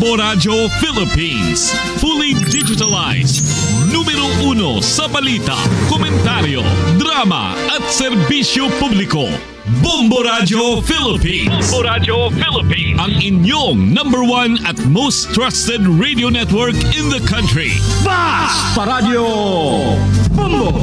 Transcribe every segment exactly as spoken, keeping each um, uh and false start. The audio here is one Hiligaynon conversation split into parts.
Bombo Radyo Philippines, fully digitalized. Numero uno sa balita, komentaryo, drama at serbisyo publiko. Bombo Radyo Philippines. Bombo Radyo Philippines. Ang inyong number one at most trusted radio network in the country. Basta Radyo Bombo.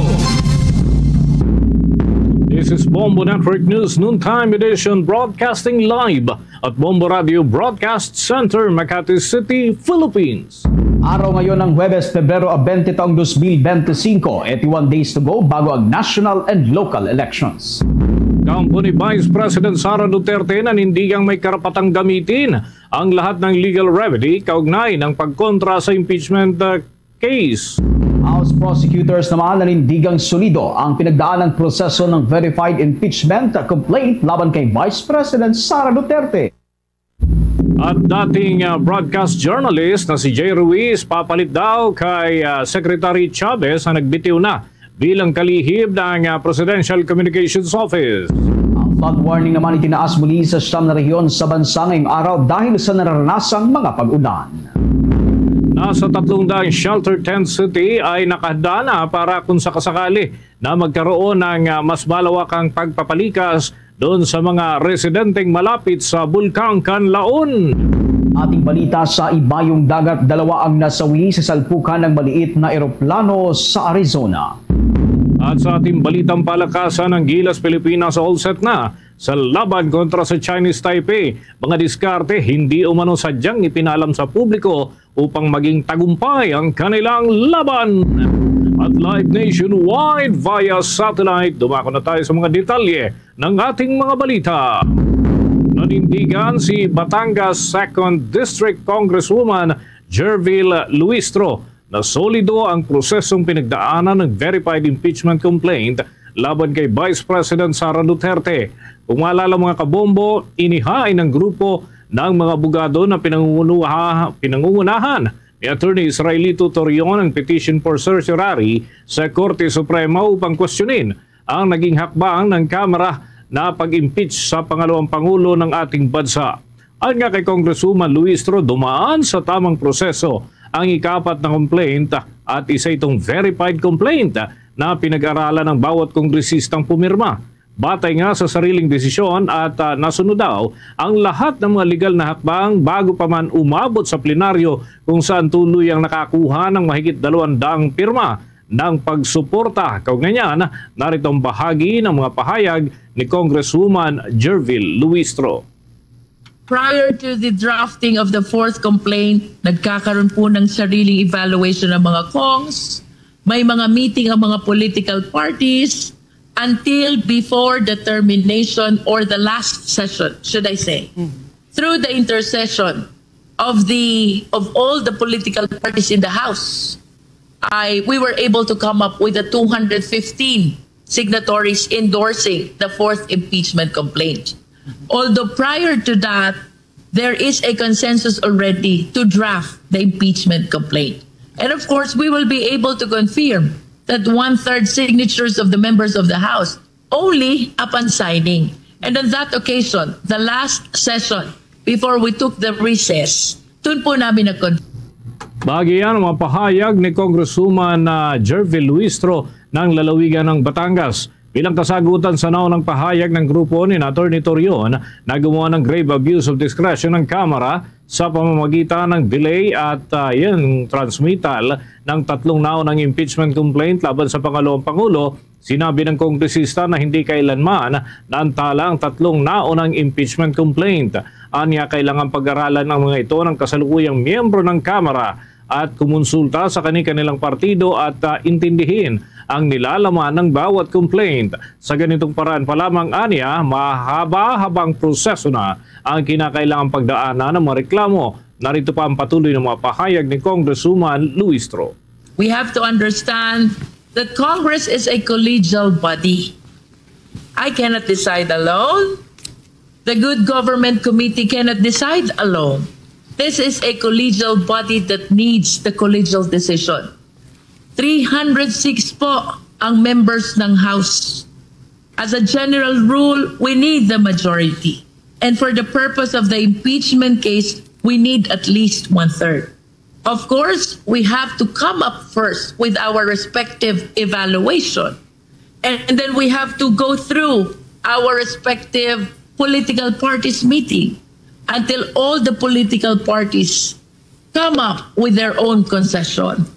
This is Bombo Network News Noontime Edition, broadcasting live at Bombo Radio Broadcast Center, Makati City, Philippines. Araw ngayon ng Huwebes, Pebrero twenty taong dos mil bente singko, eighty-one days to go bago ang national and local elections. Kampo ni Vice President Sara Duterte nanindigang may karapatang gamitin ang lahat ng legal remedy kaugnay ng pagkontra sa impeachment, uh, case. House prosecutors naman nanindigang solido ang pinagdaan ng proseso ng verified impeachment complaint laban kay Vice President Sara Duterte. At dating, ah, broadcast journalist na si Jay Ruiz papalit daw kay, ah, Secretary Chavez ang nagbitiw na bilang kalihib ng, ah, Presidential Communications Office. Ang flood warning naman itinaas muli sa siyam na rehiyon sa bansa ngayong araw dahil sa nararanasang mga pag-ulan. Nasa tatlong daang shelter tent city ay nakahanda na para kung sakasakali na magkaroon ng, ah, mas malawakang pagpapalikas doon sa mga residenteng malapit sa Bulkang Kanlaon. Ating balita sa ibayong dagat, dalawa ang nasawi sa salpukan ng maliit na eroplano sa Arizona. At sa ating balitang palakasan, ang Gilas Pilipinas all set na sa laban kontra sa Chinese Taipei. Mga diskarte hindi umano sadyang ipinalam sa publiko upang maging tagumpay ang kanilang laban. At live nationwide via satellite, dumako na tayo sa mga detalye ng ating mga balita. Nanindigan si Batangas Second District Congresswoman Gerville Luistro na solido ang prosesong pinagdaanan ng verified impeachment complaint laban kay Vice President Sara Duterte. Kung maalala, mga kabombo, inihain ng grupo ng mga abogado na pinangungunaha-, pinangungunahan ni Attorney Israelito Torion ang petition for certiorari sa Korte Suprema upang kwestiyonin ang naging hakbang ng Kamara na pag-impeach sa pangalawang pangulo ng ating bansa. Ayon nga kay Congresswoman Luistro, dumaan sa tamang proseso ang ikaapat na complaint at isa itong verified complaint na pinag-aralan ng bawat kongresistang pumirma. Batay nga sa sariling desisyon at, ah, nasunod daw ang lahat ng mga legal na hakbang bago pa man umabot sa plenaryo, kung saan tuloy ang nakakuha ng mahigit dalawang daang pirma ng pagsuporta. Kaugnay niyan, narito ang bahagi ng mga pahayag ni Congresswoman Gerville Luistro. Prior to the drafting of the fourth complaint, nagkakaroon po ng sariling evaluation ng mga congs. May mga meeting ang mga political parties until before the termination or the last session, should I say. Through the intercession of the, of all the political parties in the House, I, we were able to come up with the two hundred fifteen signatories endorsing the fourth impeachment complaint. Although prior to that, there is a consensus already to draft the impeachment complaint. And of course, we will be able to confirm that one-third signatures of the members of the House only upon signing. And on that occasion, the last session before we took the recess, dun po namin nag-, Bahagi yan ang mga pahayag ni Congresswoman, ah, Gerville Luistro ng lalawigan ng Batangas. Bilang kasagutan sa naunang pahayag ng grupo ni Attorney Torion na gumawa ng grave abuse of discretion ng Kamara sa pamamagitan ng delay at, ah, yung transmittal ng tatlong naunang impeachment complaint laban sa pangalawang pangulo, sinabi ng kongresista na hindi kailanman naantala ang tatlong naunang impeachment complaint. Anya, kailangan pag-aralan ang mga ito ng kasalukuyang miyembro ng Kamara at kumonsulta sa kani-kanilang partido at, ah, intindihin ang nilalaman ng bawat complaint. Sa ganitong paraan pa lamang, anya, mahaba-habang proseso na ang kinakailangang pagdaanan ng mga reklamo. Narito pa ang patuloy na mga pahayag ni Congresswoman Luistro. We have to understand that Congress is a collegial body. I cannot decide alone. The Good Government Committee cannot decide alone. This is a collegial body that needs the collegial decision. Three hundred six po ang members ng House. As a general rule, we need the majority. And for the purpose of the impeachment case, We need at least one-third. Of course, we have to come up first with our respective evaluation. And then we have to go through our respective political parties meeting until all the political parties come up with their own concession.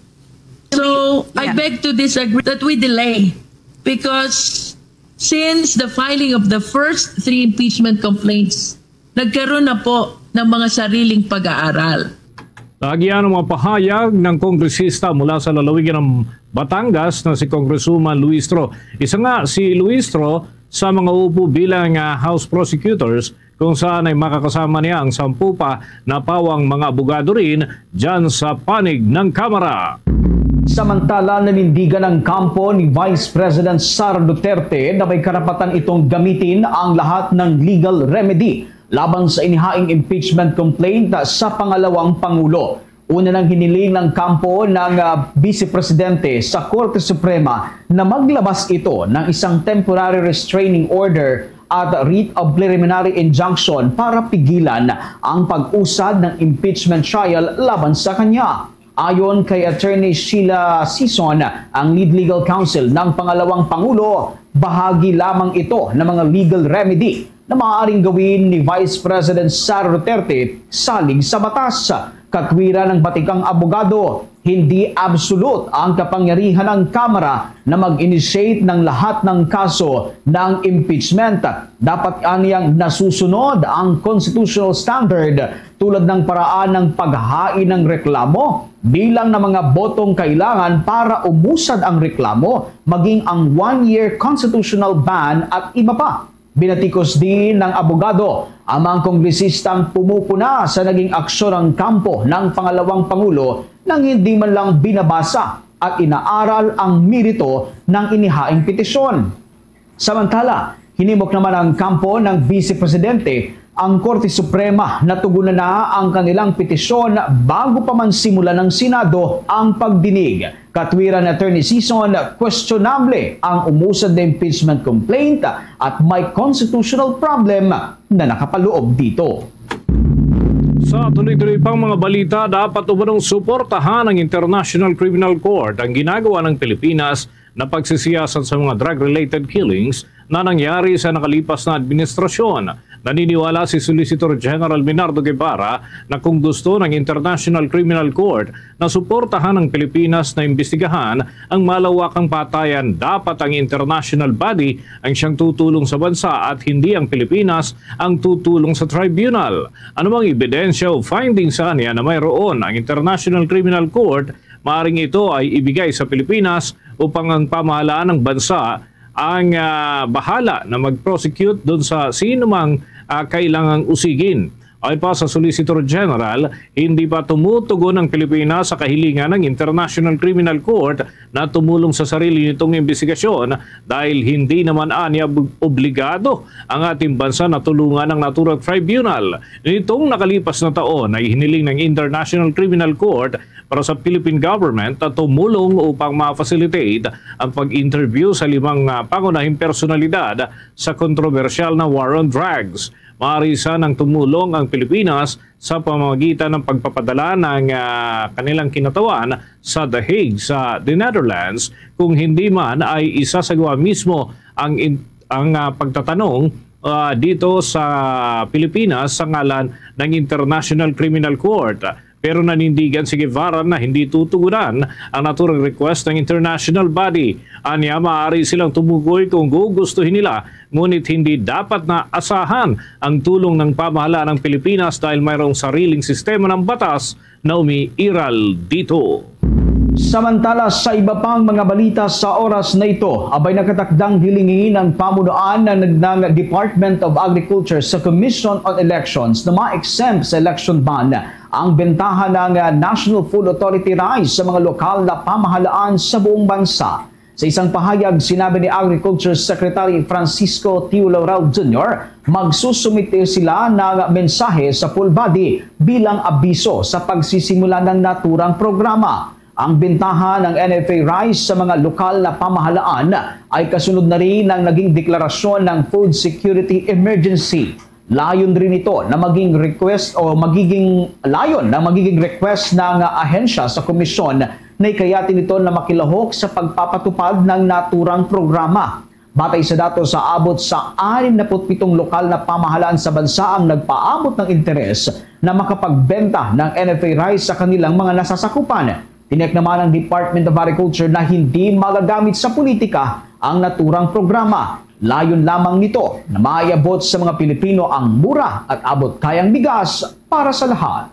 So, I beg to disagree that we delay because since the filing of the first three impeachment complaints, nagkaroon na po ng mga sariling pag-aaral. Lagi ang mga pahayag ng kongresista mula sa lalawigan ng Batangas na si Congresswoman Luistro. Isa nga si Luistro sa mga upo bilang ah, House Prosecutors kung saan ay makakasama niya ang sampu pa na pawang mga abogado rin dyan sa panig ng Kamara. Samantala, nanindigan ang kampo ni Vice President Sara Duterte na may karapatan itong gamitin ang lahat ng legal remedy laban sa inihaing impeachment complaint sa pangalawang pangulo. Una nang hiniling ng kampo ng ah, Vice Presidente sa Korte Suprema na maglabas ito ng isang temporary restraining order at writ of preliminary injunction para pigilan ang pag-usad ng impeachment trial laban sa kanya. Ayon kay Attorney Sheila Sison, ang lead legal counsel ng pangalawang pangulo, bahagi lamang ito ng mga legal remedy na maaaring gawin ni Vice President Sara Duterte salig sa batas. Katwiran ng batikang abogado, hindi absolute ang kapangyarihan ng Kamara na mag-initiate ng lahat ng kaso ng impeachment. Dapat anyang nasusunod ang constitutional standard tulad ng paraan ng paghain ng reklamo, bilang ng mga botong kailangan para umusad ang reklamo, maging ang one-year constitutional ban at iba pa. Binatikos din ng abogado ang mga kongresistang pumupuna sa naging aksyon ng kampo ng pangalawang pangulo nang hindi man lang binabasa at inaaral ang merito ng inihaing petisyon. Samantala, hinimok naman ang kampo ng Vice Presidente ang Korte Suprema na tugunan na ang kanilang petisyon bago pa man simulan ng Senado ang pagdinig. Katwiran ni Attorney Sison, questionable ang umusad na impeachment complaint at may constitutional problem na nakapaloob dito. Sa tuloy-tuloy pang mga balita, dapat umanong suportahan ng International Criminal Court ang ginagawa ng Pilipinas na pagsisiyasat sa mga drug-related killings na nangyari sa nakalipas na administrasyon. Naniniwala si Solicitor General Minardo Guevara na kung gusto ng International Criminal Court na suportahan ang Pilipinas na imbestigahan ang malawakang patayan, dapat ang international body ang siyang tutulong sa bansa at hindi ang Pilipinas ang tutulong sa tribunal. Anumang ebidensya o findings sa anya na mayroon ang International Criminal Court, maaring ito ay ibigay sa Pilipinas upang ang pamahalaan ng bansa ang ah, bahala na mag-prosecute doon sa sino mang ah, kailangang usigin. Ayon pa sa Solicitor General, hindi pa tumutugon ang Pilipinas sa kahilingan ng International Criminal Court na tumulong sa sarili nitong imbestigasyon dahil hindi naman anya ob- obligado ang ating bansa na tulungan ng Naturang Tribunal. Nitong nakalipas na taon ay hiniling ng International Criminal Court para sa Philippine government na tumulong upang ma-facilitate ang pag-interview sa limang ah, pangunahing personalidad sa kontrobersyal na war on drugs. Maaari sanang tumulong ang Pilipinas sa pamamagitan ng pagpapadala ng ah, kanilang kinatawan sa The Hague sa The Netherlands, kung hindi man ay isasagawa mismo ang in- ang ah, pagtatanong ah, dito sa Pilipinas sa ngalan ng International Criminal Court. Pero nanindigan si Guevara na hindi tutugunan ang naturang request ng international body. Anya, maaari silang tumugoy kung gugustuhin nila, ngunit hindi dapat na asahan ang tulong ng pamahalaan ng Pilipinas dahil mayroong sariling sistema ng batas na umiiral dito. Samantala, sa iba pang mga balita sa oras na ito, abay nakatakdang hilingi ng pamunuan ng, ng Department of Agriculture sa Commission on Elections na ma-exempt sa election ban ang bentaha ng ah, National Food Authority rice sa mga lokal na pamahalaan sa buong bansa. Sa isang pahayag, sinabi ni Agriculture Secretary Francisco Tio Laurel Junior, magsusumite sila ng mensahe sa full body bilang abiso sa pagsisimula ng naturang programa. Ang bentaha ng N F A rice sa mga lokal na pamahalaan ay kasunod na rin ng naging deklarasyon ng Food Security Emergency. Layon rin ito na maging request o magiging layon na magiging request ng ahensya sa komisyon na ikayati nito na makilahok sa pagpapatupad ng naturang programa. Batay sa datos, sa abot sa anim na put pitong lokal na pamahalaan sa bansa ang nagpaabot ng interes na makapagbenta ng N F A rice sa kanilang mga nasasakupan. Tiniyak naman ng Department of Agriculture na hindi magagamit sa politika ang naturang programa. Layon lamang nito na maiabot sa mga Pilipino ang mura at abot kayang bigas para sa lahat.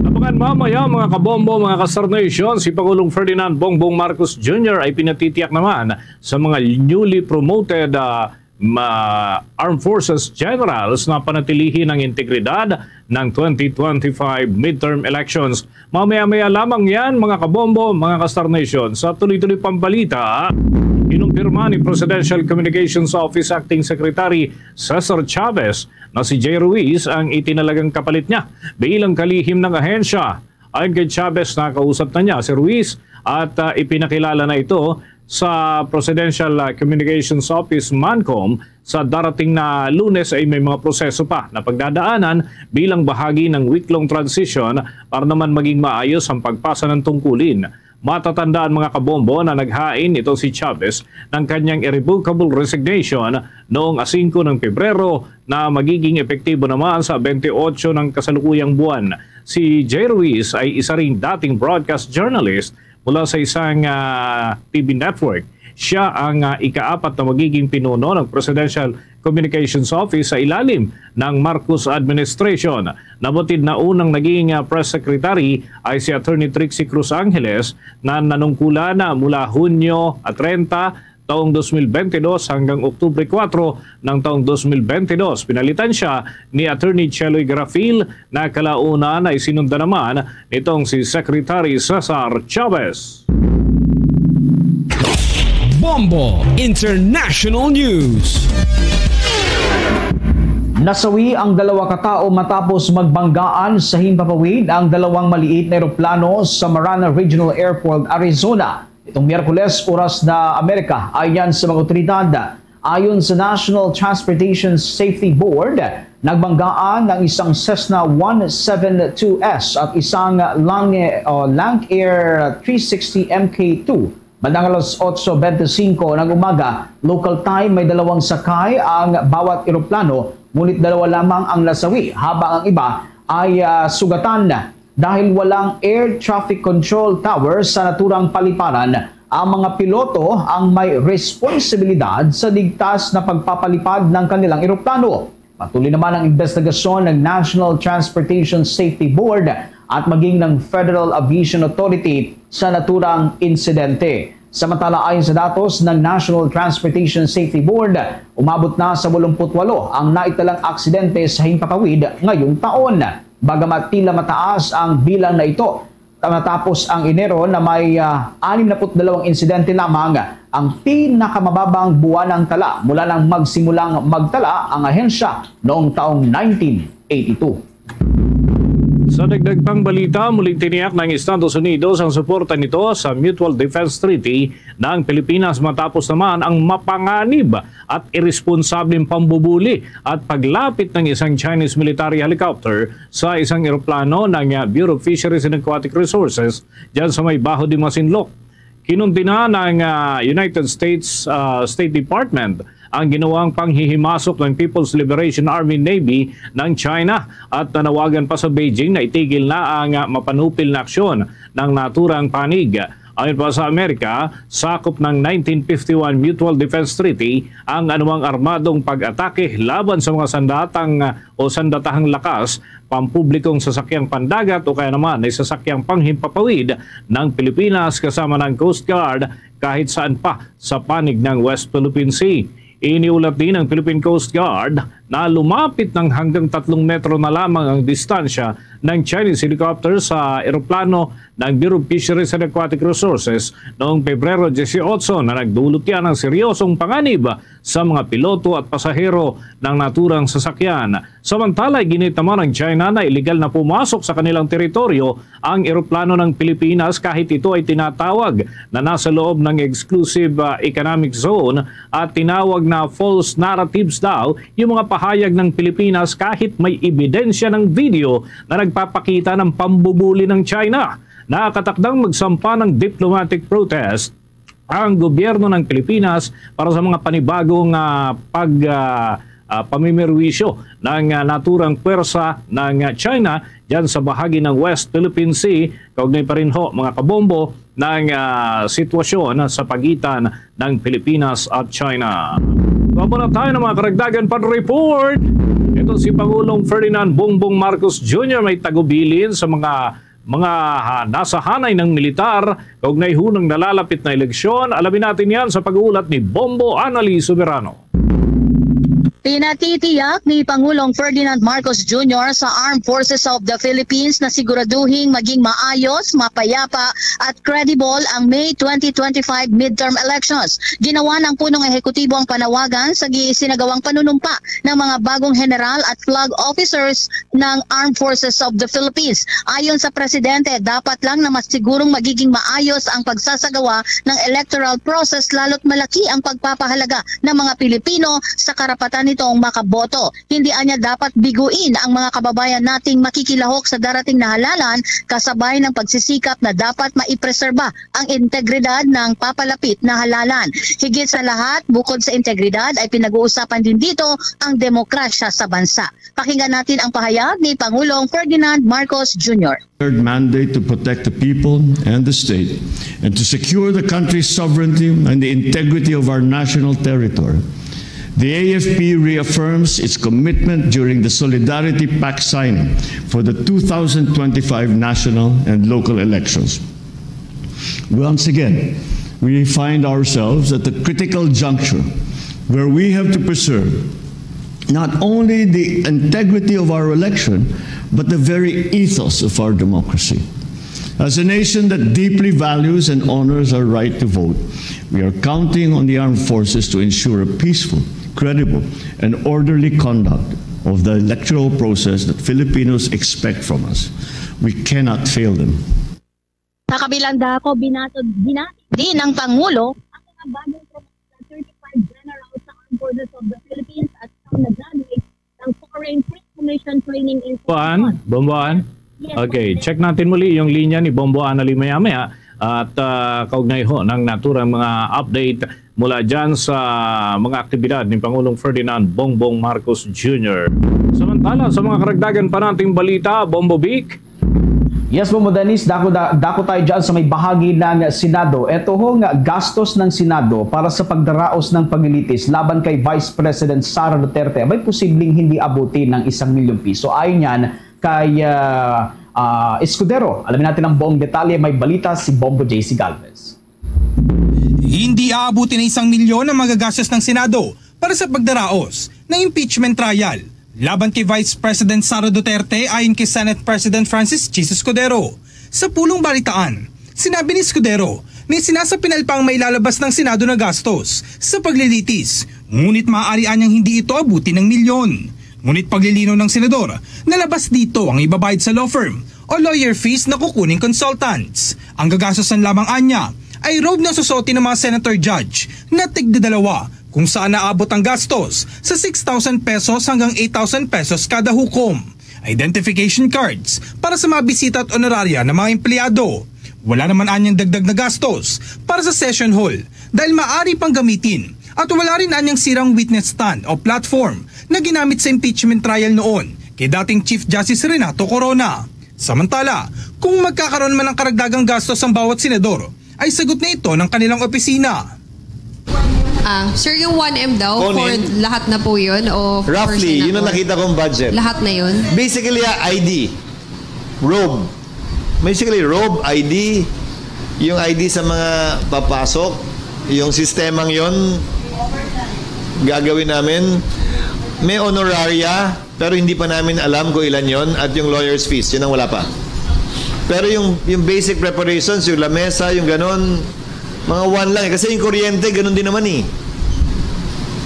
Abangan mamaya, mga kabombo, mga ka-Star Nation, si Pangulong Ferdinand Bongbong Marcos Junior ay pinatitiyak naman sa mga newly promoted, ah, ma-, Armed Forces Generals na panatilihin ang integridad ng twenty twenty-five midterm elections. Mamaya-maya lamang yan, mga kabombo, mga ka-Star Nation. Sa tuloy-tuloy pang balita, kinumpirma ni Presidential Communications Office Acting Secretary Cesar Chavez na si Jay Ruiz ang itinalagang kapalit niya bilang kalihim ng ahensya. Ayon kay Chavez, nakausap na niya si Ruiz at, ah, ipinakilala na ito sa Presidential, ah, Communications Office, MANCOM. Sa darating na Lunes ay may mga proseso pa na pagdadaanan bilang bahagi ng week-long transition para naman maging maayos ang pagpasa ng tungkulin. Matatandaan, mga kabombo, na naghain ito si Chavez ng kanyang irrevocable resignation noong asingko ng Pebrero na magiging epektibo naman sa twenty-eight ng kasalukuyang buwan. Si Jay Ruiz ay isa ring dating broadcast journalist mula sa isang, ah, T V network. Siya ang, ah, ikaapat na magiging pinuno ng Presidential Communications Office sa ilalim ng Marcos administration. Nabatid na unang naging, ah, press secretary ay si Attorney Trixie Cruz Angeles na nanungkulan na mula Hunyo treinta taong dos mil bentidós hanggang Oktubre kuwatro ng taong dos mil bentidós. Pinalitan siya ni Attorney Cheloy Garafil na kalaunan ay sinundan naman nitong si Secretary Cesar Chavez. Bombo International News. Nasawi ang dalawa ka tawo matapos magbanggaan sa himpapawid ang dalawang maliit na eroplano sa Marana Regional Airport, Arizona. Itong Miyerkules, oras na Amerika, ayon sa mga otoridad. Ayon sa National Transportation Safety Board, nagbanggaan ang isang Cessna one seven two S at isang Lang-, uh, Lancair three sixty M K two. Bandang alas otso bente singko ng umaga, local time, may dalawang sakay ang bawat eroplano, ngunit dalawa lamang ang nasawi, habang ang iba ay, ah, sugatan. Dahil walang air traffic control tower sa naturang paliparan, ang mga piloto ang may responsibilidad sa ligtas na pagpapalipad ng kanilang eroplano. Patuloy naman ang investigasyon ng National Transportation Safety Board at maging ng Federal Aviation Authority sa naturang insidente. Samantala, ayon sa datos ng National Transportation Safety Board, umabot na sa walumput walo ang naitalang aksidente sa himpapawid ngayong taon. Bagamat tila mataas ang bilang na ito, matapos ang Enero na may, ah, anim na put dalawang insidente lamang, ang pinakamababang buwanang tala mula nang magsimulang magtala ang ahensya noong taong nineteen eighty-two. Sa dagdag pang balita, muling tiniyak ng Estados Unidos ang suporta nito sa Mutual Defense Treaty ng Pilipinas matapos naman ang mapanganib at iresponsableng pambubuli at paglapit ng isang Chinese military helicopter sa isang eroplano ng, ah, Bureau of Fisheries and Aquatic Resources dyan sa may Baho de Masinloc. Kinundina ng, ah, United States, ah, State Department ang ginawang panghihimasok ng People's Liberation Army Navy ng China at nanawagan pa sa Beijing na itigil na ang, ah, mapanupil na aksyon ng naturang panig. Ayon pa sa Amerika, sakop ng nineteen fifty-one Mutual Defense Treaty ang anumang armadong pag-atake laban sa mga sandatang, ah, o sandatahang lakas, pampublikong sasakyang pandagat o kaya naman ay sasakyang panghimpapawid ng Pilipinas kasama ng Coast Guard kahit saan pa sa panig ng West Philippine Sea. Iniulat din ng Philippine Coast Guard na lumapit ng hanggang tatlong metro na lamang ang distansya ng Chinese helicopter sa eroplano ng Bureau of Fisheries and Aquatic Resources noong Pebrero dieciocho, na nagdulot yan ng seryosong panganib sa mga piloto at pasahero ng naturang sasakyan. Samantala, iginit naman ng China na iligal na pumasok sa kanilang teritoryo ang eroplano ng Pilipinas, kahit ito ay tinatawag na nasa loob ng exclusive, ah, economic zone, at tinawag na false narratives daw yung mga pahayag ng Pilipinas, kahit may ebidensya ng video na nagpapakita ng pambubuli ng China. Nakatakdang magsampa ng diplomatic protest ang gobyerno ng Pilipinas para sa mga panibagong, ah, pag, ah, ah, pamimerwisyo ng, ah, naturang puwersa ng, ah, China dyan sa bahagi ng West Philippine Sea, kaugnay pa rin ho, mga kabombo, ng, ah, sitwasyon sa pagitan ng Pilipinas at China. Kuha muna tayo ng mga karagdagan pang report. Ito si Pangulong Ferdinand Bongbong Marcos Junior may tagubilin sa mga mga, ha, nasa hanay ng militar kaugnay ho ng nalalapit na eleksyon. Alamin natin yan sa pag-uulat ni Bombo Anali Soberano. Pinatitiyak ni Pangulong Ferdinand Marcos Junior sa Armed Forces of the Philippines na siguraduhing maging maayos, mapayapa at credible ang May twenty twenty-five midterm elections. Ginawa ng punong ehekutibo ang panawagan sa gisinagawang panunumpa ng mga bagong general at flag officers ng Armed Forces of the Philippines. Ayon sa presidente, dapat lang na mas sigurong magiging maayos ang pagsasagawa ng electoral process, lalo't malaki ang pagpapahalaga ng mga Pilipino sa karapatan nitong makaboto. Hindi anya dapat biguin ang mga kababayan nating makikilahok sa darating na halalan, kasabay ng pagsisikap na dapat maipreserba ang integridad ng papalapit na halalan. Higit sa lahat, bukod sa integridad, ay pinag-uusapan din dito ang demokrasya sa bansa. Pakinggan natin ang pahayag ni Pangulong Ferdinand Marcos Junior. Third mandate to protect the people and the state and to secure the country's sovereignty and the integrity of our national territory. The A F P reaffirms its commitment during the Solidarity Pact signing for the two thousand twenty-five national and local elections. Once again, we find ourselves at the critical juncture where we have to preserve not only the integrity of our election, but the very ethos of our democracy. As a nation that deeply values and honors our right to vote, we are counting on the armed forces to ensure a peaceful, credible, and orderly conduct of the electoral process that Filipinos expect from us. We cannot fail them. Sa kabilang dako, binatod, binati din ng Pangulo ang mga bagong promoted na thirty-five generals sa Armed Forces of the Philippines at isang na-graduate ng Foreign Pre-Commission Training Institute. Bomboan? Bomboan? Yes, Okay, President. Check natin muli yung linya ni Bombo Anali maya-maya at, ah, kaugnay ho ng naturang mga update mula dyan sa mga aktibidad ni Pangulong Ferdinand Bongbong Marcos Junior. Samantala, sa mga karagdagan pa nating balita, Bombo Vic. Yes, Bombo Dennis, dako, da-, dako tayo dyan sa may bahagi ng Senado. Ito ho nga gastos ng Senado para sa pagdaraos ng paglilitis laban kay Vice President Sara Duterte, may posibleng hindi abutin ng isang milyong piso. Ayon yan kay, ah, ah, Escudero. Alamin natin ang buong detalye. May balita si Bombo J C Galvez. Hindi aabutin ng isang milyon ang magagastos ng Senado para sa pagdaraos ng impeachment trial laban kay Vice President Sara Duterte, ayon kay Senate President Francis Jesus Escudero. Sa pulong balitaan, sinabi ni Escudero na isinasapinal pa ang mailalabas ng Senado na gastos sa paglilitis, ngunit maaari anyang hindi ito abutin ng milyon. Ngunit paglilinaw ng senador, nalabas dito ang ibabayad sa law firm o lawyer fees na kukuning consultants. Ang gagastusan lamang anya ay robe na susuotin ng mga senator judge na tigdadalawa, kung saan naabot ang gastos sa six thousand pesos hanggang eight thousand pesos kada hukom. Identification cards para sa mga bisita at honoraria ng mga empleyado. Wala naman anyang dagdag na gastos para sa session hall dahil maaari pang gamitin at wala rin anyang sirang witness stand o platform na ginamit sa impeachment trial noon kay dating Chief Justice Renato Corona. Samantala, kung magkakaroon man ng karagdagang gastos ang bawat senador, ay sagot na ito ng kanilang opisina. Ah, sir, yung one M daw, Kunin. for lahat na po yun? O for Roughly, yun ang Senador? nakita kong budget. Lahat na yun? Basically, ah, I D. Robe. Basically, robe, I D. Yung I D sa mga papasok. Yung sistemang yon gagawin namin. May honoraria, pero hindi pa namin alam kung ilan yon, at yung lawyer's fees, yun ang wala pa. Pero yung, yung basic preparations, yung lamesa, yung ganon, mga one lang eh. Kasi yung kuryente, ganon din naman eh.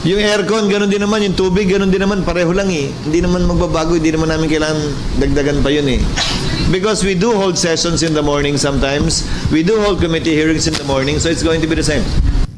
Yung aircon, ganon din naman. Yung tubig, ganon din naman. Pareho lang eh. Hindi naman magbabago, hindi naman namin kailangan dagdagan pa yun eh. Because we do hold sessions in the morning sometimes. We do hold committee hearings in the morning, so it's going to be the same.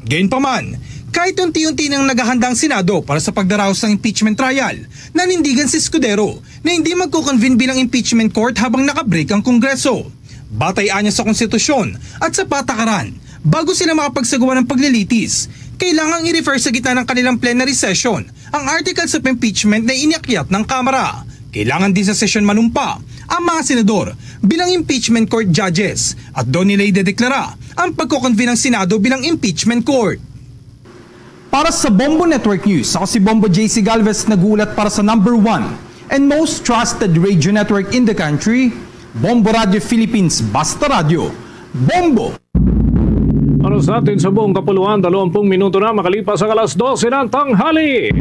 Gayunpaman, kahit unti-unti nang naghahanda ang Senado para sa pagdaraos ng impeachment trial, nanindigan si Escudero na hindi magko-convene bilang impeachment court habang nakabreak ang Kongreso. Batay anya sa konstitusyon at sa patakaran, bago sila makapagsagawa ng paglilitis, kailangang i-refer sa gitna ng kanilang plenary session ang articles of impeachment na iniakyat ng Kamara. Kailangan din sa sesyon manumpa ang mga senador bilang impeachment court judges at doon nila idedeklara ang pagko-convene ng Senado bilang impeachment court. Para sa Bombo Network News, ako si Bombo J C Galvez, nag-uulat para sa number one and most trusted radio network in the country, Bombo Radio Philippines, Basta Radio, Bombo! Para sa atin sa buong kapuluan, dalawampung minuto na makalipas ang alas dose ng tanghali.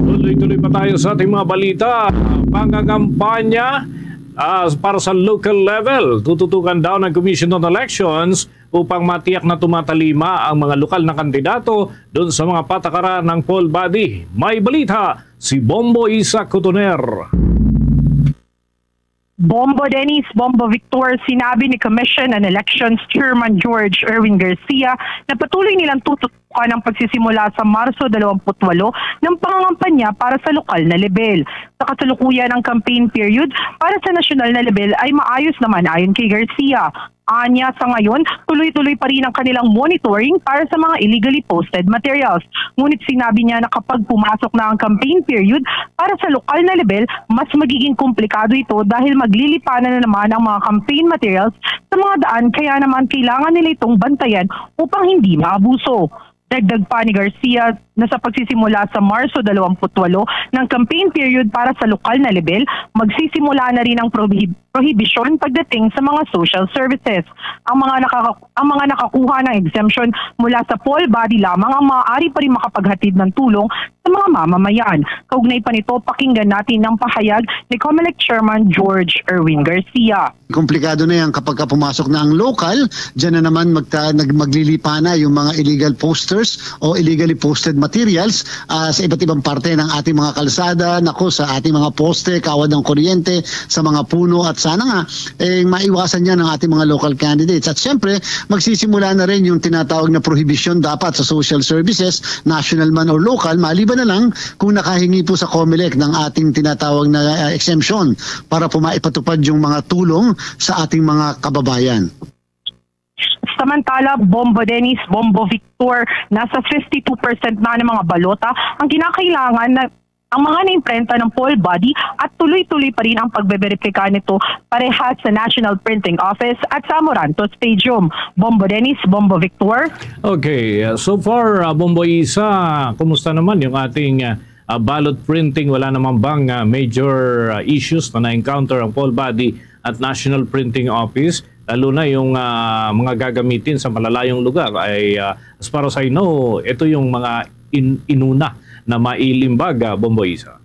Tuloy-tuloy pa tayo sa ating mga balita. Pangangampanya ah, para sa local level. Tututukan daw ng Commission on Elections upang matiyak na tumatalima ang mga lokal na kandidato doon sa mga patakaran ng poll body. May balita si Bombo Isa Cotoner. Bombo Dennis, Bombo Victor, sinabi ni Commission on Elections Chairman George Erwin Garcia na patuloy nilang tututukan ang pagsisimula sa Marso dalawampu't walo ng pangangampanya para sa lokal na level. Sa kasalukuyan, ang campaign period para sa nasyonal na level ay maayos naman ayon kay Garcia. Anya, sa ngayon, tuloy-tuloy pa rin ang kanilang monitoring para sa mga illegally posted materials. Ngunit sinabi niya na kapag pumasok na ang campaign period para sa lokal na level, mas magiging komplikado ito dahil maglilipanan na naman ang mga campaign materials sa mga daan, kaya naman kailangan nila itong bantayan upang hindi maabuso. Dagdag pa ni Garcia na sa pagsisimula sa Marso dalawampu't walo ng campaign period para sa lokal na level, magsisimula na rin ang prohib- prohibisyon pagdating sa mga social services. Ang mga nakaka- ang mga nakakuha ng exemption mula sa poll body lamang ang maaari pa rin makapaghatid ng tulong sa mga mamamayan. Kaugnay pa nito, pakinggan natin ang pahayag ni Comelec Chairman George Erwin Garcia. Komplikado na yan kapag ka pumasok na ang local, dyan na naman magta, nag, maglilipana yung mga illegal posters o illegally posted materials ah, sa iba't ibang parte ng ating mga kalsada, nako, sa ating mga poste, kawad ng kuryente, sa mga puno, at sana nga eh, maiwasan yan ng ating mga local candidates. At siyempre, magsisimula na rin yung tinatawag na prohibition dapat sa social services, national man or local, maliban na lang kung nakahingi po sa Comelec ng ating tinatawag na ah, exemption para po maipatupad yung mga tulong sa ating mga kababayan. Samantala, Bombo Dennis, Bombo Victor, nasa fifty-two percent na ng mga balota ang kinakailangan na ang mga naimprenta ng poll body at tuloy-tuloy pa rin ang pagbeberipika nito parehas sa National Printing Office at sa Amoranto Stadium. Bombo Dennis, Bombo Victor. Okay, uh, so far, uh, Bombo Isa, kumusta naman yung ating uh, uh, ballot printing? Wala naman bang uh, major uh, issues na na-encounter ang poll body at National Printing Office? Lalo na yung uh, mga gagamitin sa malalayong lugar ay uh, as far as I know, ito yung mga in, inuna na mailimbag, uh, Bombo Isa.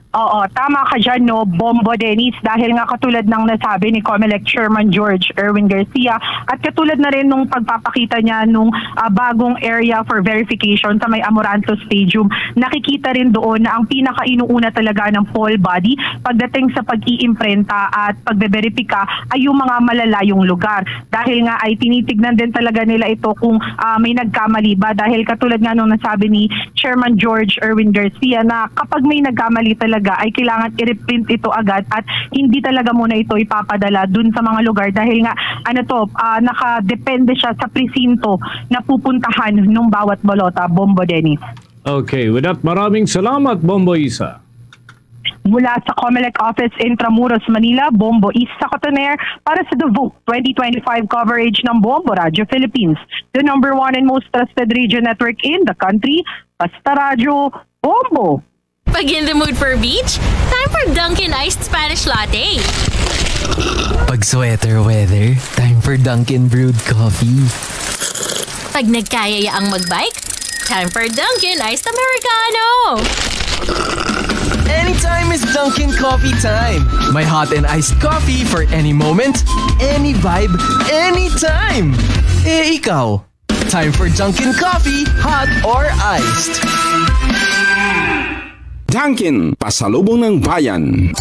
Oo, tama ka dyan, no, Bombo Dennis, dahil nga katulad ng nasabi ni Comelec Chairman George Erwin Garcia at katulad na rin nung pagpapakita niya nung uh, bagong area for verification sa may Amoranto Stadium, nakikita rin doon na ang pinakainuuna talaga ng poll body pagdating sa pag-iimprenta at pagbeberipika ay yung mga malalayong lugar. Dahil nga ay tinitignan din talaga nila ito kung uh, may nagkamali ba. Dahil katulad nga nung nasabi ni Chairman George Erwin Garcia na kapag may nagkamali talaga ay kailangan i-reprint ito agad at hindi talaga muna ito ipapadala dun sa mga lugar dahil nga ano to, uh, nakadepende siya sa presinto na pupuntahan ng bawat balota, Bombo Dennis. Okay, with that, maraming salamat, Bombo Isa. Mula sa Comelec Office Intramuros, Manila, Bombo Isa Cotoner para sa The Vote twenty twenty-five coverage ng Bombo Radio Philippines, the number one and most trusted radio network in the country. Basta Radyo, Bombo! Pag in the mood for beach, time for Dunkin' Iced Spanish Latte. Pag sweater weather, time for Dunkin' Brewed Coffee. Pag nagkayaya ang magbike, time for Dunkin' Iced Americano. Anytime is Dunkin' Coffee time. My hot and iced coffee for any moment, any vibe, anytime. Eh, ikaw? Time for Dunkin' Coffee, hot or iced. Dunkin', pasalubong ng bayan.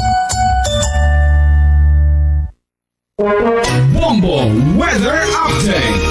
Bombo Weather Update.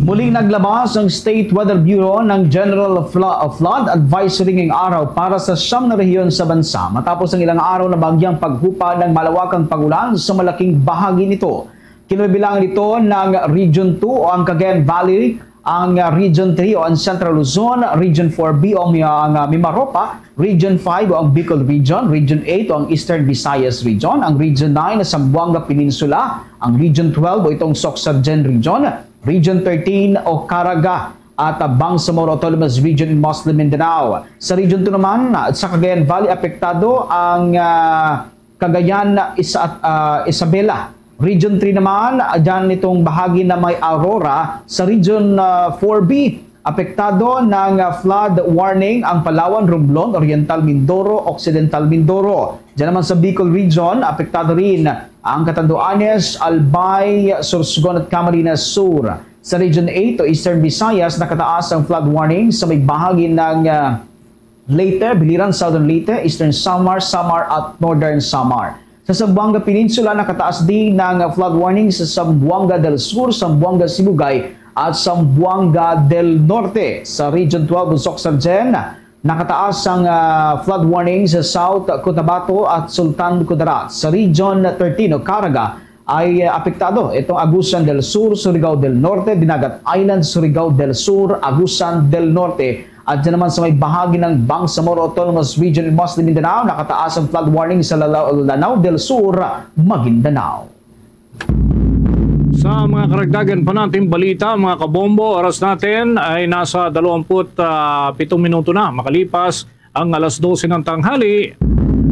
Muling naglabas ang State Weather Bureau ng general flo-, flood advisory ngayong araw para sa siyam na rehiyon sa bansa, matapos ang ilang araw na bagyang paghupa ng malawakang pag-ulan sa malaking bahagi nito. Kinabibilangan ito ng Region two o ang Cagayan Valley, ang, ah, Region three o ang Central Luzon, Region four B o ang, ah, ang, ah, Mimaropa, Region five o ang Bicol Region, Region eight o ang Eastern Visayas Region, ang Region nine sa Zamboanga Peninsula, ang Region twelve o itong Soccsksargen Region, Region thirteen o Caraga at, ah, Bangsamoro Autonomous Region in Muslim Mindanao. Sa Region two naman, ah, sa Cagayan Valley, apektado ang, ah, Cagayan, Isa-, ah, Isabela. Region three naman, ah, dyan itong bahagi na may Aurora. Sa Region, ah, four B, apektado ng, ah, flood warning ang Palawan, Romblon, Oriental Mindoro, Occidental Mindoro. Dyan naman sa Bicol Region, apektado rin ang Catanduanes, Albay, Sorsogon at Camarines Sur. Sa Region eight o Eastern Visayas, nakataas ang flood warning sa may bahagi ng, ah, Leyte, Biliran, Southern Leyte, Eastern Samar, Samar at Northern Samar. Sa Zamboanga Peninsula, nakataas din ang flood warning sa Zamboanga del Sur, Zamboanga Sibugay at Zamboanga del Norte. Sa Region twelve o Soccsksargen, nakataas ang, ah, flood warning sa South Cotabato at Sultan Kudarat. Sa Region thirteen o Caraga, ay, eh, apektado itong Agusan del Sur, Surigao del Norte, Dinagat Island, Surigao del Sur, Agusan del Norte, at dyan naman sa may bahagi ng Bangsamoro Autonomous Region in Muslim Mindanao, nakataas ang flood warning sa Lala-, Lanao del Sur, Maguindanao. Sa mga karagdagan pa nating balita, mga kabombo, oras natin ay nasa dalawampu't pitong minuto na makalipas ang alas dose ng tanghali,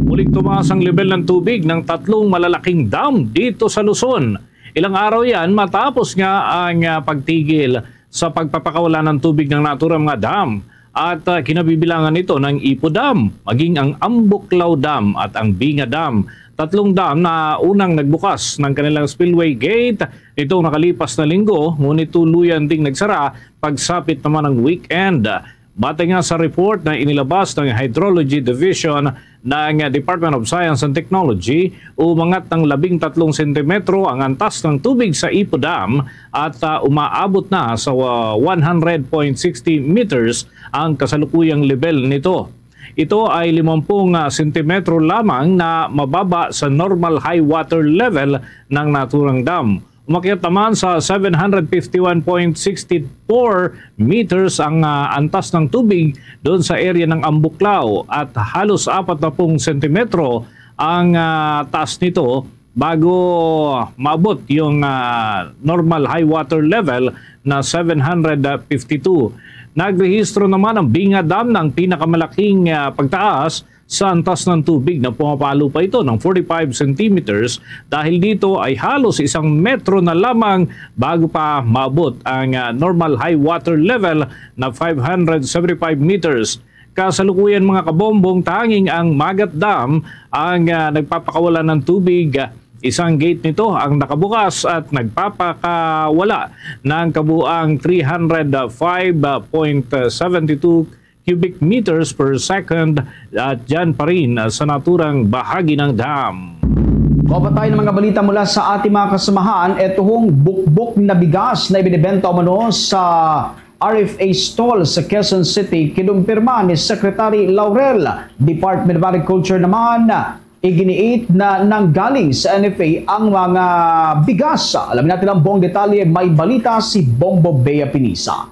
muling tumaas ang lebel ng tubig ng tatlong malalaking dam dito sa Luzon. Ilang araw yan matapos nga ang, ah, pagtigil sa pagpapakawala ng tubig ng naturang mga dam. At, ah, kinabibilangan ito ng Ipo Dam, maging ang Ambuklao Dam at ang Binga Dam. Tatlong dam na unang nagbukas ng kanilang spillway gate nitong nakalipas na linggo, ngunit tuluyan ding nagsara pagsapit naman ng weekend. Batay nga sa report na inilabas ng Hydrology Division ng Department of Science and Technology, umangat ng labing tatlong sentimetro ang antas ng tubig sa Ipo Dam at, ah, umaabot na sa, ah, one hundred point sixty meters ang kasalukuyang lebel nito. Ito ay limampung, ah, sentimetro lamang na mababa sa normal high water level ng naturang dam. Umakyat naman sa seven hundred fifty-one point six four meters ang, ah, antas ng tubig doon sa area ng Ambuklao at halos apat na pung sentimetro ang, ah, taas nito bago maabot yung, ah, normal high water level na seven hundred fifty-two. Nagrehistro naman ang Binga Dam ng pinakamalaking, ah, pagtaas sa antas ng tubig na pumapalo pa ito ng forty-five centimeters. Dahil dito ay halos isang metro na lamang bago pa maabot ang, ah, normal high water level na five hundred seventy-five meters. Kasalukuyan, mga kabombong, tanging ang Magat Dam ang, ah, nagpapakawala ng tubig. Isang gate nito ang nakabukas at nagpapakawala ng kabuang three hundred five point seven two cubic meters per second at dyan pa rin sa naturang bahagi ng dam. Kauban tayo ng mga balita mula sa ating mga kasamahan. Ito hong bukbok na bigas na ibinibenta umano sa R F A stall sa Quezon City, kinumpirma ni Secretary Laurel. Department of Agriculture naman, iginiit na nanggaling sa N F A ang mga bigas. Alamin natin ang buong detalye. May balita si Bombo Bea Pinisa.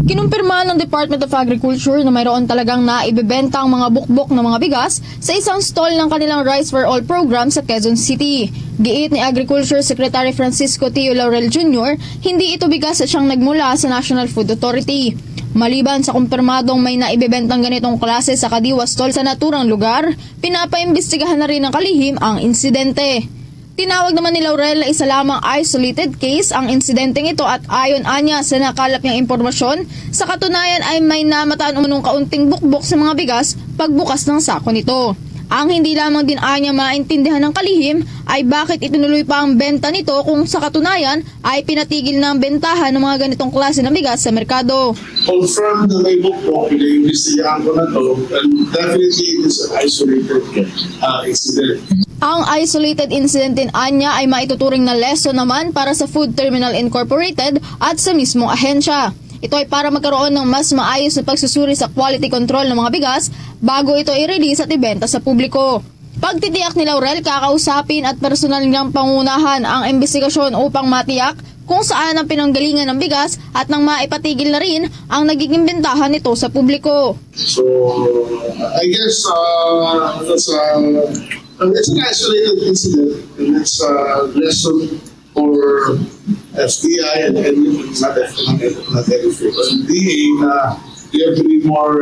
Kinumpirma ng Department of Agriculture na mayroon talagang naibebenta ang mga bukbok ng mga bigas sa isang stall ng kanilang Rice for All program sa Quezon City. Giit ni Agriculture Secretary Francisco Tio Laurel Junior, hindi ito bigas siyang nagmula sa National Food Authority. Maliban sa kumpirmadong may naibebentang ganitong klase sa kadiwa stall sa naturang lugar, pinapaimbestigahan na rin ng kalihim ang insidente. Tinawag naman ni Laurel na isa lamang isolated case ang insidenteng ito at ayon anya sa nakalap niyang impormasyon, sa katunayan ay may namataan umanong kaunting bukbok sa mga bigas pagbukas ng sako nito. Ang hindi lamang din anya maintindihan ng kalihim ay bakit itinuloy pa ang benta nito kung sa katunayan ay pinatigil na ang bentahan ng mga ganitong klase ng bigas sa merkado. Confirm na may bukbok, pinaimbestigahan ko na to, and definitely it is an isolated uh, incident. Ang isolated incident din anya ay maituturing na lesson naman para sa Food Terminal Incorporated at sa mismong ahensya. Ito ay para magkaroon ng mas maayos na pagsusuri sa quality control ng mga bigas bago ito i-release at ibenta sa publiko. Pagtitiyak ni Laurel, kakausapin at personal niyang pangunahan ang imbestigasyon upang matiyak kung saan ang pinanggalingan ng bigas at nang maipatigil na rin ang nagiging bentahan nito sa publiko. So, I guess uh, that's uh, it's an isolated incident, and it's a lesson for F T I and, and not F T I, not F T I, but D A na you have to be more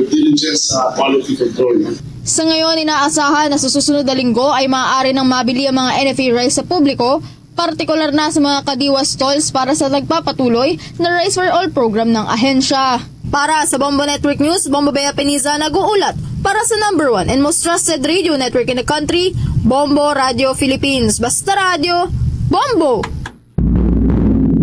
diligent sa quality control. Sa ngayon, inaasahan na sa susunod na linggo ay maaari nang mabili ang mga N F A rice sa publiko, partikular na sa mga kadiwa stalls para sa nagpapatuloy na Rice for All program ng ahensya. Para sa Bombo Network News, Bombo Bea Peniza nag-uulat para sa number one and most trusted radio network in the country, Bombo Radio Philippines. Basta radyo, Bombo!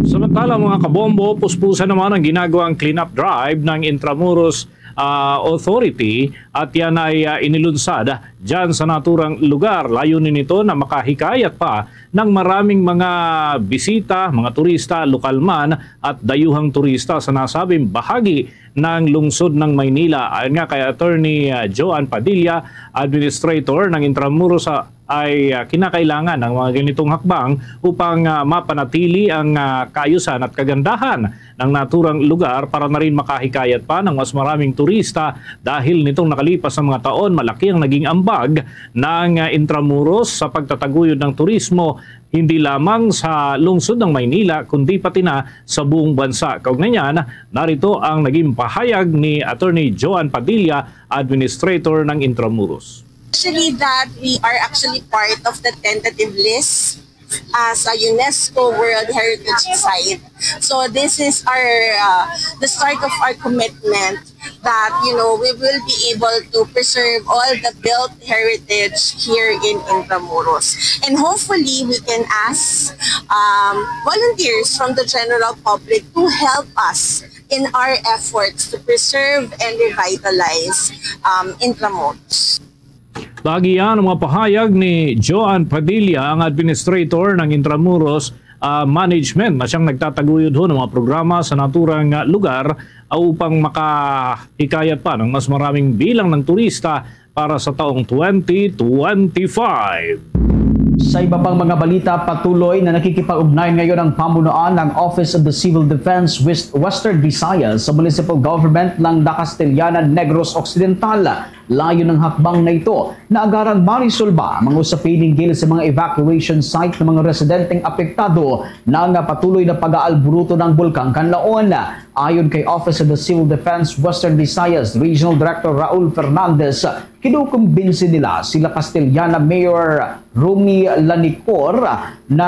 Samantala, mga kabombo, puspusan naman ang ginagawang cleanup drive ng Intramuros ah, Authority at yan ay ah, inilunsad dyan sa naturang lugar. Layunin nito na makahikayat pa ng maraming mga bisita, mga turista, lokal man at dayuhang turista sa nasabing bahagi ng lungsod ng Maynila. Ayon nga kay Attorney ah, Joan Padilla, Administrator ng Intramuros sa ay ah, kinakailangan ang mga ganitong hakbang upang ah, mapanatili ang ah, kaayusan at kagandahan ng naturang lugar para na rin makahikayat pa ng mas maraming turista dahil nitong nakalipas na mga taon, malaki ang naging ambag ng ah, Intramuros sa pagtataguyod ng turismo, hindi lamang sa lungsod ng Maynila, kundi pati na sa buong bansa. Kaugnay niyan, narito ang naging pahayag ni Attorney Joan Padilla, Administrator ng Intramuros. Actually, that we are actually part of the tentative list as a UNESCO World Heritage Site. So this is our uh, the start of our commitment that, you know, we will be able to preserve all the built heritage here in Intramuros, and hopefully we can ask um, volunteers from the general public to help us in our efforts to preserve and revitalize um, Intramuros. Bagian ang mga pahayag ni Joan Padilla, ang administrator ng Intramuros ah, Management, na siyang nagtataguyod ho ng mga programa sa naturang ah, lugar ah, upang makahikayat pa ng mas maraming bilang ng turista para sa taong twenty twenty-five. Sa iba pang mga balita, patuloy na nakikipag-ugnayan ngayon ang pamunuan ng Office of the Civil Defense West Western Visayas sa Municipal Government ng La Castellana, Negros Occidental. Layo ng hakbang na ito na agarang marisolba ang mga usapin hinggil sa mga evacuation site ng mga residenteng apektado ng patuloy na pag-aalburuto ng Bulkang Kanlaon. Ayon kay Office of the Civil Defense Western Visayas Regional Director Raul Fernandez, kinukumbinsi nila sila Castellana Mayor Romy Lanicor na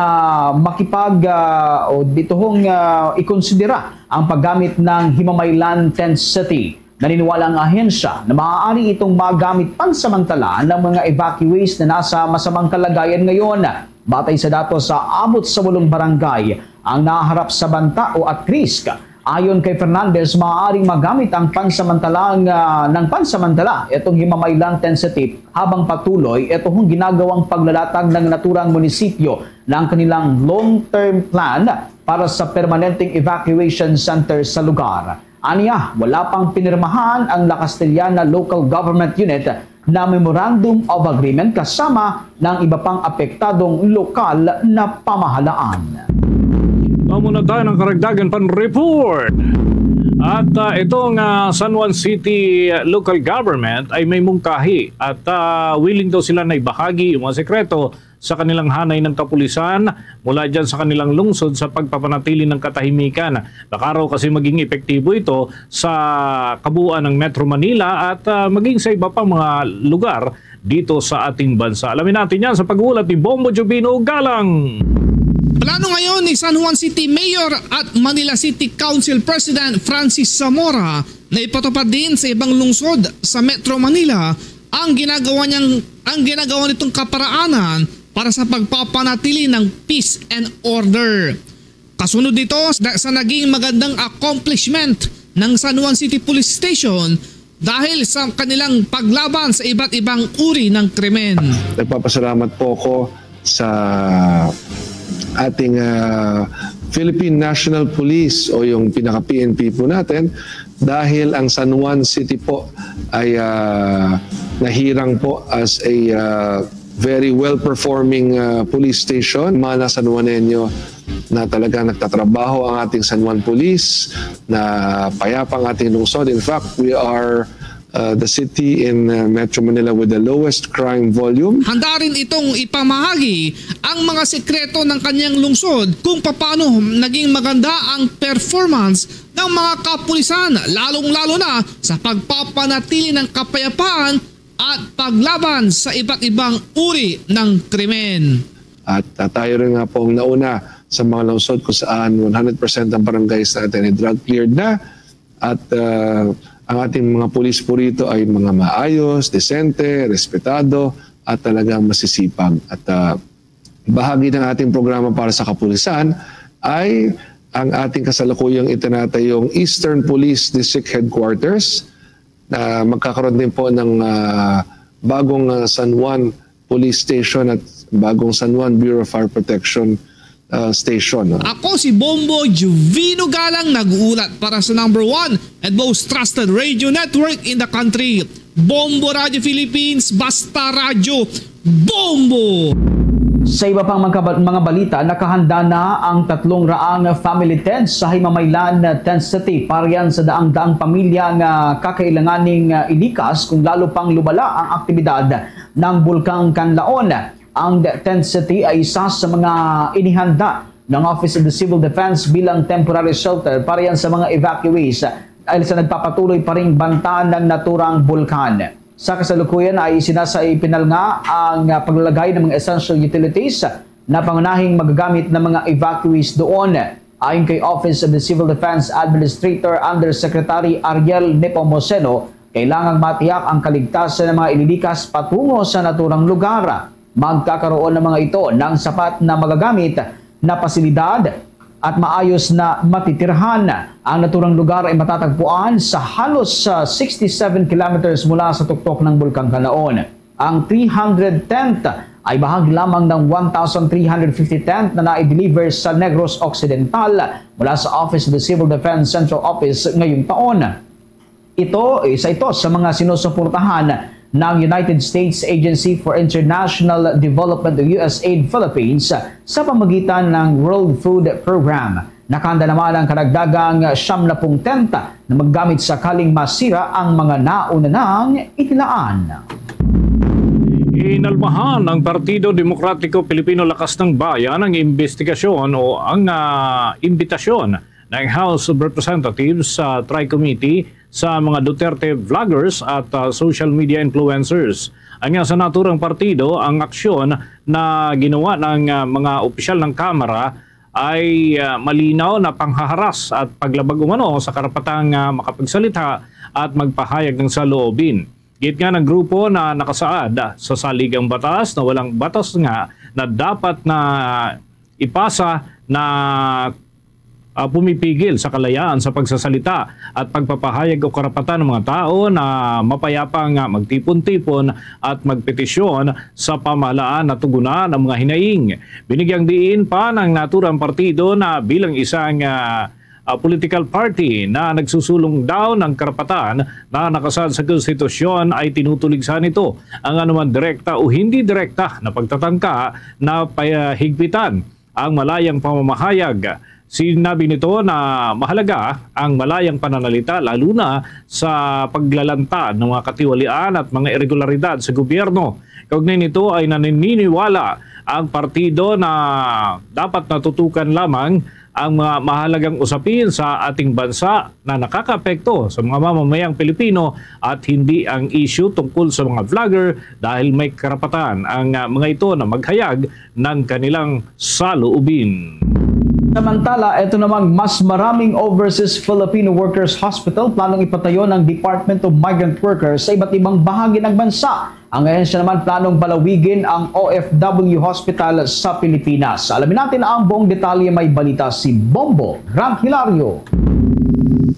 makipag ah, o dito hong ah, ikonsidera ang paggamit ng Himamaylan Tent City. Naniniwala ang ahensya na maaari itong magamit pansamantala ng mga evacuees na nasa masamang kalagayan ngayon. Batay sa datos, sa abot sa walong barangay ang naharap sa banta o at risk. Ayon kay Fernandez, maaaring magamit ang pansamantalang ah, ng pansamantala itong Himamaylan Tent City habang patuloy ito hong ginagawang paglalatag ng naturang munisipyo ng kanilang long-term plan para sa permanenteng evacuation center sa lugar. Aniya, wala pang pinirmahan ang La Castellana Local Government Unit na Memorandum of Agreement kasama ng iba pang apektadong lokal na pamahalaan. Mao na tayo ng karagdagan pan report. At ah, itong ah, San Juan City Local Government ay may mungkahi at ah, willing daw sila na ibahagi yung mga sekreto sa kanilang hanay ng kapulisan mula dyan sa kanilang lungsod sa pagpapanatili ng katahimikan. Baka raw kasi maging epektibo ito sa kabuuan ng Metro Manila at ah, maging sa iba pang mga lugar dito sa ating bansa. Alamin natin yan sa pag-uulat ni Bombo Jubino Galang. Plano ngayon ni San Juan City Mayor at Manila City Council President Francis Zamora na ipatupad din sa ibang lungsod sa Metro Manila ang ginagawa niyang, ang ginagawa nitong kaparaanan para sa pagpapanatili ng peace and order. Kasunod nito sa, sa naging magandang accomplishment ng San Juan City Police Station dahil sa kanilang paglaban sa iba't ibang uri ng krimen. Nagpapasalamat po ako sa ating, ah, Philippine National Police o yung pinaka-P N P po natin dahil ang San Juan City po ay, ah, nahirang po as a, ah, very well-performing, ah, police station. Mga San Juanenyo na talagang nagtatrabaho ang ating San Juan Police, na payapa ang ating lungsod. In fact, we are, uh, the city in, uh, Metro Manila with the lowest crime volume. Handa rin itong ipamahagi ang mga sekreto ng kanyang lungsod kung papaano naging maganda ang performance ng mga kapulisan, lalong-lalo na sa pagpapanatili ng kapayapaan at paglaban sa iba't ibang uri ng krimen. At, ah, tayo rin nga pong nauna sa mga lungsod kung saan one hundred percent ang barangays natin ay drug cleared na. At, ah, ang ating mga pulis po rito ay mga maayos, desente, respetado, at talagang masisipag. At, ah, bahagi ng ating programa para sa kapulisan ay ang ating kasalukuyang itinatayong Eastern Police District Headquarters, na magkakaroon din po ng, ah, bagong, ah, San Juan Police Station at bagong San Juan Bureau of Fire Protection, ah, Station. Ako si Bombo Juvino Galang, nag-uulat para sa number one and most trusted radio network in the country, Bombo Radio Philippines, Basta Radyo, Bombo! Sa iba pang mga, mga balita, nakahanda na ang tatlong raang family tents sa Himamaylan Tent City, parian sa daang-daang pamilya nga kakailanganing, ah, ilikas kung lalo pang lumala ang aktibidad ng Bulkang Kanlaon. Ang Tent City ay isa sa mga inihanda ng Office of the Civil Defense bilang temporary shelter parian sa mga evacuees dahil sa nagpapatuloy pa ring banta ng naturang bulkan. Sa kasalukuyan ay isinasa ipinalnga ang, ah, paglalagay ng mga essential utilities na pangunahing magagamit ng mga evacuees doon. Ayon kay Office of the Civil Defense Administrator Undersecretary Ariel Nepomuceno, kailangang matiyak ang kaligtasan ng mga ililikas patungo sa naturang lugar. Magkakaroon ng mga ito ng sapat na magagamit na pasilidad at maayos na matitirhan. Ang naturang lugar ay matatagpuan sa halos, ah, sixty-seven kilometers mula sa tuktok ng Bulkang Kanlaon. Ang three hundred tent ay bahagi lamang ng one thousand three hundred fifty tent na nai-deliver sa Negros Occidental mula sa Office of the Civil Defense Central Office ngayong taon. Ito, isa ito sa mga sinusuportahan ng United States Agency for International Development o U S A I D Philippines sa pamamagitan ng World Food Program. Nakahanda naman ang karagdagang siyam na pung tent na magagamit sakaling masira ang mga nauna nang itilaan. Inalmahan ng Partido Demokratiko Pilipino Lakas ng Bayan ang imbestigasyon o ang, ah, imbitasyon ng House of Representatives sa Tri-Committee sa mga Duterte vloggers at, ah, social media influencers. Anya sa naturang partido, ang aksyon na ginawa ng, ah, mga opisyal ng Kamara ay, ah, malinaw na panghaharas at paglabag umano sa karapatang, ah, makapagsalita at magpahayag ng saloobin. Giit nga ng grupo na nakasaad sa saligang batas na walang batas nga na dapat na ipasa na, ah, pumipigil sa kalayaan sa pagsasalita at pagpapahayag o karapatan ng mga tao na mapayapa nga magtipon-tipon at magpetisyon sa pamahalaan na tugunan ang mga hinaing. Binigyang diin pa ng naturang partido na bilang isang, ah, ah, political party na nagsusulong daw ng karapatan na nakasaad sa konstitusyon ay tinutuligsa nito ang anuman direkta o hindi direkta na pagtatangka na pahigpitan ang malayang pamamahayag. Sinabi nito na mahalaga ang malayang pananalita, lalo na sa paglalanta ng mga katiwalian at mga iregularidad sa gobyerno. Kaugnay nito ay naniniwala ang partido na dapat natutukan lamang ang mga mahalagang usapin sa ating bansa na nakakaapekto sa mga mamamayang Pilipino at hindi ang issue tungkol sa mga vlogger dahil may karapatan ang, ah, mga ito na maghayag ng kanilang saloobin. Samantala, ito namang mas maraming Overseas Filipino Workers Hospital planong ipatayo ng Department of Migrant Workers sa iba't ibang bahagi ng bansa. Ang ahensya naman planong palawigin ang O F W Hospital sa Pilipinas. Alamin natin ang buong detalye, may balita si Bombo Grant Hilario.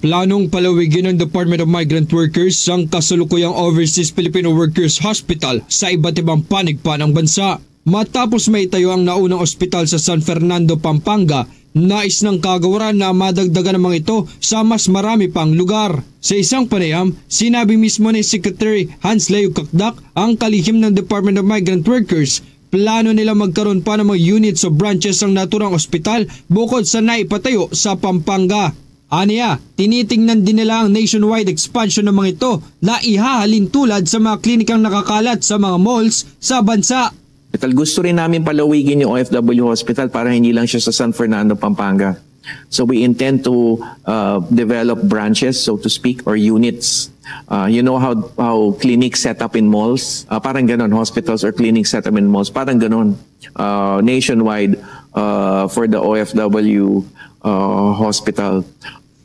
Planong palawigin ng Department of Migrant Workers ang kasalukuyang Overseas Filipino Workers Hospital sa iba't ibang panig pa ng bansa. Matapos maitayo ang naunang ospital sa San Fernando, Pampanga, nais ng kagawaran na madagdagan ang mga ito sa mas marami pang lugar. Sa isang panayam, sinabi mismo ni Secretary Hans Leo Cacdac, ang kalihim ng Department of Migrant Workers, plano nila magkaroon pa ng mga units o branches ang naturang ospital bukod sa naipatayo sa Pampanga. Aniya, tinitingnan din nila ang nationwide expansion ng mga ito na ihahalin tulad sa mga klinikang nakakalat sa mga malls sa bansa. Hospital. Gusto rin namin palawigin yung O F W Hospital para hindi lang siya sa San Fernando, Pampanga. So we intend to uh, develop branches, so to speak, or units. Uh, you know how how clinics set up in malls? Uh, parang ganon, hospitals or clinics set up in malls. Parang ganon. Uh, nationwide uh, for the O F W uh, hospital.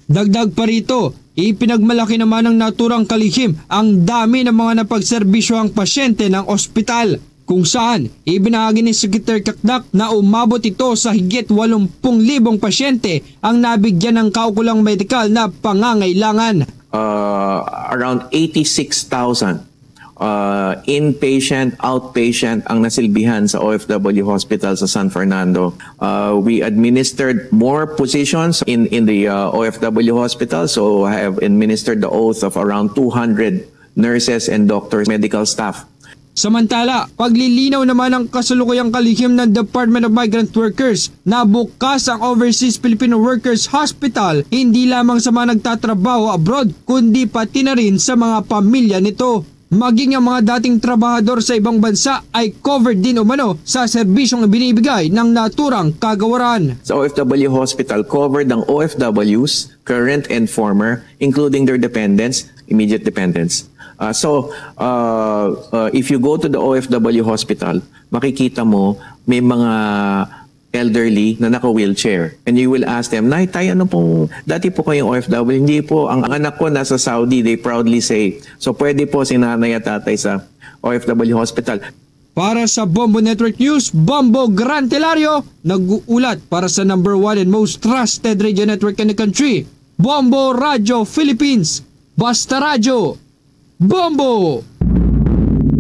Dagdag pa rito, ipinagmalaki naman ng naturang kalihim ang dami ng mga napagserbisyohang pasyente ng ospital, kung saan ibinahagi ni Secretary Cacdac na umabot ito sa higit walumpung libong pasyente ang nabigyan ng kaukulang medikal na pangangailangan. Uh, around eighty-six thousand uh, inpatient, outpatient ang nasilbihan sa O F W hospital sa San Fernando. Uh, we administered more positions in, in the uh, O F W hospital, so have administered the oath of around two hundred nurses and doctors, medical staff. Samantala, paglilinaw naman ng kasalukuyang kalihim ng Department of Migrant Workers na bukas ang Overseas Filipino Workers Hospital hindi lamang sa mga nagtatrabaho abroad kundi pati na rin sa mga pamilya nito. Maging ang mga dating trabahador sa ibang bansa ay covered din umano sa serbisyong ibinibigay ng naturang kagawaran. Sa O F W Hospital, covered ang O F Ws, current and former, including their dependents, immediate dependents. Uh, so, uh, uh, if you go to the O F W Hospital, makikita mo may mga elderly na naka-wheelchair. And you will ask them, "Nay, tay, ano pong, dati po kayong O F W?" "Hindi po, ang anak ko nasa Saudi," they proudly say. So, pwede po si nanay at tatay sa O F W hospital. Para sa Bombo Network News, Bombo Grantelario, nag-uulat para sa number one and most trusted radio network in the country, Bombo Radio Philippines. Basta Radyo, Bombo!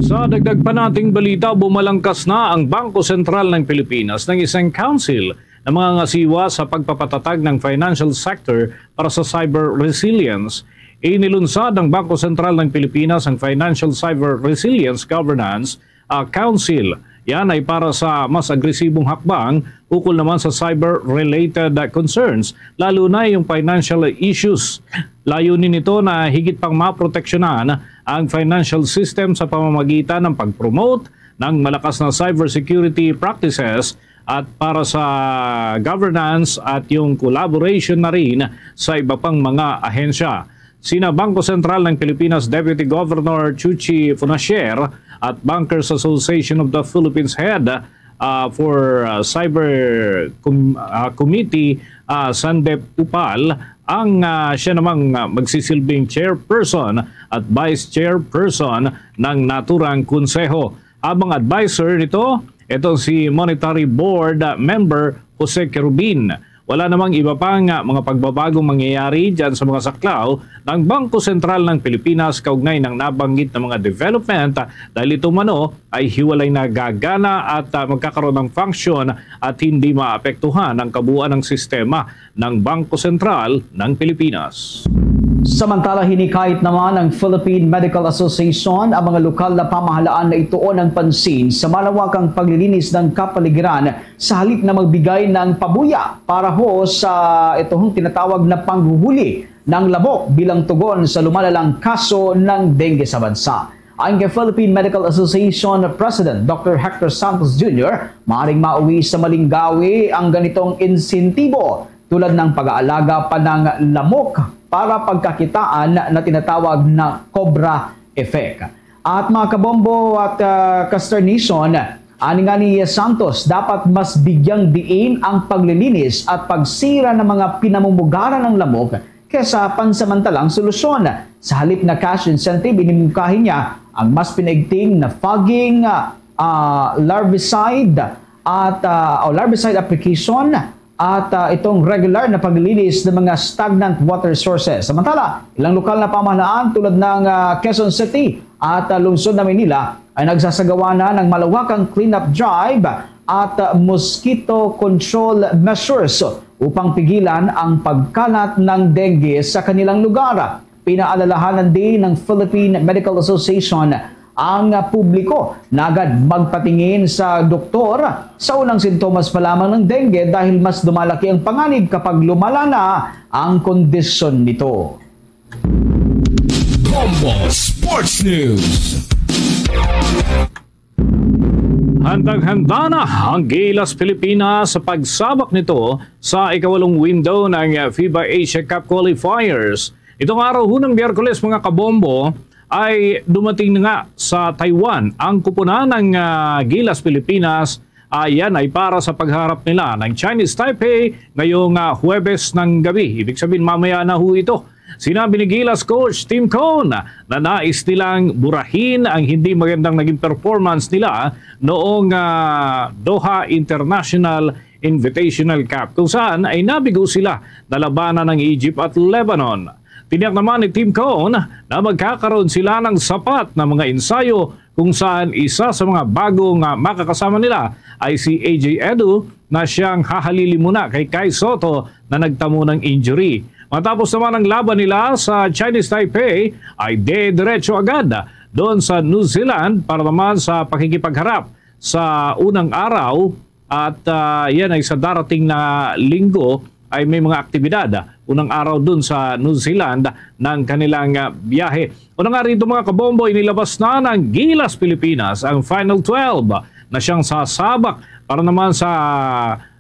Sa dagdag pa nating balita, bumalangkas na ang Bangko Sentral ng Pilipinas ng isang council na mga ngasiwa sa pagpapatatag ng financial sector para sa cyber resilience. Inilunsad ng Bangko Sentral ng Pilipinas ang Financial Cyber Resilience Governance, ah, Council. Yan ay para sa mas agresibong hakbang ukol naman sa cyber-related, ah, concerns, lalo na yung financial issues. Layunin nito na higit pang maproteksyonan ang financial system sa pamamagitan ng pag-promote ng malakas na cybersecurity practices at para sa governance at yung collaboration na rin sa iba pang mga ahensya. Sina Bangko Sentral ng Pilipinas Deputy Governor Chuchi Funasher at Bankers Association of the Philippines Head, ah, for, ah, Cyber Com-, ah, Committee, ah, Sandep Upal, ang, ah, siya namang, ah, magsisilbing chairperson at vice chairperson ng naturang konseho. Habang adviser nito, ito si Monetary Board, ah, member Jose Querubin. Wala namang iba pang, ah, mga pagbabagong mangyayari dyan sa mga saklaw ng Bangko Sentral ng Pilipinas kaugnay ng nabanggit na mga development, ah, dahil ito umano ay hiwalay na gagana at, ah, magkakaroon ng function at hindi maapektuhan ang kabuuan ng sistema ng Bangko Sentral ng Pilipinas. Samantala, hinikayat naman ng Philippine Medical Association ang mga lokal na pamahalaan na ituon ang pansin sa malawakang paglilinis ng kapaligiran sa halip na magbigay ng pabuya para ho sa ito hong tinatawag na panghuhuli ng lamok bilang tugon sa lumalalang kaso ng dengue sa bansa. Ayon kay Philippine Medical Association President Doctor Hector Santos Junior, maaaring mauwi sa Malingaoe ang ganitong insentibo tulad ng pag-aalaga pa ng lamok para pagkakitaan na tinatawag na cobra effect. At mga kabombo at, ah, ka-Star Nation, ani nga ni Santos, dapat mas bigyang diin ang paglilinis at pagsira ng mga pinamumugaran ng lamok kesa pansamantalang solusyon. Sa halip na cash incentive, inimungkahi niya ang mas pinaigting na fogging, ah, larvicide at, ah, o larvicide application at, ah, itong regular na paglilinis ng mga stagnant water sources. Samantala, ilang lokal na pamahalaan tulad ng, ah, Quezon City at, ah, Lungsod ng Manila ay nagsasagawa na ng malawakang cleanup drive at, ah, mosquito control measures upang pigilan ang pagkalat ng dengue sa kanilang lugar. Pinaalalahanan din ng Philippine Medical Association ang publiko na agad magpatingin sa doktor sa unang sintomas pa lamang ng dengue dahil mas lumalaki ang panganib kapag lumala na ang kondisyon nito. Bombo Sports News. Handang-handa na ang Gilas Pilipinas sa pagsabak nito sa ikawalong window ng FIBA Asia Cup qualifiers. Itong araw ho ng Miyerkules, mga kabombo, ay dumating na nga sa Taiwan ang kupunan ng, ah, Gilas Pilipinas. Ah, yan ay para sa pagharap nila ng Chinese Taipei ngayong, ah, Huwebes ng gabi. Ibig sabihin, mamaya na ho ito. Sinabi ni Gilas coach Tim Cone na nais nilang burahin ang hindi magandang naging performance nila noong, ah, Doha International Invitational Cup, kung saan ay nabigo sila na labanan ng Egypt at Lebanon. Tiniyak naman ni Tim Cone na magkakaroon sila ng sapat na mga ensayo, kung saan isa sa mga bagong, ah, makakasama nila ay si A J Edu, na siyang hahalili muna kay Kai Sotto na nagtamo ng injury. Matapos naman ang laban nila sa Chinese Taipei, ay diretso agad doon sa New Zealand para naman sa pakikipagharap sa unang araw. At, ah, yan ay sa darating na linggo ay may mga aktibidad, ah, unang araw dun sa New Zealand ng kanilang, ah, biyahe. Una nga rito, mga kabombo, inilabas na ng Gilas Pilipinas ang Final twelve na siyang sasabak para naman sa,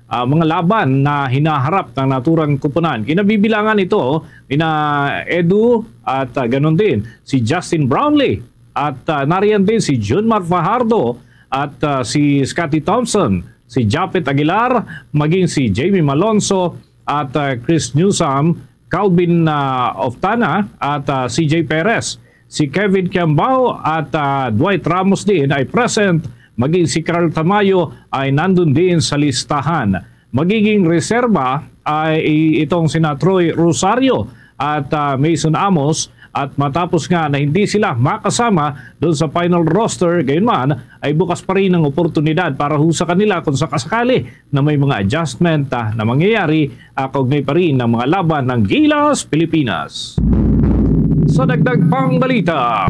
ah, mga laban na hinaharap ng naturang kupunan. Kinabibilangan ito nina Edu at, ah, ganun din si Justin Brownlee at, ah, nariyan din si Junmar Fajardo at, ah, si Scottie Thompson, si Japet Aguilar, maging si Jamie Malonzo at, ah, Chris Newsome, Calvin, ah, Oftana at, ah, C J Perez. Si Kevin Kiambao at, ah, Dwight Ramos din ay present, maging si Carl Tamayo ay nandun din sa listahan. Magiging reserba ay itong sina Troy Rosario at, ah, Mason Amos, at matapos nga na hindi sila makasama doon sa final roster, gayunman ay bukas pa rin ang oportunidad para ho sa kanila kung sakasakali na may mga adjustment, ah, na mangyayari, ah, kaugnay pa rin ng mga laban ng Gilas Pilipinas. Sa dagdag pang balita,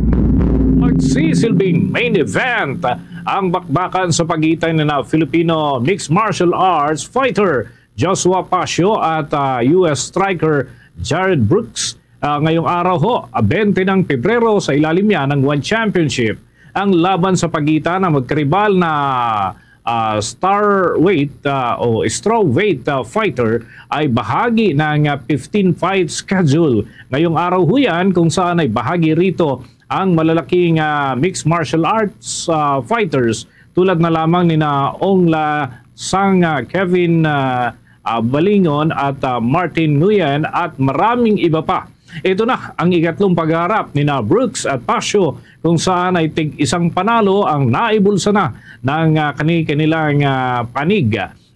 magsisilbing main event ang bakbakan sa pagitan na Filipino mixed martial arts fighter Joshua Pacio at, ah, U S striker Jared Brooks, ah, ngayong araw ho, ah, twenty ng Pebrero, sa ilalim niya ng One Championship. Ang laban sa pagitan ng magkaribal na, ah, star weight, ah, o straw weight, ah, fighter ay bahagi ng, ah, fifteen fight schedule. Ngayong araw ho yan, kung saan ay bahagi rito ang malalaking, ah, mixed martial arts, ah, fighters tulad na lamang nina Ong La Sang, ah, Kevin, ah, ah, Balingon at, ah, Martin Nguyen at maraming iba pa. Ito na ang ikatlong pagharap nina Brooks at Pacio, kung saan ay tig isang panalo ang naibulsa na ng, ah, kani-kanilang, ah, panig.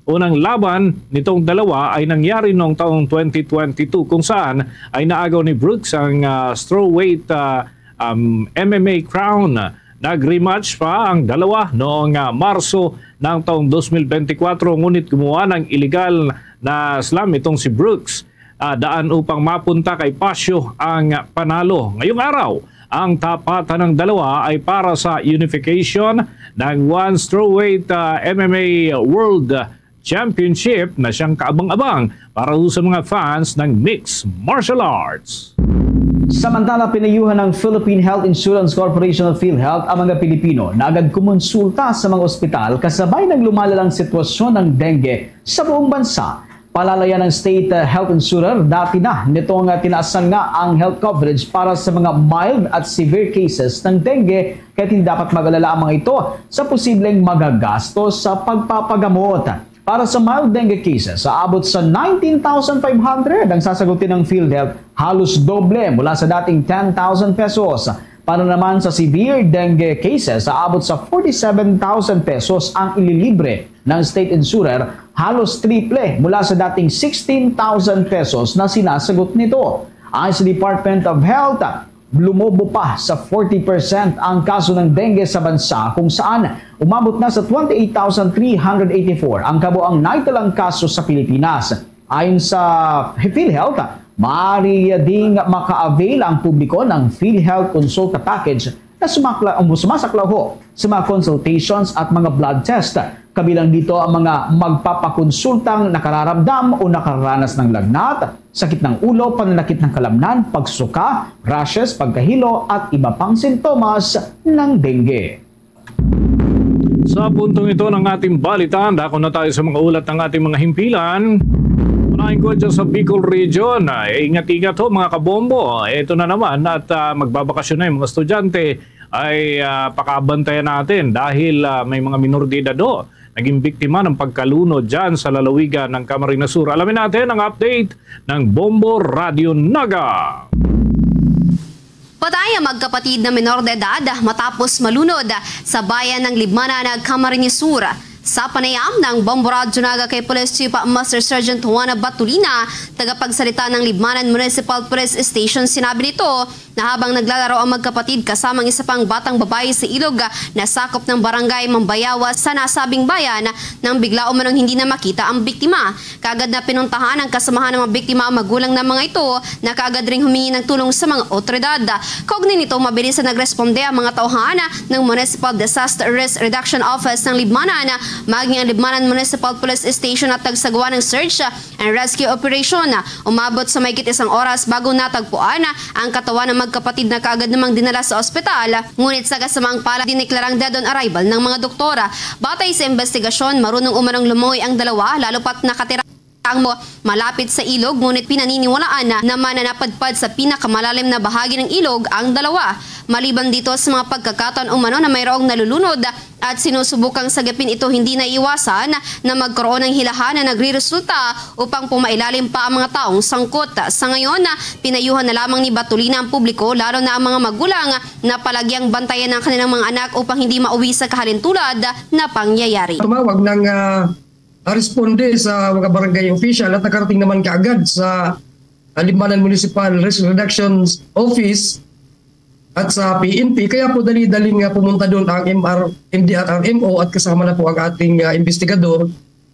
Unang laban nitong dalawa ay nangyari noong taong twenty twenty-two, kung saan ay naagaw ni Brooks ang, ah, strawweight, ah, um, M M A crown. Nag-rematch pa ang dalawa noong, ah, Marso ng taong twenty twenty-four, ngunit gumawa ng illegal na slam itong si Brooks, ah, daan upang mapunta kay Pacio ang panalo. Ngayong araw, ang tapatan ng dalawa ay para sa unification ng One Strawweight, ah, M M A World Championship na siyang kaabang-abang para ho sa mga fans ng mixed martial arts. Samantala, pinayuhan ng Philippine Health Insurance Corporation o PhilHealth ang mga Pilipino na agad kumonsulta sa mga ospital kasabay ng lumalalang sitwasyon ng dengue sa buong bansa. Palalayan ng state, uh, health insurer, dati na nitong, uh, tinaasan nga ang health coverage para sa mga mild at severe cases ng dengue, kaya hindi dapat mag-alala ang mga ito sa posibleng magagastos sa pagpapagamot. Para sa mild dengue cases, aabot sa nineteen thousand five hundred ang sasagutin ng PhilHealth, halos doble mula sa dating ten thousand pesos. Para naman sa severe dengue cases, aabot sa forty-seven thousand pesos ang ililibre ng state insurer, halos triple mula sa dating sixteen thousand pesos na sinasagot nito. Ayon sa Department of Health, lumobo pa sa forty percent ang kaso ng dengue sa bansa, kung saan umabot na sa twenty-eight thousand three hundred eighty-four ang kabuang naitalang kaso sa Pilipinas. Ayon sa PhilHealth, maaari ding maka-avail ang publiko ng PhilHealth Consulta Package na sumakla-, um, sumasaklaw ho sa mga consultations at mga blood test. Kabilang dito ang mga magpapakonsultang nakararamdam o nakaranas ng lagnat, sakit ng ulo, pananakit ng kalamnan, pagsuka, rashes, pagkahilo, at iba pang sintomas ng dengue. Sa puntong ito ng ating balitaan, dako na tayo sa mga ulat ng ating mga himpilan. Unahin ko dyan sa Bicol Region. Ay, ingat-ingat ho, mga kabombo. Ito na naman at, ah, magbabakasyon na yung mga estudyante. Ay, ah, pakabantayan natin dahil, ah, may mga minor de edad ho naging biktima ng pagkalunod dyan sa lalawigan ng Camarines Sur. Alamin natin ang update ng Bombo Radyo Naga. Patay ang magkapatid na menor de edad matapos malunod sa bayan ng Libmanan, Camarines Sur. Sa panayam ng Bombo Radyo Naga kay Police Chief Master Sergeant Juan Batulina, tagapagsalita ng Libmanan Municipal Police Station, sinabi nito na habang naglalaro ang magkapatid kasama ang isa pang batang babae sa ilog na sakop ng barangay Mambayawa sa nasabing bayan, nang bigla umanong hindi na makita ang biktima. Kaagad na pinuntahan ang kasamahan ng mga biktima ang magulang ng mga ito, na kaagad ring humingi ng tulong sa mga otoridad. Kaugnay nito, mabilis na nagresponde ang mga tauhan ng Municipal Disaster Risk Reduction Office ng Libmanan, maging ang Libmanan Municipal Police Station at nagsagawa ng search and rescue operation. Umabot sa mahigit isang oras bago natagpuan ang katawan ng magkapatid na kaagad namang dinala sa ospital. Ngunit sa kasamaang palad, diniklarang dead on arrival ng mga doktor. Batay sa investigasyon, marunong umanong lumangoy ang dalawa, lalo pat nakatira ang mo malapit sa ilog, ngunit pinaniniwalaan na naman na napadpad sa pinakamalalim na bahagi ng ilog ang dalawa. Maliban dito, sa mga pagkakataon umano na mayroong nalulunod at sinusubukang sagipin ito, hindi naiwasan na magkaroon ng hilahan na nagriresulta upang pumailalim pa ang mga taong sangkot. Sa ngayon, pinayuhan na lamang ni Batulina ang publiko, lalo na ang mga magulang, na palagiang bantayan ang kanilang mga anak upang hindi mauwi sa kahalintulad na pangyayari. Tumawag ng, ah, responde sa mga barangay official at nakarating naman kaagad sa Libmanan Municipal Risk Reduction Office at sa P N P. Kaya po dali-dali nga pumunta doon ang M R, M D R R M O at kasama na po ang ating, ah, investigador.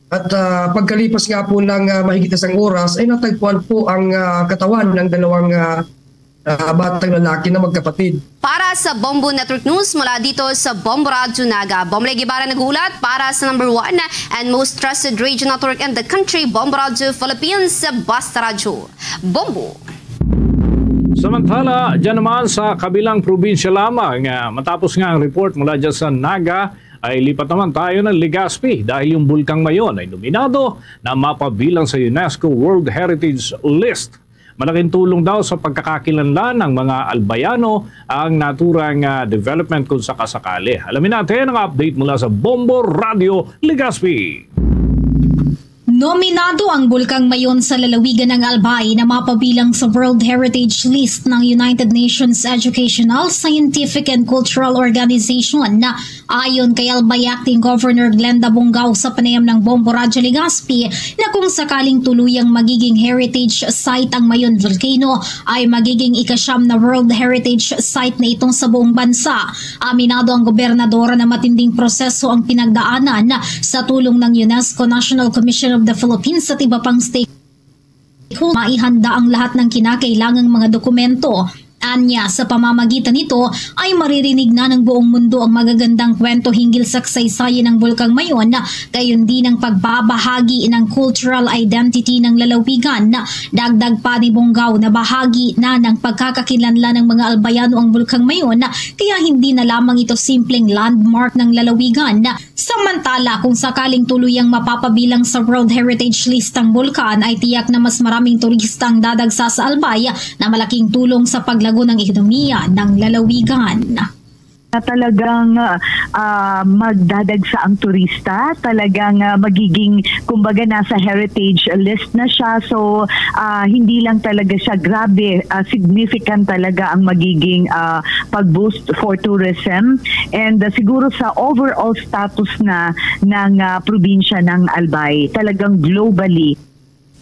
At, ah, pagkalipas nga po ng, ah, mahigit isang oras, ay natagpuan po ang, ah, katawan ng dalawang, ah, ah, batang lalaki na magkapatid. Para sa Bombo Network News, mula dito sa Bombo Radyo Naga, Bomlay Guevara naghulat para sa number one and most trusted radio network in the country, Bombo Radyo Philippines, Basta Radyo. Bombo. Samantala, dyan naman sa kabilang probinsya lamang, ah, matapos nga ang report mula dyan sa Naga, ay lipat naman tayo ng Legazpi dahil yung Bulkang Mayon ay nominado na mapabilang sa UNESCO World Heritage List. Malaking tulong daw sa pagkakakilanlan ng mga Albayano ang naturang, ah, development kung sakasakali. Alamin natin ang update mula sa Bombo Radyo Legazpi. Nominado ang Bulkang Mayon sa lalawigan ng Albay na mapabilang sa World Heritage List ng United Nations Educational, Scientific and Cultural Organization. Ayon kay Albay Acting Governor Glenda Bongao, sa panayam ng Bombo Radyo Legazpi, na kung sakaling tuluyang magiging heritage site ang Mayon Volcano, ay magiging ikasyam na World Heritage Site na ito sa buong bansa. Aminado ang gobernadora na matinding proseso ang pinagdaanan sa tulong ng UNESCO, National Commission of the Philippines at iba pang stakeholders. Maihanda ang lahat ng kinakailangang mga dokumento. Anya, sa pamamagitan nito ay maririnig na ng buong mundo ang magagandang kwento hinggil sa kasaysayan ng Bulkang Mayon, gayon din ang pagbabahagi ng cultural identity ng lalawigan. Dagdag pa ni Bongao na bahagi na ng pagkakakilanlan ng mga Albayano ang Bulkang Mayon, kaya hindi na lamang ito simpleng landmark ng lalawigan. Samantala, kung sakaling tuluyang mapapabilang sa World Heritage List ang bulkan, ay tiyak na mas maraming turista ang dadagsa sa Albay, na malaking tulong sa paglago ng ekonomiya ng lalawigan. Na talagang ah, magdadagsa ang turista, talagang ah, magiging, kumbaga, nasa heritage list na siya. So ah, hindi lang talaga siya grabe, ah, significant talaga ang magiging ah, pag-boost for tourism. And ah, siguro sa overall status na ng ah, probinsya ng Albay, talagang globally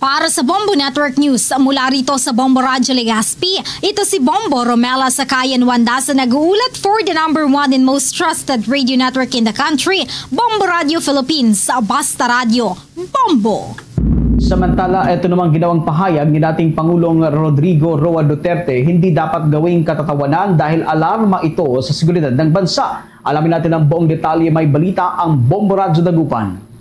Para sa Bombo Network News, mula rito sa Bombo Radyo Legazpi, ito si Bombo Romela Sakayan Wandasa, nag-uulat for the number one and most trusted radio network in the country, Bombo Radio Philippines. Basta Radyo, Bombo! Samantala, ito namang ginawang pahayag ni dating Pangulong Rodrigo Roa Duterte, hindi dapat gawing katatawanan dahil alarma ito sa seguridad ng bansa. Alamin natin ang buong detalye, may balita ang Bombo Radyo Dagupan.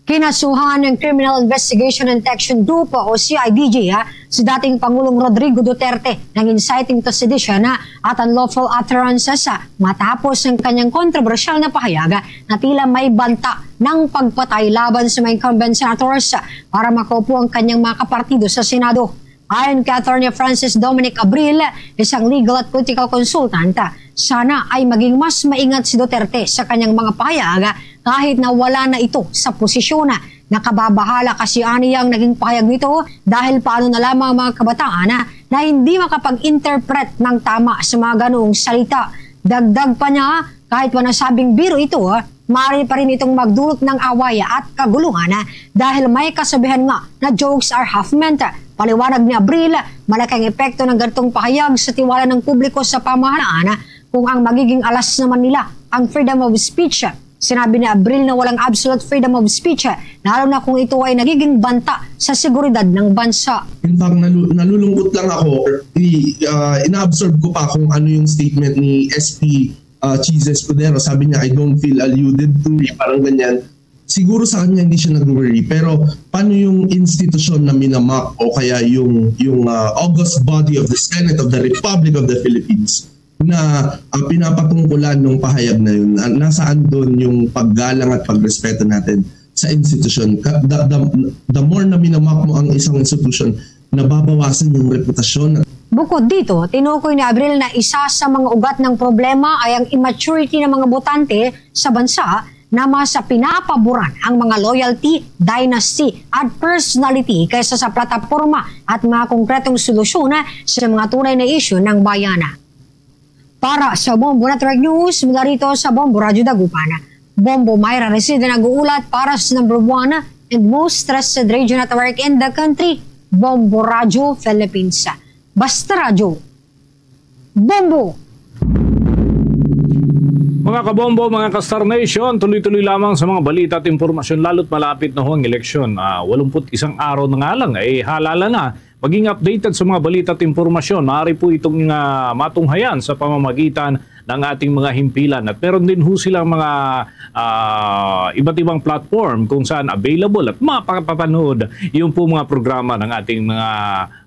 Kinasuhan ng Criminal Investigation and Detection Group o C I D G, ha, si dating Pangulong Rodrigo Duterte ng inciting to sedition, ha, at unlawful utterances, ha, matapos ang kanyang kontrobersyal na pahayag, ha, na tila may banta ng pagpatay laban sa mga incumbent senators, ha, para makaupo ang kanyang mga kapartido sa Senado. Ayon kay Attorney Francis Dominic Abril, isang legal at political consultant, sana ay maging mas maingat si Duterte sa kanyang mga pahayag kahit na wala na ito sa posisyon. Nakababahala kasi aniya ang naging pahayag nito dahil paano na lamang ang mga kabataan na hindi makapag-interpret ng tama sa mga ganoong salita. Dagdag pa niya, kahit pa nasabing biro ito, maaari pa rin itong magdulot ng away at kaguluhan dahil may kasabihan nga na jokes are half meant. Paliwanag ni Abril, malaki ang epekto ng ganitong pahayag sa tiwala ng publiko sa pamahalaan kung ang magiging alas naman nila ang freedom of speech. Sinabi ni Abril na walang absolute freedom of speech, lalo na kung ito ay nagiging banta sa seguridad ng bansa. In fact, nalu- nalulungkot lang ako. I, uh, ina-absorb ko pa kung ano yung statement ni S P uh, Chiz Escudero. Sabi niya, "I don't feel alluded to." Parang ganyan. Siguro sa kanya hindi siya nagwo-worry. Pero paano yung institusyon na minamak o kaya yung, yung uh, august body of the Senate of the Republic of the Philippines na uh, pinapatungkulan ng pahayag na yun? Uh, nasaan doon yung paggalang at pagrespeto natin sa institusyon? The, the, the more na minamak mo ang isang institusyon, nababawasan yung reputasyon. Bukod dito, tinukoy ni Abril na isa sa mga ugat ng problema ay ang immaturity ng mga botante sa bansa na mas pinapaboran ang mga loyalty, dynasty at personality kaysa sa plataporma at mga konkretong solusyon sa mga tunay na isyu ng bayan. Para sa Bombo Network News, mula rito sa Bombo Radyo Dagupan, Bombo Myra Resida nag-uulat para sa number one and most trusted radio network in the country, Bombo Radyo Philippines. Basta Radyo, Bombo! Mga kabombo, mga ka-Star Nation, tuloy-tuloy lamang sa mga balita at impormasyon, lalo't malapit na ho ang eleksyon. Ah, walumput isang araw na nga lang, eh, halala na. Maging updated sa mga balita at impormasyon, maaari po itong ah, matunghayan sa pamamagitan ng ating mga himpilan. At meron din ho silang mga ah, iba't ibang platform kung saan available at mapapanood yung po mga programa ng ating mga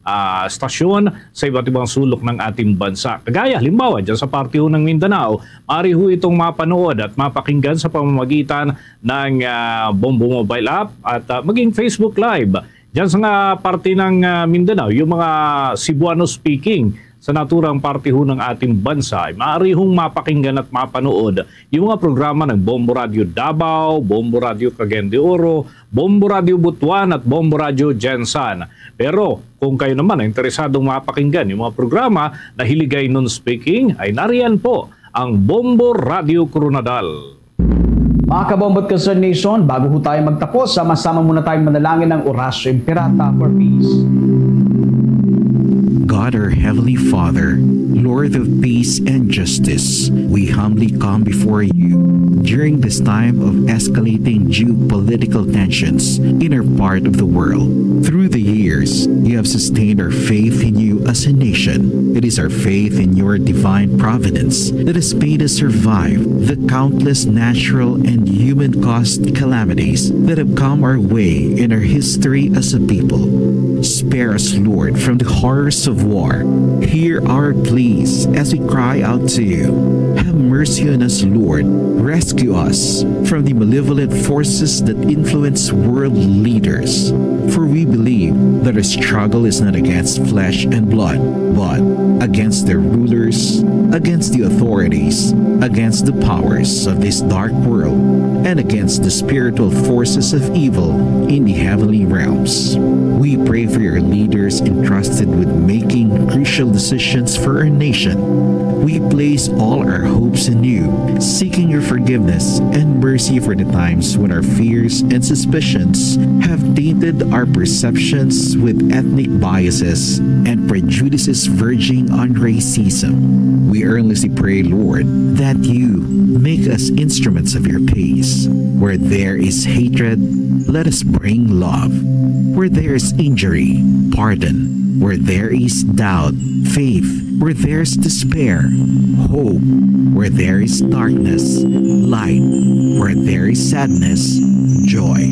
ah, stasyon sa iba't ibang sulok ng ating bansa. Kagaya, halimbawa, dyan sa parte ho ng Mindanao, maaari ho itong mapanood at mapakinggan sa pamamagitan ng ah, Bombo Mobile App at ah, maging Facebook Live. Diyan sa nga parte ng ah, Mindanao, yung mga Cebuano speaking sa naturang parte ho ng ating bansa, ay maaari hong mapakinggan at mapanood yung mga programa ng Bombo Radio Davao, Bombo Radio Cagayan de Oro, Bombo Radio Butuan at Bombo Radio Gensan. Pero kung kayo naman ay interesadong mapakinggan yung mga programa na hilig ay non-speaking, ay nariyan po ang Bombo Radio Coronadal. Mga kabombo at ka-Star Nation, bago ho tayo magtapos, sama-sama muna tayong manalangin ng Orasyo Imperata for Peace. God, our Heavenly Father, Lord of peace and justice, we humbly come before you during this time of escalating geopolitical tensions in our part of the world. Through the years, you have sustained our faith in you as a nation. It is our faith in your divine providence that has made us survive the countless natural and human caused calamities that have come our way in our history as a people. Spare us, Lord, from the horrors of war. Hear our pleas as we cry out to you. Have mercy on us, Lord. Rescue us from the malevolent forces that influence world leaders. For we believe that our struggle is not against flesh and blood, but against the rulers, against the authorities, against the powers of this dark world, and against the spiritual forces of evil in the heavenly realms. We pray for your leaders entrusted with making crucial decisions for our nation. We place all our hopes in you, seeking your forgiveness and mercy for the times when our fears and suspicions have tainted our perceptions with ethnic biases and prejudices verging on racism. We earnestly pray, Lord, that you make us instruments of your peace. Where there is hatred, let us bring love. Where there is injury, pardon. Where there is doubt, faith. Where there is despair, hope. Where there is darkness, light. Where there is sadness, joy.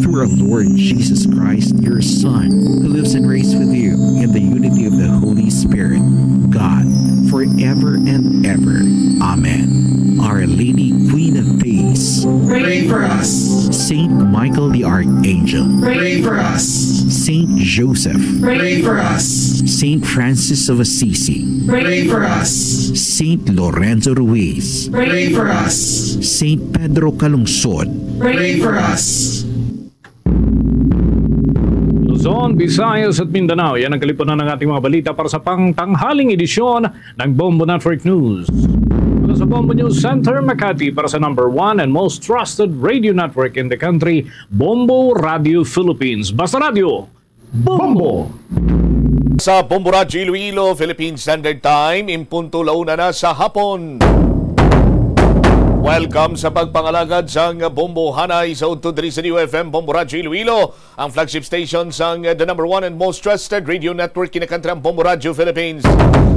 Through our Lord Jesus Christ, your Son, who lives and reigns with you in the unity of the Holy Spirit, God, forever and ever. Amen. Our Lady, Queen of Peace, pray for us. Saint Michael the Archangel, pray for us. Saint Joseph, pray for us. Saint Francis of Assisi, pray for us. Saint Lorenzo Ruiz, pray for us. Saint Pedro Calungsod, pray for us. Luzon, Visayas at Mindanao, yan ang kalipunan ng ating mga balita para sa pangtanghaling edisyon ng Bombo Network News. Mula sa Bombo News Center, Makati, para sa number one and most trusted radio network in the country, Bombo Radio Philippines. Basta Radio, Bombo! Sa Bombo Radyo Iloilo, Philippine Standard Time, in punto la una na sa hapon. Welcome sa pagpangalagad sang Bombo Hanay sa udto diri sa D U F M Bombo Radyo Iloilo, ang flagship station sang the number one and most trusted radio network kinakantrang Bombo Radyo Philippines.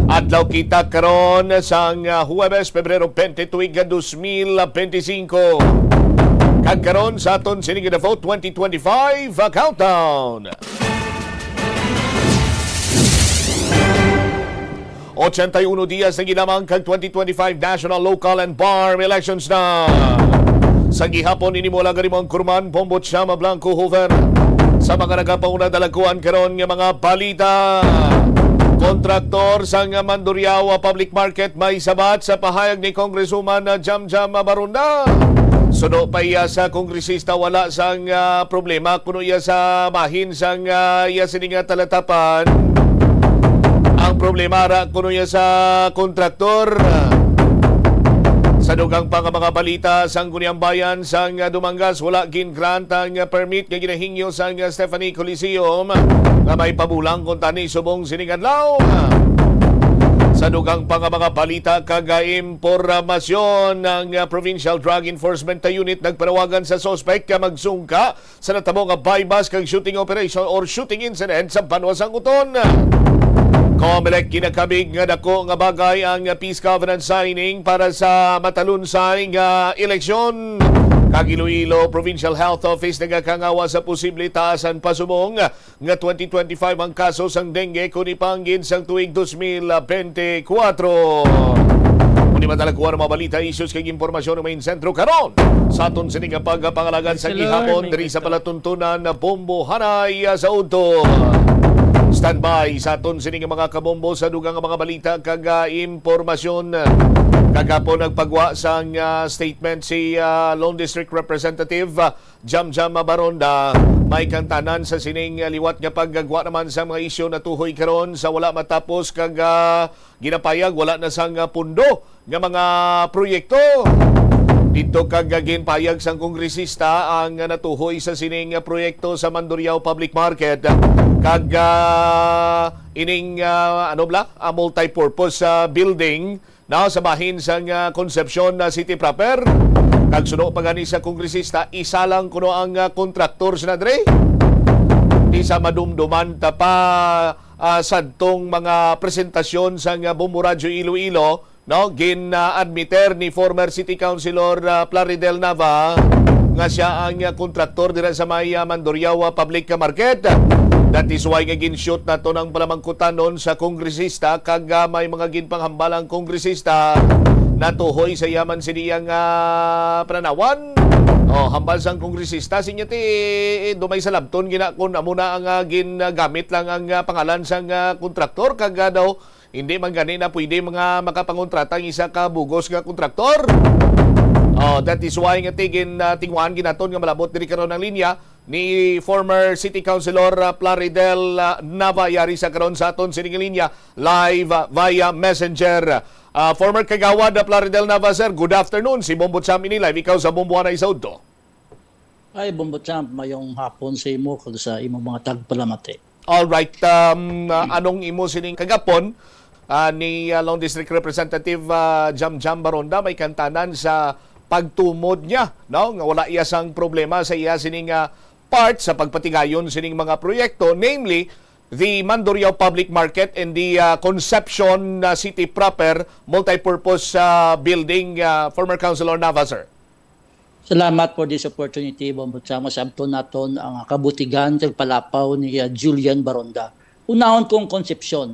Adlaw kita karon sang, ah, Huwebes, Pebrero twenty, tuig nga dos mil benti-singko. Kag karon sa aton sini nga Davao twenty twenty-five, ah, countdown. Ochenta y uno dias na ginamang kag twenty twenty-five national, local, and BARMM elections na. Sa gihapon, ini mo lang gani mo ang kurman, Bombo Chama Blanco Hoover. Sa mga nagapauna, dalaguan karon nga mga balita. Kontraktor sang Mandurriao Public Market may sabat sa pahayag ni Congresswoman Jamjam Baronda. Suno pa iya sa kongresista, wala sang, ah, problema kuno iya sa bahin sang, ah, iya sini nga talatapan. Ang problema ra kuno iya sa kontraktor. Sa dugang pa nga mga balita, Sangguniang Bayan sang Dumangas wala gin-grant ang permit nga ginahingyo sang Stephanie Coliseum nga may pabulang kuntani subong sining adlaw. Sa dugang pa nga mga balita kag impormasyon, ang Provincial Drug Enforcement Unit nagpanawagan sa suspek nga magsungka sa natabo nga buy-bust kag shooting operation or shooting incident sa banwa sang Oton. Comelec ginakabig nga dako nga bagay ang peace covenant signing para sa matalunsay nga eleksyon. Kag Iloilo Provincial Health Office nagakangawa sa posible taasan pa subong nga twenty twenty-five ang kaso sang dengue kon ipanggid sang tuig dos mil benti-kwatro. Muni madalakuan ang mga balita, issues kag impormasyon nga may sentro karon sa aton sini nga pagpangalagad sa gihapon diri sa palatuntunan na Bombo Hanay sa udto. Standby sa aton sini nga mga kabombo sa dugang nga mga balita kag, ah, impormasyon. Kagapon nagpagwa sang, ah, statement si, ah, Lone District Representative, ah, Jamjam Baronda, may kantanan sa sining liwat nga paggagwa naman sa mga isyu natuhoy karon sa wala matapos kag, ah, ginapayag wala na sang, ah, pundo nga mga proyekto. Didto kag ginpahayag sang kongresista ang natuhoy sa sining proyekto sa Mandurriao Public Market kag, ah, ining, ah, ano bala, ah, multi-purpose, ah, building na sa bahin sang, ah, Concepcion, ah, City Proper. Kag suno pa gani sa kongresista, isa lang kuno ang, ah, kontraktor sa nadre. Di sa madumduman ta pa, ah, sadtong mga presentasyon sang, ah, Bombo Radyo Iloilo, no, gin-admiter ni former City Councilor, ah, Plaridel Nava nga sia ang, ah, kontraktor dira sa may, ah, Mandurriao, ah, Public Market. That is why nga gin-shoot naton ang palamangkutanon sa kongresista kag, ah, may mga ginpanghambal ang kongresista natuhoy sa iya man sini ang, ah, pananawan. Oh, hambal sang kongresista, sinya ti, eh, dumay sa labton gina kun amo na ang, ah, ginagamit lang ang, ah, pangalan sang, ah, kontraktor kag, ah, daw hindi man gani na pwede mga makapangontrata ang isa ka bugos nga kontraktor. Oh, that is why nga tigin, ah, tinguhaan ginaton nga malabot diri karon ang linya ni former City Councilor, ah, Plaridel, ah, Nava. Yari sa karon sa aton sining linya live, ah, via messenger. Ah, former Kagawad, ah, Plaridel Nava, sir, good afternoon. Si Bombo Champ ini live, ikaw sa Bombo Anay sa Udto. Ay, Bombo Champ, mayong hapon sa imo kag sa imong mga tagpalamati. All right, um, uh, anong imo sining kagapon, uh, ni, uh, Long District Representative, uh, Jam Jam Baronda may kantanan sa pagtumod niya, no, nga wala iya sang problema sa iya sining, uh, part sa pagpatigayon sining mga proyekto, namely the Mandurriao Public Market and the, uh, Concepcion, uh, City Proper multipurpose, uh, building, uh, former Councilor Nava, sir. Salamat for this opportunity, Bombo Chang. Masabton naton ang kabutigan kag palapaw ni, uh, Julian Baronda. Unahon kong Concepcion.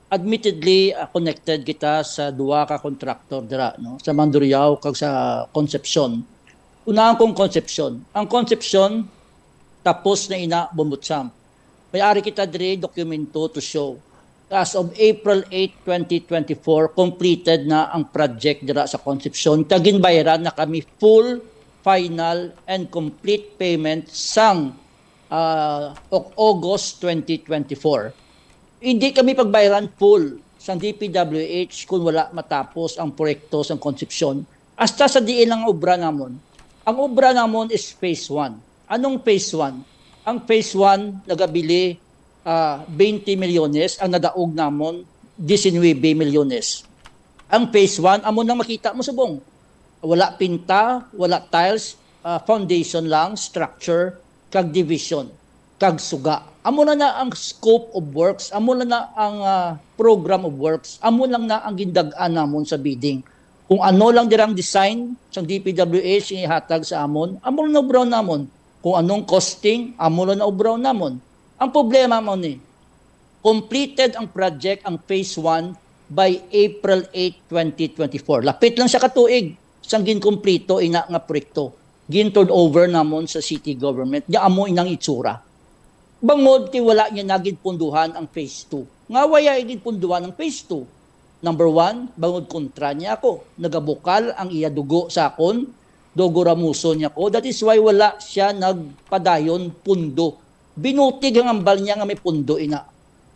Admittedly, uh, connected kita sa duha ka kontraktor dira, no? Sa Mandurriao kag sa Concepcion. Unahon kong Concepcion. Ang Concepcion, tapos na ina, Bombo Chang. May ari kita diri dokumento to show. As of April eight, twenty twenty-four, completed na ang project dira sa Concepcion. Kag ginbayran na kami full, final, and complete payment sang, ah, Oc-, August twenty twenty-four. Hindi kami pagbayran full sang D P W H kung wala matapos ang proyekto sang Concepcion. Hasta sa diin ang obra namon. Ang obra namon is phase one. Anong phase one? Ang phase one nagabili, ah, twenty milyones, ang nadaog namon, diecinuebe milyones. Ang phase one, amo nang makita mo subong. Wala pinta, wala tiles, ah, foundation lang, structure, kag division, kag suga. Amo na na ang scope of works, amo na na ang, ah, program of works, amo lang na ang gindag-an namon sa bidding. Kung ano lang dirang design sang D P W H ihatag sa amon, amo lang na obraw namon. Kung anong costing, amo lang na obraw namon. Ang problema mo ni, completed ang project, ang phase one, by April eight, twenty twenty-four. Lapit lang sa katuig sang ginkumplito ina nga proyekto. Gin-turn over namon sa city government. Nga amo inang itsura. Bangod kay wala niya na ginpunduhan ang phase two. Nga wala ginpunduhan ang phase two? Number one, bangod kontra niya ako. Nagabukal ang iya dugo sa akon. Dugo ramuson niya ko. That is why wala siya nagpadayon pundo. Binutig ang ambal niya nga may pundo ina.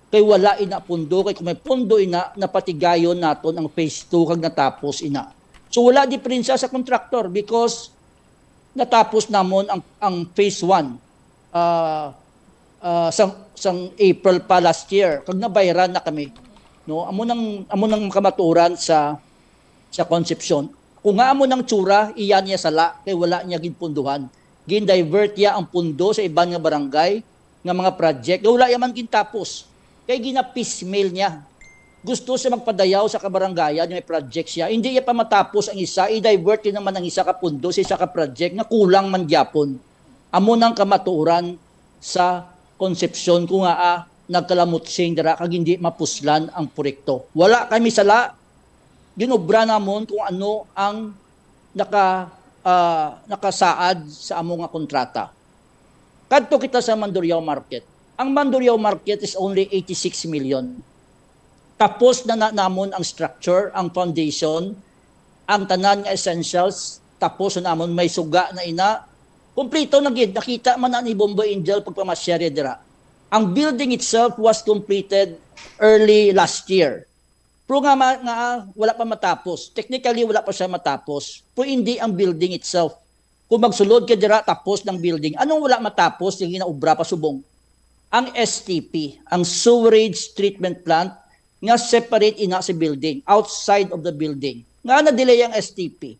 Kay wala ina pundo, kay kung may pundo ina, napatigayon naton ang phase two kag natapos ina. So wala diferensya sa contractor because natapos namon ang, ang phase one, ah, ah, sang, sang April pa last year, kag nabayran na kami. No, amo nang, amo nang kamatuoran sa, sa Concepcion. Kung nga amo nang tsura, iya niya sala, kay wala niya ginpunduhan. Gin-divert niya ang pundo sa iban nga barangay, nga mga project, nga wala ya man gintapos. Kay gina-piecemeal niya. Gusto siya magpadayaw sa kabarangayan nga may project siya. Hindi niya pa matapos ang isa, i-divert niya naman ang isa ka pundo sa isa ka project nga kulang man gyapon. Amo nang kamatuoran sa Concepcion ko nga, ah, nagkalamutsing dira kag hindi mapuslan ang proyekto. Wala kami sala, ginobra namon kung ano ang naka, ah, nakasaad sa amo nga kontrata. Kadto kita sa Mandurriao Market. Ang Mandurriao Market is only eighty-six million. Tapos na, na namon ang structure, ang foundation, ang tanan nga essentials, tapos na namon, may suga na ina. Kumplito na gid, nakita man na ni Bombo Angel pagpamasyari dira. Ang building itself was completed early last year. Pero nga, ma- nga ah, wala pa matapos. Technically, wala pa siya matapos. Pero hindi ang building itself. Kung magsulod ka dira, tapos ng building. Anong wala matapos yung ginaobra pa subong? Ang S T P, ang sewerage treatment plant, nga separate ina sa building, outside of the building. Nga na-delay ang S T P.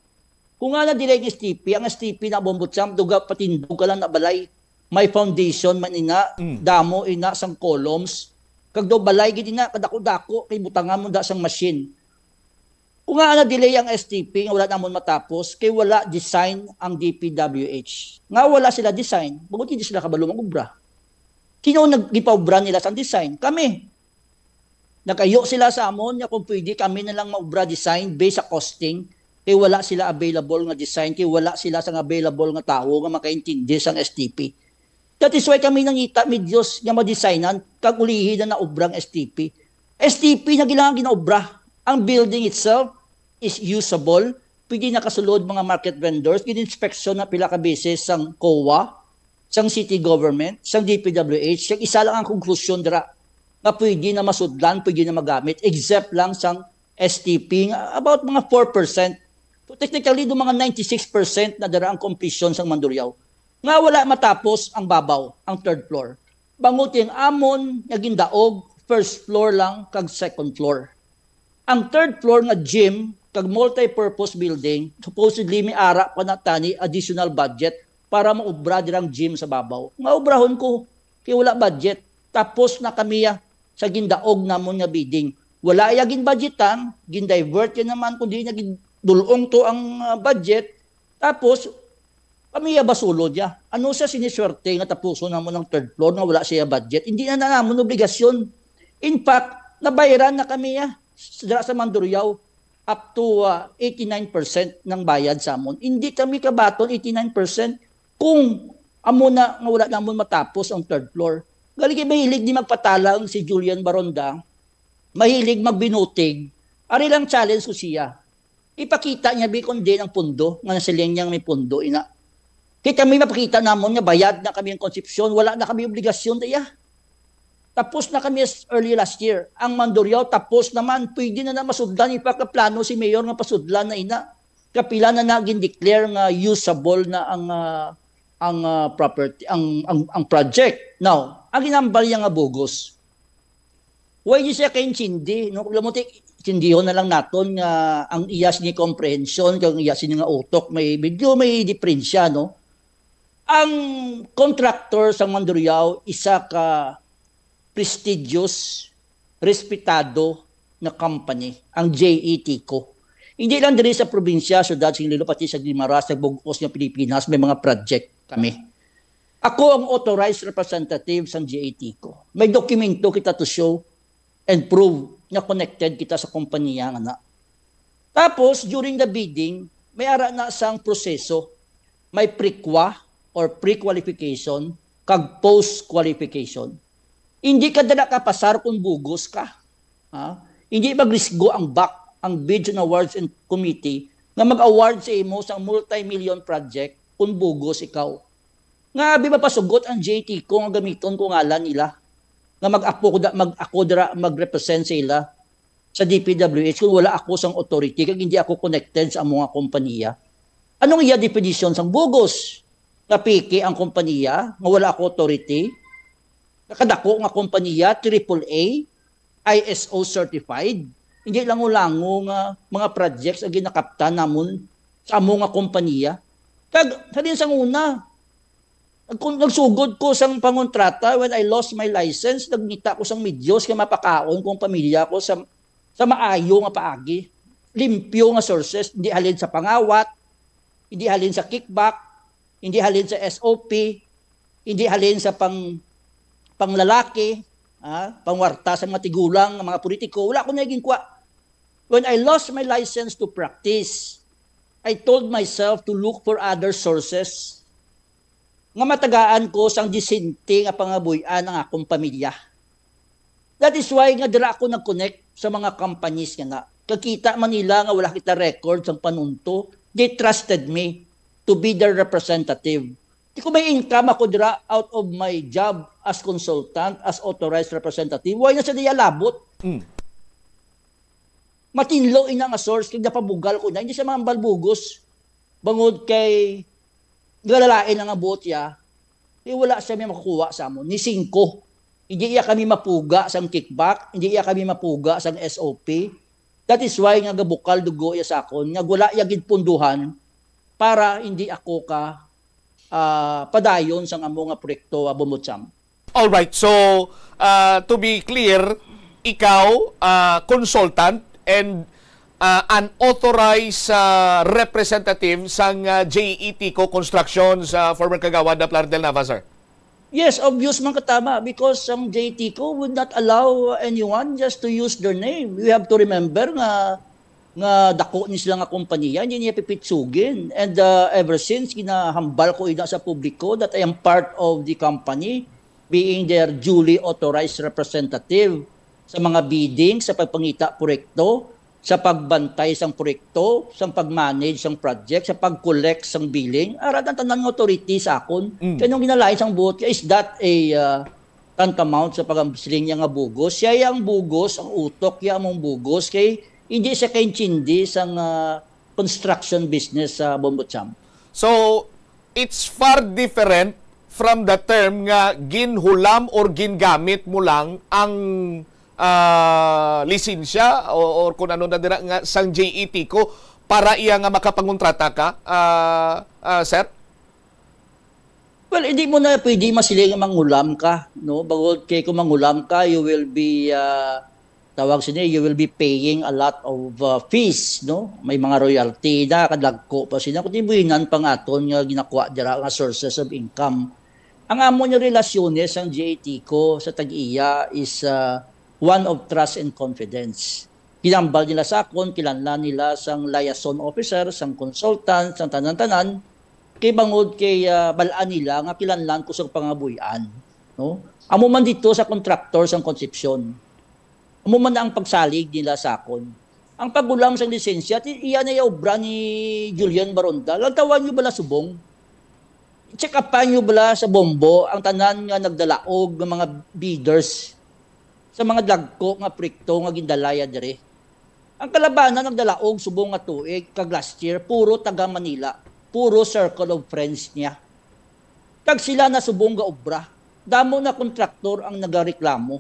Kung nga na-delay ang S T P, ang S T P na bombo champ, duga patindog ka lang na balay. May foundation man ina, Mm. damo ina sang columns. Kag daw balay gid ina, kadako-dako, kay butangan mo da sang machine. Kung nga na-delay ang S T P, nga wala namon matapos, kay wala design ang D P W H. Nga wala sila design, bago hindi sila kabalo mag-ubra. Sino nag-, gipaubra nila sang design? Kami. Nagayo sila sa amon nga kung pwede kami na lang maubra design based sa costing, kay wala sila available nga design, kay wala sila sang available nga tawo nga makaintindi sang S T P. That is why kami nangita, medios, nga madesignan kag ulihi na naubra ang S T P. S T P na gina-, ginaubra. Ang building itself is usable. Pwede nakasulod mga market vendors, gin-inspection na pila ka beses sang COA, sang city government, sang D P W H, kag isa lang ang konklusyon dira nga pwede na masudlan, pwede na magamit, except lang sang S T P nga about mga four percent. So, technically, do mga ninety-six percent na dira ang completion sang Mandurriao. Nga wala matapos ang babaw, ang third floor. Bangod ang amon nga gindaog, first floor lang kag second floor. Ang third floor nga gym kag multi-purpose building, supposedly may ara pa na tani additional budget para maubra dirang gym sa babaw. Nga obrahon ko, kay wala budget. Tapos na kami, ah, sa gindaog namon nga bidding. Wala iya ginbudgetan, gindivert ya naman, kundi na gindulong to ang, ah, budget. Tapos, kami ya basulod ya. Ano sa siniswerte nga tapuson namon ang third floor nga wala siya budget? Hindi na, na namon obligasyon. In fact, nabayaran na kami ya sa, sa Mandurriao up to, ah, eighty-nine percent ng bayad sa amon. Hindi kami kabaton eighty-nine percent kung amo na nga wala namon matapos ang third floor. Gali kay mahilig ni magpatalang si Julian Baronda, mahilig magbinutig, ari lang challenge ko siya. Ipakita niya bi kung diin ang pundo nga nasiling niya may pundo ina. Kay kami mapakita namon nga bayad na kami ang konsepsyon, wala na kami obligasyon diya. Tapos na kami s-, early last year. Ang Mandurriao tapos naman, pwede na na masudlan, ipakaplano si Mayor nga pasudlan na ina. Kapila na na gin-declare nga usable na ang, ah, ang, ah, property, ang, ang, ang project. Now, ang ginambal niya nga bugos, why di siya kaintindi, no? Kung lamuti, intindihon na lang naton nga ang iya sini comprehension, kag ang iya sini nga utok, may medyo may diperensya, no? Ang contractor sa Mandurriao, isa ka prestigious, respetado na company, ang J E Tico. Hindi lang diri sa probinsya, syudad sa Iloilo, pati sa Guimaras, sa bug-os nga Pilipinas, may mga project kami. Ako ang authorized representative sang J E Tico. May dokumento kita to show and prove nga connected kita sa kompanya nga na. Tapos, during the bidding, may ara na sang proseso. May pre-qua or pre-qualification kag post-qualification. Hindi ka dala ka pasar kung bugos ka. Ha? Hindi magrisgo ang BAC, ang Bids and Awards and Committee, nga mag-award sa imo sang multi-million project kung bugos ikaw. Nga abi mapasugot ang J T ko nga gamiton ko ngalan nila, nga mag-apo ko da-, mag-, ako dira mag-represent sa ila sa D P W H kung wala ako sang authority kag hindi ako connected sa amo nga kompanya. Anong iya definition sang bugos? Nga peke ang kompanya, nga wala ako authority? Nga kadako nga kompanya, triple A, I S O certified? Hindi lango-lango nga mga projects ang ginakaptan namon sa amo nga kompanya. Kag, sa din sang una, nag-, nagsugod ko sang pangontrata, when I lost my license, nagngita ko sang medios nga mapakaon ko ang pamilya ko sa, sa maayo nga paagi. Limpyo nga sources, hindi halin sa pangawat, hindi halin sa kickback, hindi halin sa S O P, hindi halin sa pang-, panglalaki, ah, pangwarta sa mga tigulang, mga politiko. Wala ko na ginkwa. When I lost my license to practice, I told myself to look for other sources nga matagaan ko sang disente nga pangabuy-an ang akong pamilya. That is why nga dira ako nag-connect sa mga companies nga na. Kakita man nila nga wala kita record sang panunto, they trusted me to be their representative. Di ko may income ako dira out of my job as consultant, as authorized representative. Why na sa diya labot? Mm. Matinlo ina nga source kay napabugal ko na. Hindi siya mahambal bugos. Bangod kay galalain na nga buot iya, di wala siya may makukuha sa amon. Ni singko. Hindi iya kami mapuga sang kickback, hindi iya kami mapuga sang S O P. That is why nga gabukal dugo iya sa akon, nga wala iya gid punduhan para hindi ako ka ah, padayon sang amo nga proyekto, ah, Bombo Champ. All right. So, uh, to be clear, ikaw, uh, consultant and uh, an authorized uh, representative sang uh, J E Tico Construction sa former Kagawad na Plaridel Nava, sir? Yes, obvious man katama because ang J T co would not allow anyone just to use their name. We have to remember nga nga dako ni sila nga kompanya, hindi niya pipitsugin. And uh, ever since, ginahambal ko ina sa publiko that I am part of the company, being their duly authorized representative sa mga bidding, sa pagpangita proyekto, sa pagbantay sang proyekto, sa pag-manage sang project, sa pag-collect sang billing, ara ang tanan nga authority sa akon. Mm. Kaya nung ginalain sang buot, is that a uh, tantamount sa pagambling niya nga bugos? Siya ang bugos, ang utok niya among bugos, kay hindi siya kaintindi sang uh, construction business sa Bombo Champ. So, it's far different from the term nga ginhulam or gingamit mo lang ang uh, lisensya o, or kung ano na dira nga sang J E Tico para iya nga makapangontrata ka, uh, uh, sir? Well, hindi mo na pwede masiling nga manghulam ka, no? Bangod kay kung manghulam ka, you will be uh, tawag sini, you will be paying a lot of uh, fees, no? May mga royalty na kadagko pa sina kung tibuinan pang aton nga ginakuha dira nga sources of income. Ang amo nga relasyones sang J A Tico sa tag-iya is uh, one of trust and confidence. Ginambal nila sa akon, kinahanglan nila sang liaison officer, sang consultant, sang tanan-tanan, kay bangod kay uh, bal-an nila nga kinahanglan ko sang pangabuy-an, no? Amo man dito sa kontraktor sang Concepcion. Amo man ang pagsalig nila sa akon. Ang paghulam sang lisensya, ti- iya na iya obra ni Julian Baronda. Lantawan niyo bala subong? Check upan niyo bala sa Bombo ang tanan nga nagdalaog nga mga bidders sa mga dagko nga proyekto nga gindalaya diri? Ang kalabanan nagdalaog subong nga tuig kag last year, puro taga Manila, puro circle of friends niya. Kag sila na subong ga obra. Damo na kontraktor ang nagareklamo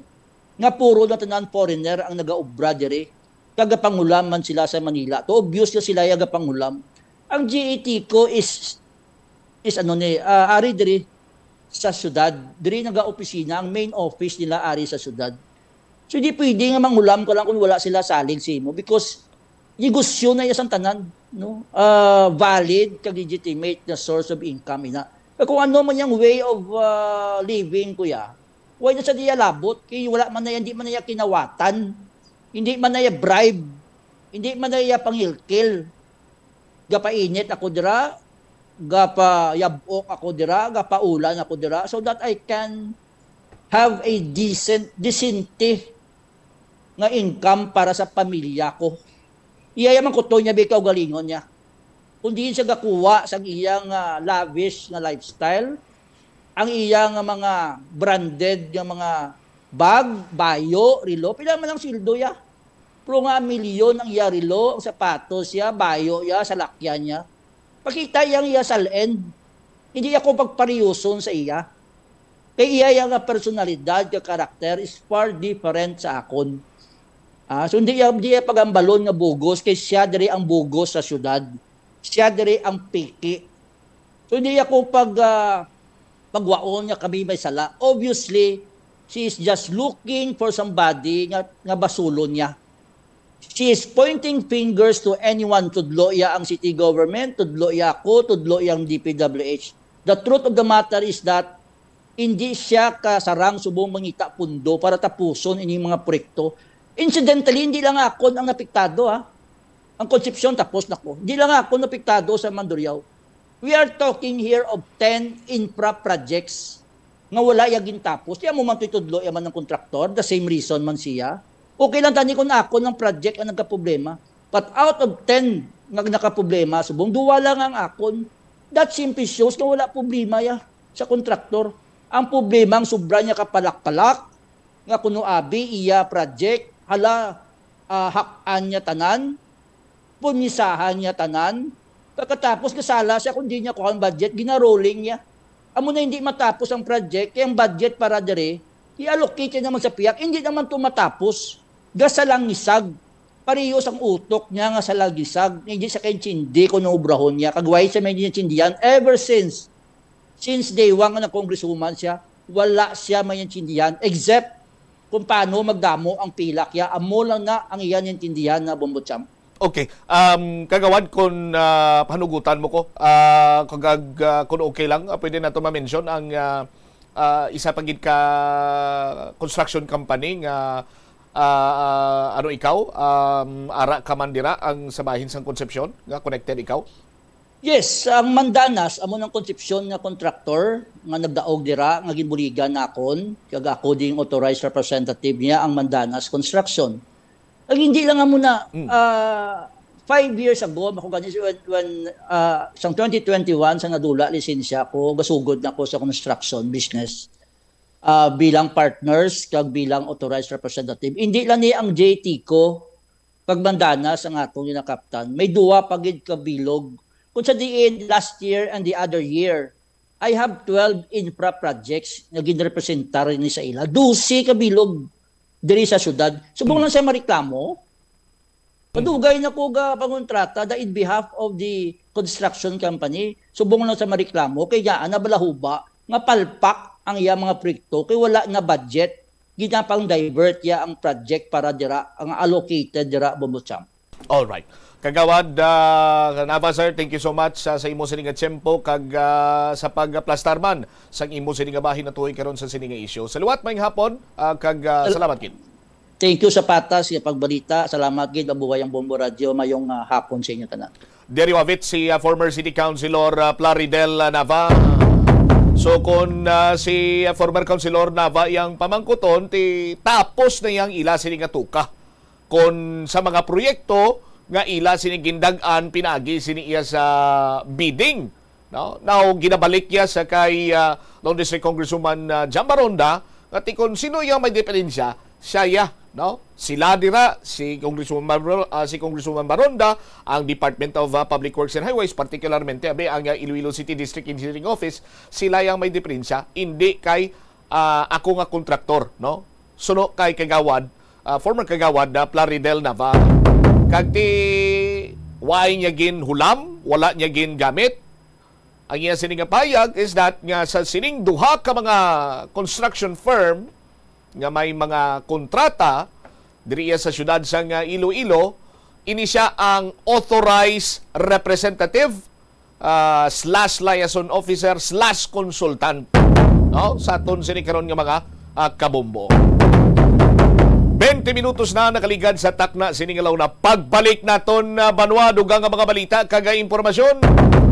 nga puro na tanan foreigner ang nagaobra diri. Kag gapangulam man sila sa Manila. To obvious nga sila ya gapangulam. Ang G E T ko is is ano ni ah, ari diri sa syudad. Diri nagaopisina ang main office nila ari sa syudad. So di pwede nga mangulam ka lang kung wala sila salig sa imo because negosyo na iya sang tanan, no? Ah, valid kag legitimate na source of income ina. Kung ano man yang way of ah, living, kuya, why na sa diya labot? Kay wala man na yan, di man na iya kinawatan, hindi man na iya bribe, hindi man na iya pangilkil. Gapainit ako dira, gapayabok ako dira, gapaulan ako dira, so that I can have a decent, decente nga income para sa pamilya ko. Iya ya man kutoy niya, bikaw galingon niya. Kung diin siya gakuha sang iyang ah, lavish nga lifestyle, ang iya nga mga branded nga mga bag, bayo, relo, pila man ang sweldo ya? Pero nga milyon ang iya relo, ang sapatos ya, bayo ya, salakyan ya. Pakita yang iya sal-en. Hindi ako pagpariuson sa iya. Kay iya yang personalidad, ka karakter is far different sa akon. Ah, so hindi iya, hindi iya pagambalon nga bugos kay siya diri ang bugos sa syudad. Siya diri ang piki. So hindi ako pag ah, pagwaon nga kami may sala. Obviously, she is just looking for somebody nga, nga basulon niya. She is pointing fingers to anyone. Tudlo iya ang city government, tudlo iya ako, tudlo iya ang D P W H. The truth of the matter is that hindi siya kasarang subong mangita pundo para tapuson ining mga proyekto. Incidentally, hindi lang akon ang napiktado, ha. Ang Concepcion tapos na ko. Hindi lang akon napiktado sa Mandurriao. We are talking here of ten infra projects nga wala iya gintapos. Di mo man to'y tudlo iya man ang kontraktor, the same reason man siya. Okay lang tani kung akon ang project ang nagkaproblema. But out of ten nga nakaproblema, subong duwa lang ang akon. That simply shows nga wala problema ya sa kontraktor. Ang problema ang sobra niya kapalak-palak nga kuno abi iya project. Hala, ah, hak-an niya tanan, pumisahan niya tanan. Pagkatapos, kasala siya kung di niya kuha ang budget, ginarolling niya. Amo na hindi matapos ang project, kaya ang budget para dire, i-allocate niya naman sa pihak, hindi naman to matapos. Gasalangisag. Parehos ang utok niya nga salangisag, hindi siya kaintindi kung ano obrahon niya. Kag why siya may naintindihan? Ever since, since day one nga nag-congresswoman siya, wala siya maintindihan, except kung paano magdamo ang pilak niya. Amo lang na ang iya naintindihan na, Bombo Champ. Okay. Um, Kagawad, kung, ah, panugutan mo ko, ah, kag, ah, kung okay lang, ah, pwede nato ma-mention ang, ah, ah, isa pa gid ka construction company nga, ah, ah, ano ikaw, um, ara ka man dira ang sa bahin sang Concepcion nga connected ikaw? Yes, ang Mandanas, amo nang Concepcion nga contractor nga nagdaog dira, nga ginbuligan nakon, kag ako ding authorized representative niya, ang Mandanas Construction. Ag hindi lang amo na, Mm. ah, five years ago, mako gani, when, when, ah, sang twenty twenty-one, sa nadula lisensya ko, gasugod na ko sa construction business, ah, bilang partners kag bilang authorized representative. Hindi lang ni ang J T ko, pag Mandanas ang atong ginakaptan. May duwa pa gid ka bilog. Kung sa diin last year and the other year, I have twelve infra projects nga ginrepresentar ni sa ila. Dose ka bilog diri sa syudad. Subong Hmm. lang siya mareklamo. Hmm. Madugay na ko ga pangontrata da in behalf of the construction company. Subong lang sa mareklamo, kay nga, nabalahuba nga palpak ang iya mga proyekto, kay wala na budget. Ginapang divert ya ang project para dira, ang allocated dira, Bombo Champ. All right. Kagawad, ah, Nava, sir, thank you so much, ah, sa imo sini nga tiyempo kag, ah, sa pagplastar man sang imo sini nga bahin natuhoy karon sa sini nga isyu. Sa liwat, maayong hapon, ah, kag, ah, Sal- salamat gid. Thank you sa patas nga pagbalita. Salamat gid, mabuhay ang Bombo Radio. Mayong, ah, hapon sa inyo tanan. Diri wavit si, ah, former City Councilor, ah, Plaridel, ah, Nava. So, kung, ah, si, ah, former Councilor Nava yang pamangkuton, ti tapos na yang ila sini nga tuka. Kung sa mga proyekto nga ila sini gindag-an pinaagi sini iya sa bidding, no? Now, ginabalik iya sa kay, ah, Lone District Congresswoman, ah, Jam Baronda, nga ti kon sino iya may diferensya, siya iya, no? Sila dira, si Congresswoman Bar-, ah, si Congresswoman Baronda, ang Department of, ah, Public Works and Highways, particularmente, abi, ang, ah, Iloilo City District Engineering Office, sila yang may diferensya, hindi kay, ah, ako nga kontraktor, no? Suno kay Kagawad, ah, former Kagawad, ah, Plaridel Nava. Kag ti, wala niya ginhulam, wala niya gingamit. Ang iya sini nga pahayag is that nga sa sining duha ka mga construction firm nga may mga kontrata diri iya sa siyudad sang, ah, Iloilo, ini siya ang authorized representative, ah, slash liaison officer slash consultant, no? Sa aton sini karon nga mga, ah, kabombo. Twenty minutos na nakaligad sa takna sini nga launa. Pagbalik naton, ah, banwa, dugang nga mga balita kag impormasyon.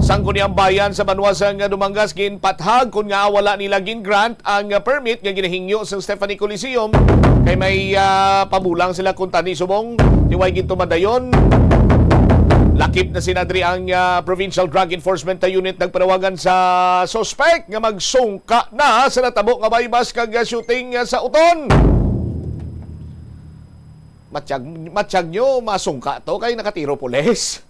Sangguniang Bayan sa banwa sang Dumangas ginpathag kon ngaa wala nila gin-grant ang, ah, permit nga ginahingyo sang Stephanie Coliseum kay may, ah, pabulang sila kuntani subong ti way gintumadayon. Lakip na sina diri ang, ah, Provincial Drug Enforcement Unit nagpanawagan sa suspect nga magsungka na sa natabo nga baybas kag, ah, shooting, ah, sa Uton. Matyag, matyag nyo, masungka to kay nakatiro pulis.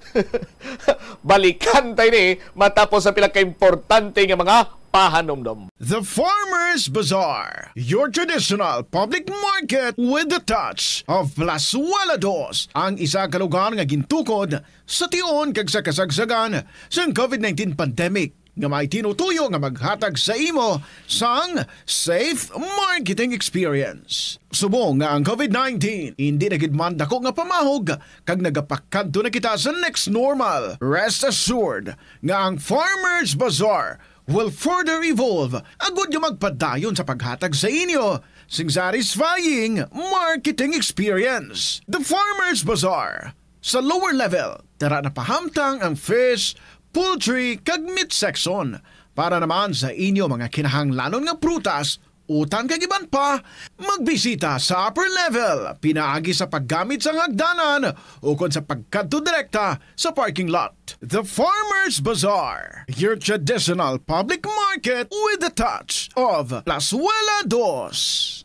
Balikan tayo ni matapos sa pila ka importante nga mga pahanumdom. The Farmers Bazaar, your traditional public market with the touch of Plazuela Dos, ang isa ka lugar nga gintukod sa tion kag sa kasagsagan sang covid nineteen pandemic nga may tinutuyo nga maghatag sa imo sang safe marketing experience. Subong nga ang covid nineteen hindi na gid man dako nga pamahog kag nagapakadto na kita sa next normal, rest assured nga ang Farmers Bazaar will further evolve agud nga magpadayon sa paghatag sa inyo sing satisfying marketing experience. The Farmers Bazaar. Sa lower level, dara na pahamtang ang fish, poultry, kag meat section. Para naman sa inyo mga kinahanglanon nga prutas, utan kag iban pa, magbisita sa upper level pinaagi sa paggamit sang hagdanan ukon sa pagkadto direkta sa parking lot. The Farmers Bazaar, your traditional public market with the touch of Plazuela Dos.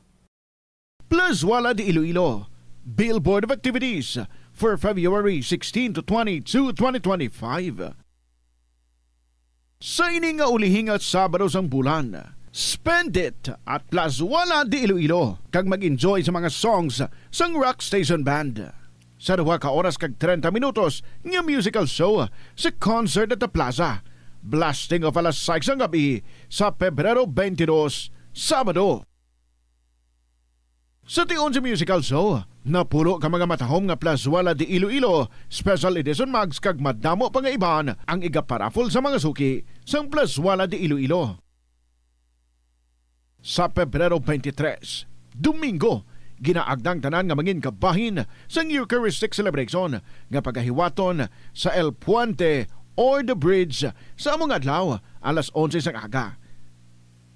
Plazuela de Iloilo, Billboard of activities for February sixteen to twenty-two, twenty twenty-five. Sa ini nga ulihi nga Sabado sang bulan, spend it at Plazuela de Iloilo kag mag-enjoy sa mga songs sang Rock Station Band. Sa duha ka oras kag treinta minutos nga musical show sa concert at the plaza, blasting off alas sais sang gabi sa Pebrero twenty-two, Sabado. Sa tion sa musical show, napulo ka mga matahom nga Plazuela de Iloilo Special Edition mugs kag madamo pa nga iban ang igaparaffle sa mga suki sang Plazuela de Iloilo. Sa Pebrero twenty-three, Domingo, ginaagda ang tanan nga mangin kabahin sang Eucharistic Celebration nga pagahiwaton sa El Puente or the Bridge sa amo nga adlaw, alas onse sang aga.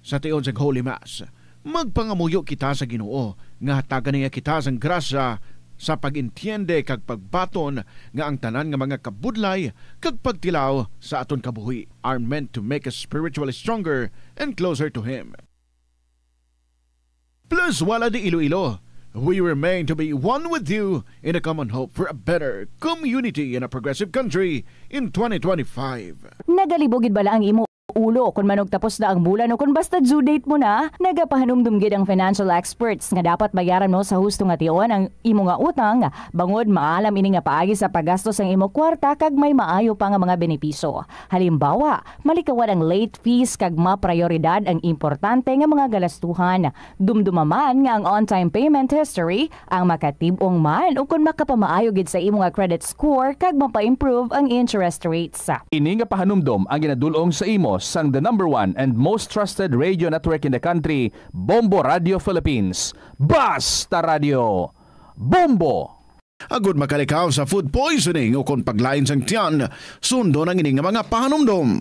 Sa tion sang Holy Mass, magpangamuyo kita sa Ginoo nga hatagan niya kita sang grasya sa pag-entiende kag pagbaton nga ang tanan nga mga kabudlay kag pagtilaw sa aton kabuhi are meant to make us spiritually stronger and closer to Him. Plazuela de Iloilo, we remain to be one with you in a common hope for a better community and a progressive country in twenty twenty-five. Nagalibog gid bala ang imo ulo kon manugtapos na ang bulan o kon basta due date mo na? Nagapahanumdom gid ang financial experts nga dapat bayaran mo sa husto nga tion ang imo nga utang, bangod maalam ini nga paagi sa paggasto sang imo kwarta kag may maayo pa nga mga benepisyo. Halimbawa, malikawan ang late fees kag maprayoridad ang importante nga mga galastuhan. Dumduma man nga ang on-time payment history ang makatib-ong man ukon makapamaayo gid sa imo nga credit score kag mapa-improve ang interest rates. Ini nga pahanumdom ang ginadul-ong sa imo sang the number one and most trusted radio network in the country, Bombo Radio Philippines. Basta Radio Bombo! Agud makalikaw sa food poisoning ukon paglain sang tiyan, sundon ang ini nga mga pahanumdom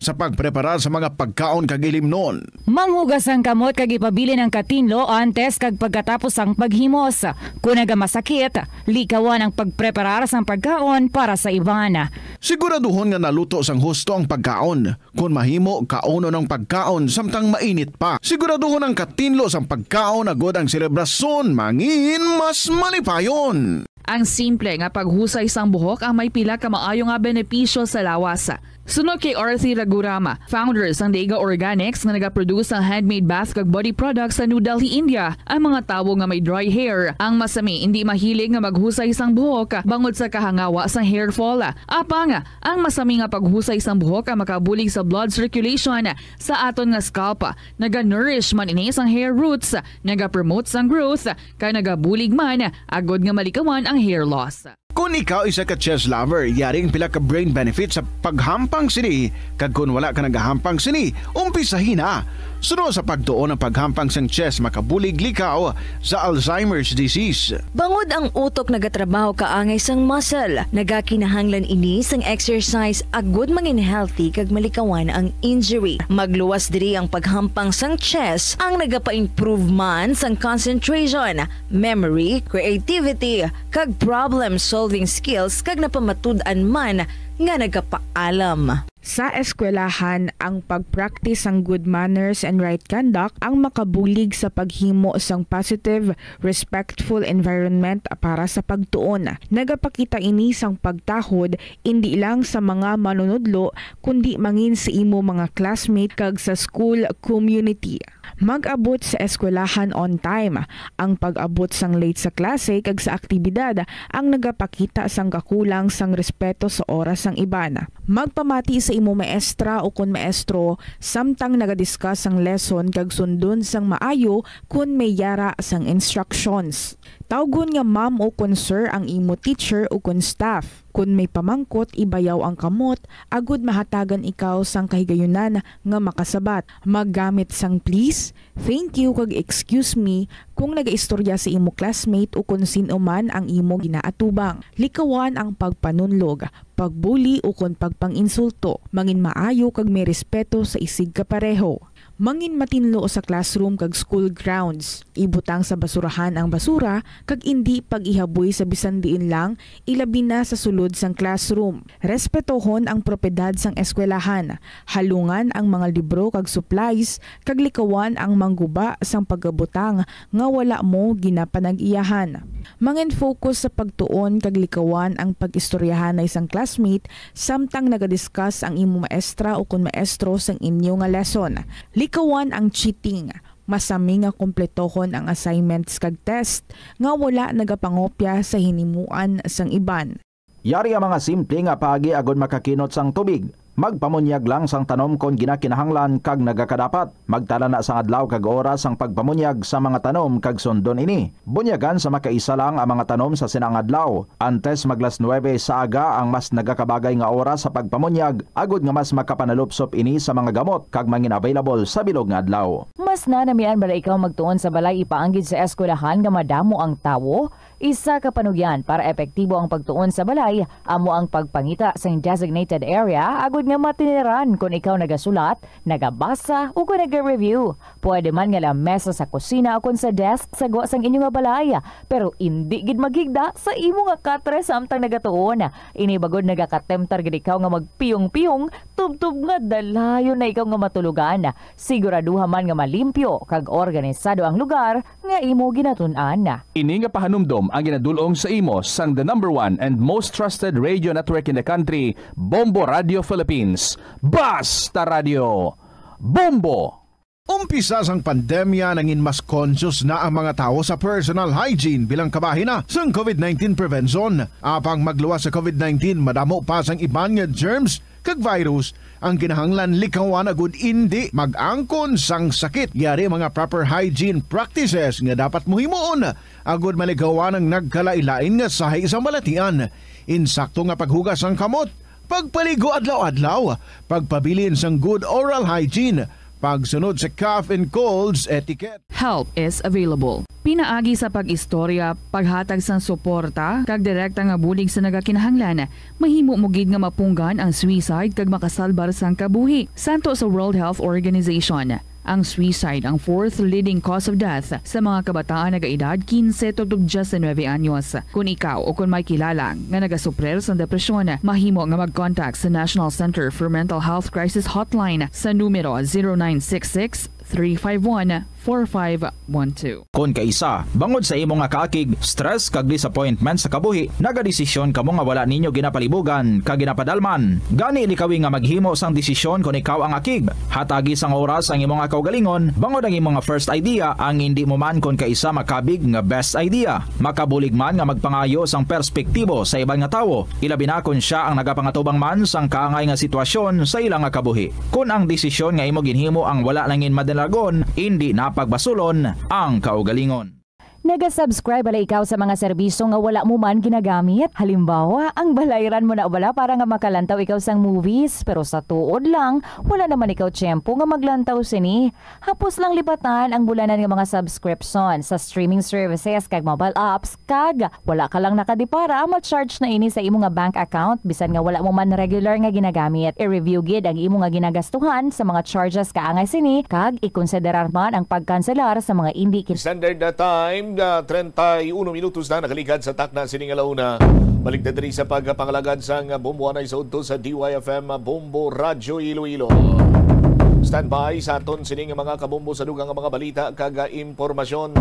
sa pagpreparar sa mga pagkaon kag ilimnon. Manghugas ang kamot kag ipabilin ang katinlo antes kag pagkatapos sang paghimos. Kon nagamasakit, likawan ang pagpreparar sang pagkaon para sa iban. Siguraduhon nga naluto sang husto ang pagkaon. Kon mahimo, kaunon ang pagkaon samtang mainit pa. Siguraduhon ang katinlo sang pagkaon agud ang selebrasyon mangin mas malipayon. Ang simple nga paghusay sang buhok ang may pila ka maayo nga benepisyo sa lawas. Suno kay Arthur Ragurama, founder sang Dega Organics nga nagaproduce sang handmade bath kag body products sa New Delhi, India, ang mga tawo nga may dry hair, ang masami indi mahilig nga maghusay sang buhok bangod sa kahangawa sang hair fall. Apang, ang masami nga paghusay sang buhok ang makabulig sa blood circulation sa aton nga scalp. Naga-nourish man ini sang hair roots, nagapromote sang growth, kag nagabulig man agud nga malikawan ang hair loss. Kon ikaw isa ka chess lover, yari ang pila ka brain benefits sa paghampang sini, kag kon wala ka nagahampang sini, umpisahi na. Suno sa pagtuon ang paghampang sang chess makabulig likaw sa Alzheimer's disease. Bangod ang utok nagatrabaho kaangay sang muscle, nagakinahanglan ini sang exercise agud mangin healthy kag malikawan ang injury. Magluwas diri ang paghampang sang chess ang nagapa-improve man sang concentration, memory, creativity, kag problem-solving skills kag napamatud-an man nga nagapaalam. Sa eskwelahan, ang pag-practice sang good manners and right conduct ang makabulig sa paghimo sang positive, respectful environment para sa pagtuon. Nagapakita ini sang pagtahod indi lang sa mga manunudlo, kundi mangin sa imo mga classmate kag sa school community. Mag-abot sa eskwelahan on time. Ang pag-abot sang late sa klase kag sa aktibidad ang nagapakita sang kakulang sang respeto sa oras sang iban. Magpamati sa imo maestra ukon maestro samtang naga-discuss ang lesson kag sundon sang maayo kon may yara sang instructions. Tawgon nga ma'am ukon sir ang imo teacher ukon staff. Kon may pamangkot, ibayaw ang kamot agud mahatagan ikaw sang kahigayunan nga makasabat. Maggamit sang please, thank you, kag excuse me kon nagaistorya sa imo classmate o kon sin-o man ang imo ginaatubang. Likawan ang pagpanunlog, pagbuli, o kon pagpang-insulto. Mangin maayo kag may respeto sa isigkapareho. Mangin matinlo sa classroom kag school grounds. Ibutang sa basurahan ang basura kag indi pag-ihaboy sa bisan diin lang, ilabi na sa sulod sang classroom. Respetohon ang propiedad sang eskwelahan. Halungan ang mga libro kag supplies, kag likawan ang mangguba sang pagabutang nga wala mo ginapanag-iyahan. Mangin-focus sa pagtuon kag likawan ang pag-istoryahanay sang classmate samtang nagadiscuss ang imo maestra ukon maestro sang inyo nga lesson. Likawan ang cheating. Masami nga kompletohon ang assignments kag test nga wala nagapangopya sa hinimuan sang iban. Yari ang mga simple nga paagi agud makakinot sang tubig. Magpamunyag lang sang tanom kon ginakinahanglan kag nagakadapat. Magtala na sang adlaw kag oras sang pagpamunyag sa mga tanom kag sundon ini. Bunyagan sa makaisa lang ang mga tanom sa sina nga adlaw. Antes mag las nuebe sa aga ang mas nagakabagay nga oras sa pagpamunyag, agud nga mas makapanalupsop ini sa mga gamot kag mangin available sa bilog nga adlaw. Mas nanamian bala ikaw magtuon sa balay ipaanggid sa eskwelahan nga madamo ang tawo? Isa ka panugyan para epektibo ang pagtuon sa balay amo ang pagpangita sang designated area agud nga matiniran kon ikaw nagasulat, nagabasa, o kon naga-review. Pwede man nga lamesa sa kusina o kon sa desk sa gwa sang inyo nga balay, pero indi gid maghigda sa imo nga katre samtang nagatuon. Ini bagod nagakatemptar gid ikaw nga magpiyong-piyong tubtob nga dalayon na ikaw nga matulogan. Siguraduha man nga malimpyo kag organisado ang lugar nga imo ginatun-an. Ini nga pahanumdom ang ginadul-ong sa imo sang the number one and most trusted radio network in the country, Bombo Radio Philippines. Basta Radio, Bombo! Umpisa sang pandemya, nangin mas conscious na ang mga tawo sa personal hygiene bilang kabahin na sang covid nineteen prevention. Apang magluwas sa covid nineteen, madamo pa sang iban nga germs kag virus ang kinahanglan likawan agud indi mag-angkon sang sakit. Yari mga proper hygiene practices nga dapat mo himuon agud malikawan ang nagkalain-lain nga sahi sang balatian. Insakto nga paghugas sang kamot, pagpaligo adlaw-adlaw, pagpabilin sang good oral hygiene, pagsunod sa cough and colds etiquette. Help is available. Pinaagi sa pag-istorya, paghatag sang suporta, kag direkta nga bulig sa nagakinahanglan, mahimo mo gid nga mapunggan ang suicide kag makasalbar sang kabuhi. Santo sa World Health Organization, ang suicide ang fourth leading cause of death sa mga kabataan nagaedad kinse tubtob diyes nuebe anyos. Kon ikaw o kon may kilala nga nagasuprir sang depresyon, mahimo nga mag-contact sa National Center for Mental Health Crisis Hotline sa numero zero nine six six, three five one, four five one two. Kon kaisa, bangod sa imo nga kaakig, stress kag disappointment sa kabuhi, nagadesisyon kamo nga wala ninyo ginapalibugan kag ginapadalman. Gani likawi nga maghimo sang desisyon kon ikaw ang akig. Hatagi sang oras ang imo nga kaugalingon, bangod ang imo nga first idea ang indi mo man kon kaisa makabig nga best idea. Makabulig man nga magpangayo sang perspektibo sa iban nga tawo, ilabi na kon sia ang nagapangatubang man sang kaangay nga sitwasyon sa ila nga kabuhi. Kon ang desisyon nga imo ginhimo ang wala nangin madalagon, indi na pagbasulon ang kaugalingon. Naga-subscribe bala ikaw sa mga serbisyo nga wala mo man ginagamit? Halimbawa, ang balayran mo na bala para nga makalantaw ikaw sang movies, pero sa tuod lang, wala naman ikaw tiyempo nga maglantaw sini. Hapos lang lipatan ang bulanan nga mga subscription sa streaming services kag mobile apps, kag wala ka lang nakadipara, ma-charge na ini sa imo nga bank account bisan nga wala mo man regular nga ginagamit. I-review gid ang imo nga ginagastuhan sa mga charges kaangay sini, kag ikonsiderar man ang pagkanselar sa mga indi kin- Standard na time na treinta y uno minutos na nakaligad sa takna sini nga launa. Balik ta diri sa pagpangalagad sang Bombo anay sa udto sa D Y F M Bombo Radyo Iloilo. Standby sa aton sini nga mga kabombo sa dugang nga mga balita kag, ah, impormasyon.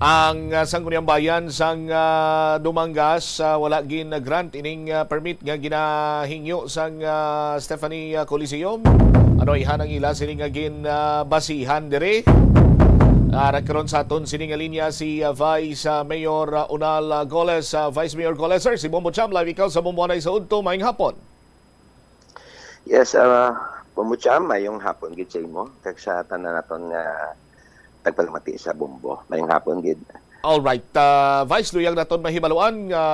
Ang, ah, Sangguniang Bayan sang, ah, Dumangas, ah, wala gin-grant ining, ah, permit nga ginahingyo sang, ah, Stephanie, ah, Coliseum. Ano ihan ang ila sini nga gin, ah, basihan diri? Ah, nagkaroon sa aton sini nga linya si, ah, Vice, ah, Mayor, ah, Unal, ah, Goles. Ah, Vice Mayor Goles, sir, si Bombo Cham, live ikaw sa Bombo anay sa udto. Maayong hapon. Yes, ah, Bombo Cham, maayong hapon gid sa imo kag sa tanan naton nga tagpalamati sa Bombo. Maayong hapon gid. All right. Ah, Vice, luyag naton mahibaluan nga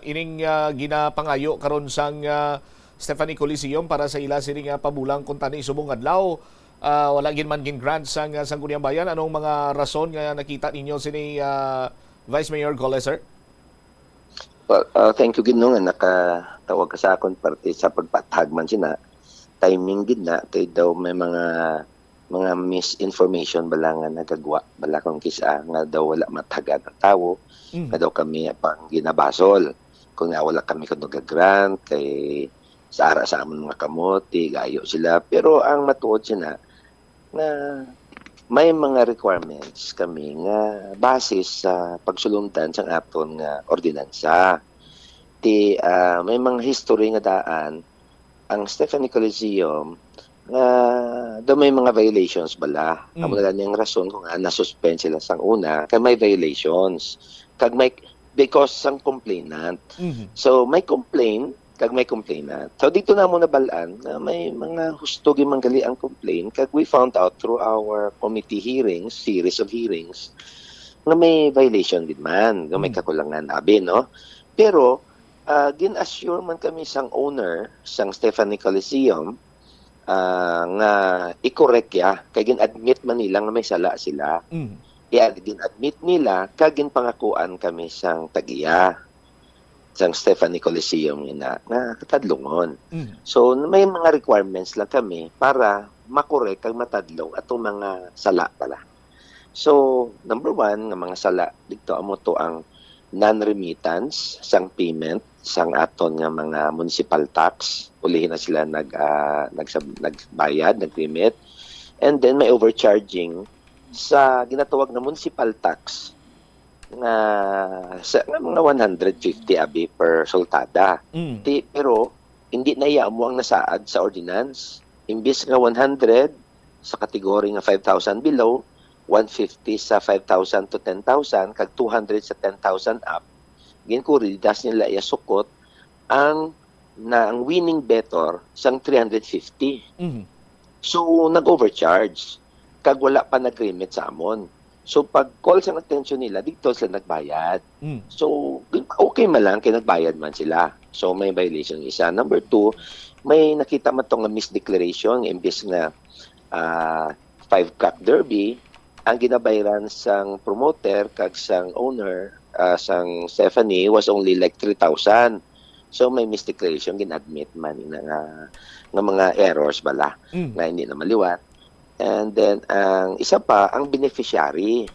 ining, ah, ginapangayo karon sang, ah, Stephanie Coliseum para sa ila sini nga pabulang kuntani subong adlaw, ah, wala gid man gin-grant sang, ah, Sangguniang Bayan. Anong mga rason nga nakita ninyo sini, ah, Vice Mayor Goles, sir? Well, ah, thank you gid, no, nga nakatawag ka sa akon parte sa pagpatag man sina. timing gid na, kay daw may mga, mga misinformation bala nga nagagwa bala kung kisa nga daw wala matagan ang tawo, Mm. nga daw kami pang ginabasol. Kung nga wala kami kuno ga-grant, kay sa ara sa amon mga kamot, ti gayo sila. Pero ang matuod sina, nga may mga requirements kami nga base sa pagsulundan sang aton nga ordinansa. Ti, ah, may mga history nga daan ang Stephanie Coliseum nga daw may mga violations bala. Amo Mm. na lang ang rason kung nga na-suspend sila sang una, kay may violations. Kag may, because sang complainant. Mhm. So, may complaint, kag may complainant. So, dito na mo nabal-an nga may mga husto gyud man gali ang complaint, kag we found out through our committee hearings, series of hearings, nga may violation gid man, nga may Mm. kakulangan, abi, no? Pero, ah, gin-assure man kami sang owner, sang Stephanie Coliseum, ah, nga i-correct ya, kay gin-admit man nila nga may sala sila. Mm. Iya, gin-admit nila, kag ginpangakuan kami sang tag-iya, sang Stephanie Coliseum ina, nga katadlungon. Mm. So, may mga requirements lang kami para makorek kag matadlong atong mga sala pala. So, number one nga mga sala dito, amo to ang non-remittance sang payment sang aton nga mga municipal tax. Ulihi na sila nag, ah, nagsab-, nagbayad, nag-remit. And then may overcharging sa ginatawag na municipal tax nga sa, nga mga one hundred fifty abi per sultada. Mm. Ti, pero hindi na iya amo ang nasaad sa ordinance. Imbis nga one hundred sa category nga five thousand below, one fifty sa five thousand to ten thousand, kag two hundred sa ten thousand up, ginkuridas nila iya sukot ang, na ang winning bettor sang three hundred fifty. Mhm. So, nag-overcharge, kag wala pa nag-remit sa amon. So, pag-call sang attention nila, dito sila nagbayad. Mm. So, okay man lang kay nagbayad man sila. So, may violation isa. Number two, may nakita man to nga misdeclaration, nga imbis nga, ah, five cock derby, ang ginabayaran sang promoter kag sang owner, ah, sang Stephanie was only like three thousand. So, may misdeclaration, gin-admit man na nga, nga mga errors bala, Mm. nga hindi na maliwat. And then, ang isa pa, ang beneficiary.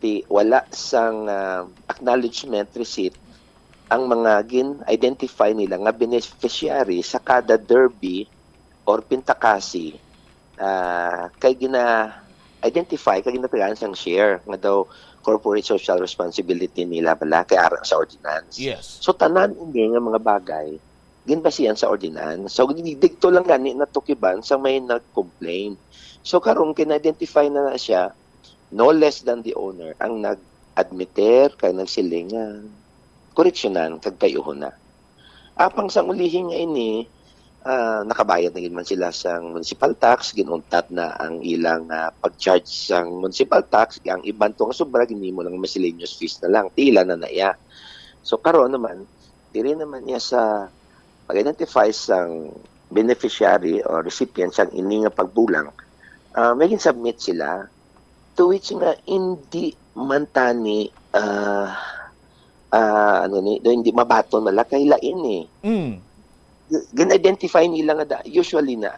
Ti, wala sang, ah, acknowledgement receipt ang mga gin-identify nila nga beneficiary sa kada derby or pintakasi, ah, kay gina-identify, kay ginatagaan sang share nga daw corporate social responsibility nila bala kay ara sa ordinance. Yes. So, tanan ini nga mga bagay ginbasihan sa ordinance. So, di-, digto lang gani natukiban sa may nag-complain. So, karon kina-identify na na siya, no less than the owner ang nag-admiter kay nagsiling nga koreksyonan kag payuhon na. Apang sang ulihi nga ini, ah, nakabayad na gid man sila sang municipal tax, ginuntat na ang ilang, ah, pag-charge sang municipal tax, ang iban to nga sobra ginhimo lang miscellaneous fees na lang, ti ila na na iya. So, karon naman, diri naman niya sa pag-identify sang beneficiary o recipient sang ini nga pagbulang, ah, may gin-submit sila, to which nga hindi man tani, ah, ah, ano ni, do hindi mabaton man lang kay lain eh. Mm. Gin-identify nila nga da-, usually na,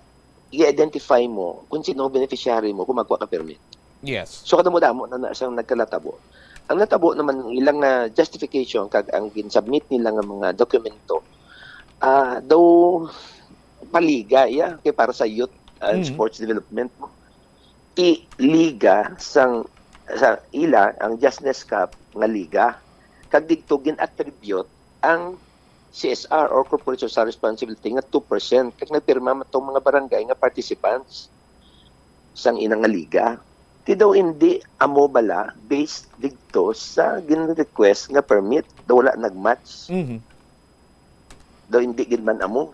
i-identify mo kung sino ang beneficiary mo kung magkuha ka permit. Yes. So, kadamo-damo na, na siyang nagkanatabo. Ang natabo naman, ang ilang, ah, justification kag ang gin-submit nila nga mga dokumento, ah, daw paliga, iya, kay para sa youth and Mm. sports development, no? Ti liga sang, sa ila, ang Justness Cup nga liga. Kag didto gin-attribute ang C S R or corporate social responsibility nga two percent. Kag nagpirma man tong mga barangay nga participants sang ina nga liga. Ti daw hindi amo bala based didto sa gin-request nga permit, daw wala nag-match. Mhm. Daw hindi gid man amo.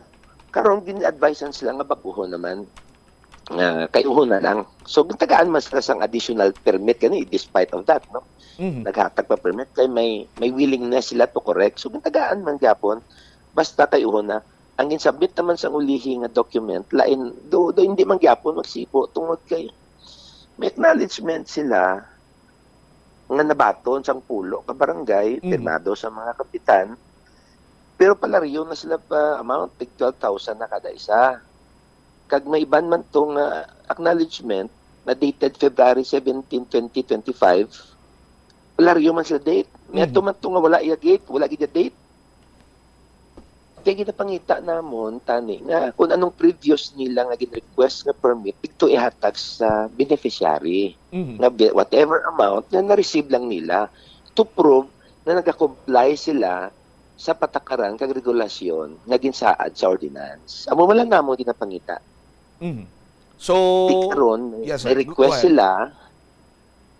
Karon gin-advisean sila nga bag-ohon naman, nga kay-uhon na lang. So, gintagaan man sila sang additional permit gani, despite of that, no? Mhm. Naghatag pa permit kay may, may willingness sila to correct. So, gintagaan man gyapon, basta kay-uhon na. Ang gin-submit naman sang ulihi nga document, lain, do, do hindi man gyapon magsipo tungod kay may acknowledgement sila nga nabaton sang pulo ka barangay, Mhm. pirmado sa mga kapitan, pero palaryo na sila pa amount, tig twelve thousand na kada isa. Kag may iban man to nga acknowledgement na dated February seventeen, twenty twenty-five. Wala rin man sila date. May Mhm. ato man to nga wala iya gate, wala gid iya date. Kaya ginapangita namon, tani, nga kung anong previous nila nga gin-request nga permit, dito ihatag sa beneficiary. Mhm. Nga bi- whatever amount na na-receive lang nila to prove na nagakomply sila sa patakaran kag regulasyon nga ginsaad sa ordinance. Amo man lang namon ginapangita. Mhm. So, Di karon, may, yes, may sir. Go- request go ahead. sila,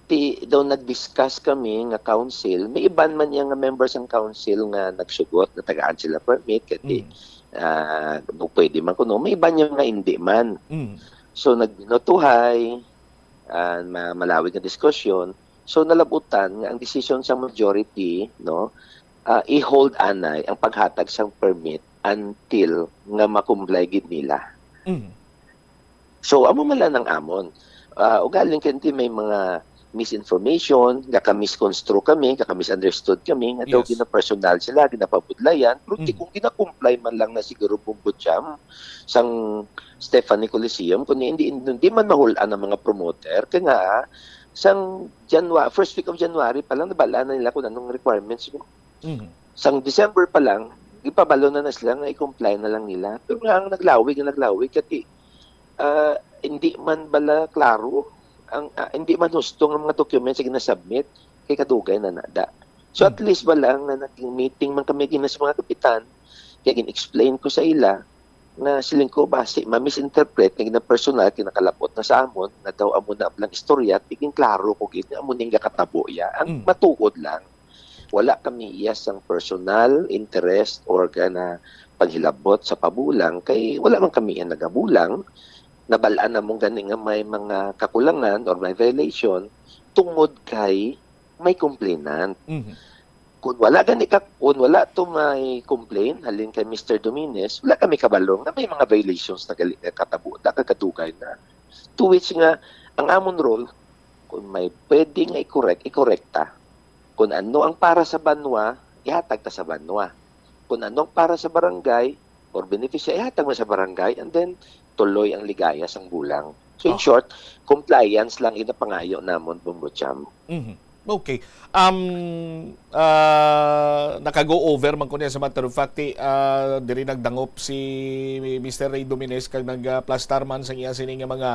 ti daw nag-discuss kami nga council, may iban man niya nga members ng council nga nagsugot, natagaan sila permit, kati Mm. ah, pwede man kuno, may iban niya nga hindi man. Mm. So, nagbinutuhay, ah, ma- malawig nga diskusyon. So, nalabutan nga ang decision sa majority, no, ah, i-hold anay ang paghatag sang permit until nga makumplay gid nila. Mm. So, amo man lang ang amon. Ah, ugaling kanti may mga misinformation, gaka-misconstrue kami, gaka-misunderstood kami, nga daw Yes. ginapersonal sila, ginapabudlayan, pero di Mm. kung ginakomply man lang na siguro bumbutyam sang Stephanie Coliseum, kung hindi, hindi man mahulaan ang mga promoter, kaya nga, sang January, first week of January pa lang, nabala na nila kung anong requirements mo. Mhm. Sang December pa lang, ipabalo na na sila nga i-comply na lang nila. Pero nga ang naglawig, ang naglawig, kati, ah, hindi man bala klaro, ang, ah, hindi man husto ang mga documents nga ginasubmit, kay kadugay na nada. So at Mm. least bala nga naging meeting man kami gina sa mga kapitan, kaya gin-explain ko sa ila, nga siling ko basi ma-misinterpret nga ginapersonal, kinakalabot na sa amon, nga daw amo na lang istorya, tiging klaro ko gid nga amo ning gakatabo iya. Ang Mm. matuod lang, wala kami iya sang personal interest or gana paghilabot sa pabulang, kay wala man kami iya nagabulang. Nabal-an namon gani nga may mga kakulangan or may violation tungod kay may complainant. Mhm. Kung wala gani ka, kung wala to may complain halin kay Mister Dominez, wala kami kabalo nga may mga violations na gali nga katabo na, kag kadugay na. To which nga, ang amon role, kung may pwede nga i-correct, i-correct ta. Kung ano ang para sa banwa, ihatag ta sa banwa. Kung ano ang para sa barangay or beneficiary, ihatag mo sa barangay, and then tuloy ang ligaya sang bulang. So in Ah. short, compliance lang ginapangayo namon, Bombo Cham. Mhm. Okay. Um, ah, nakago over man ko niya, sa matter of fact, eh, ah, diri nagdangop si Mister Ray Dominez kag nagplastar man sa iya sini nga mga,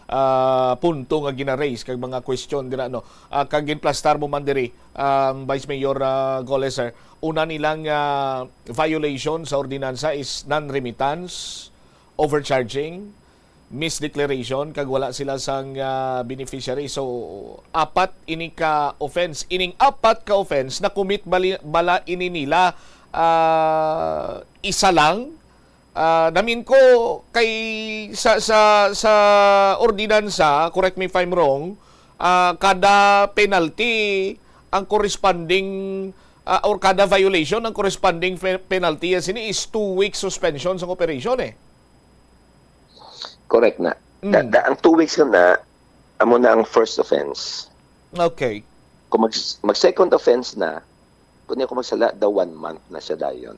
ah, punto nga gina-raise kag mga question dira, no. Ah, kag ginplastar mo man diri, um, Vice Mayor, ah, Gole, sir. Una nilang, ah, violation sa ordinansa is non-remittance, overcharging, misdeclaration, kag wala sila sang, ah, beneficiary. So, apat ini ka offense. Ining apat ka offense na commit bali, bala ini nila, ah, isa lang. Ah, namin ko kay sa sa sa ordinansa, correct me if I'm wrong, ah, kada penalty ang corresponding, ah, or kada violation ang corresponding fe- penalty sini is two weeks suspension sa operation eh. Correct na. Da, Mm. da, ang two weeks na, amo na ang first offense. Okay. Kung mag, mag second offense na, kung niya kung magsala, the one month na siya dayon.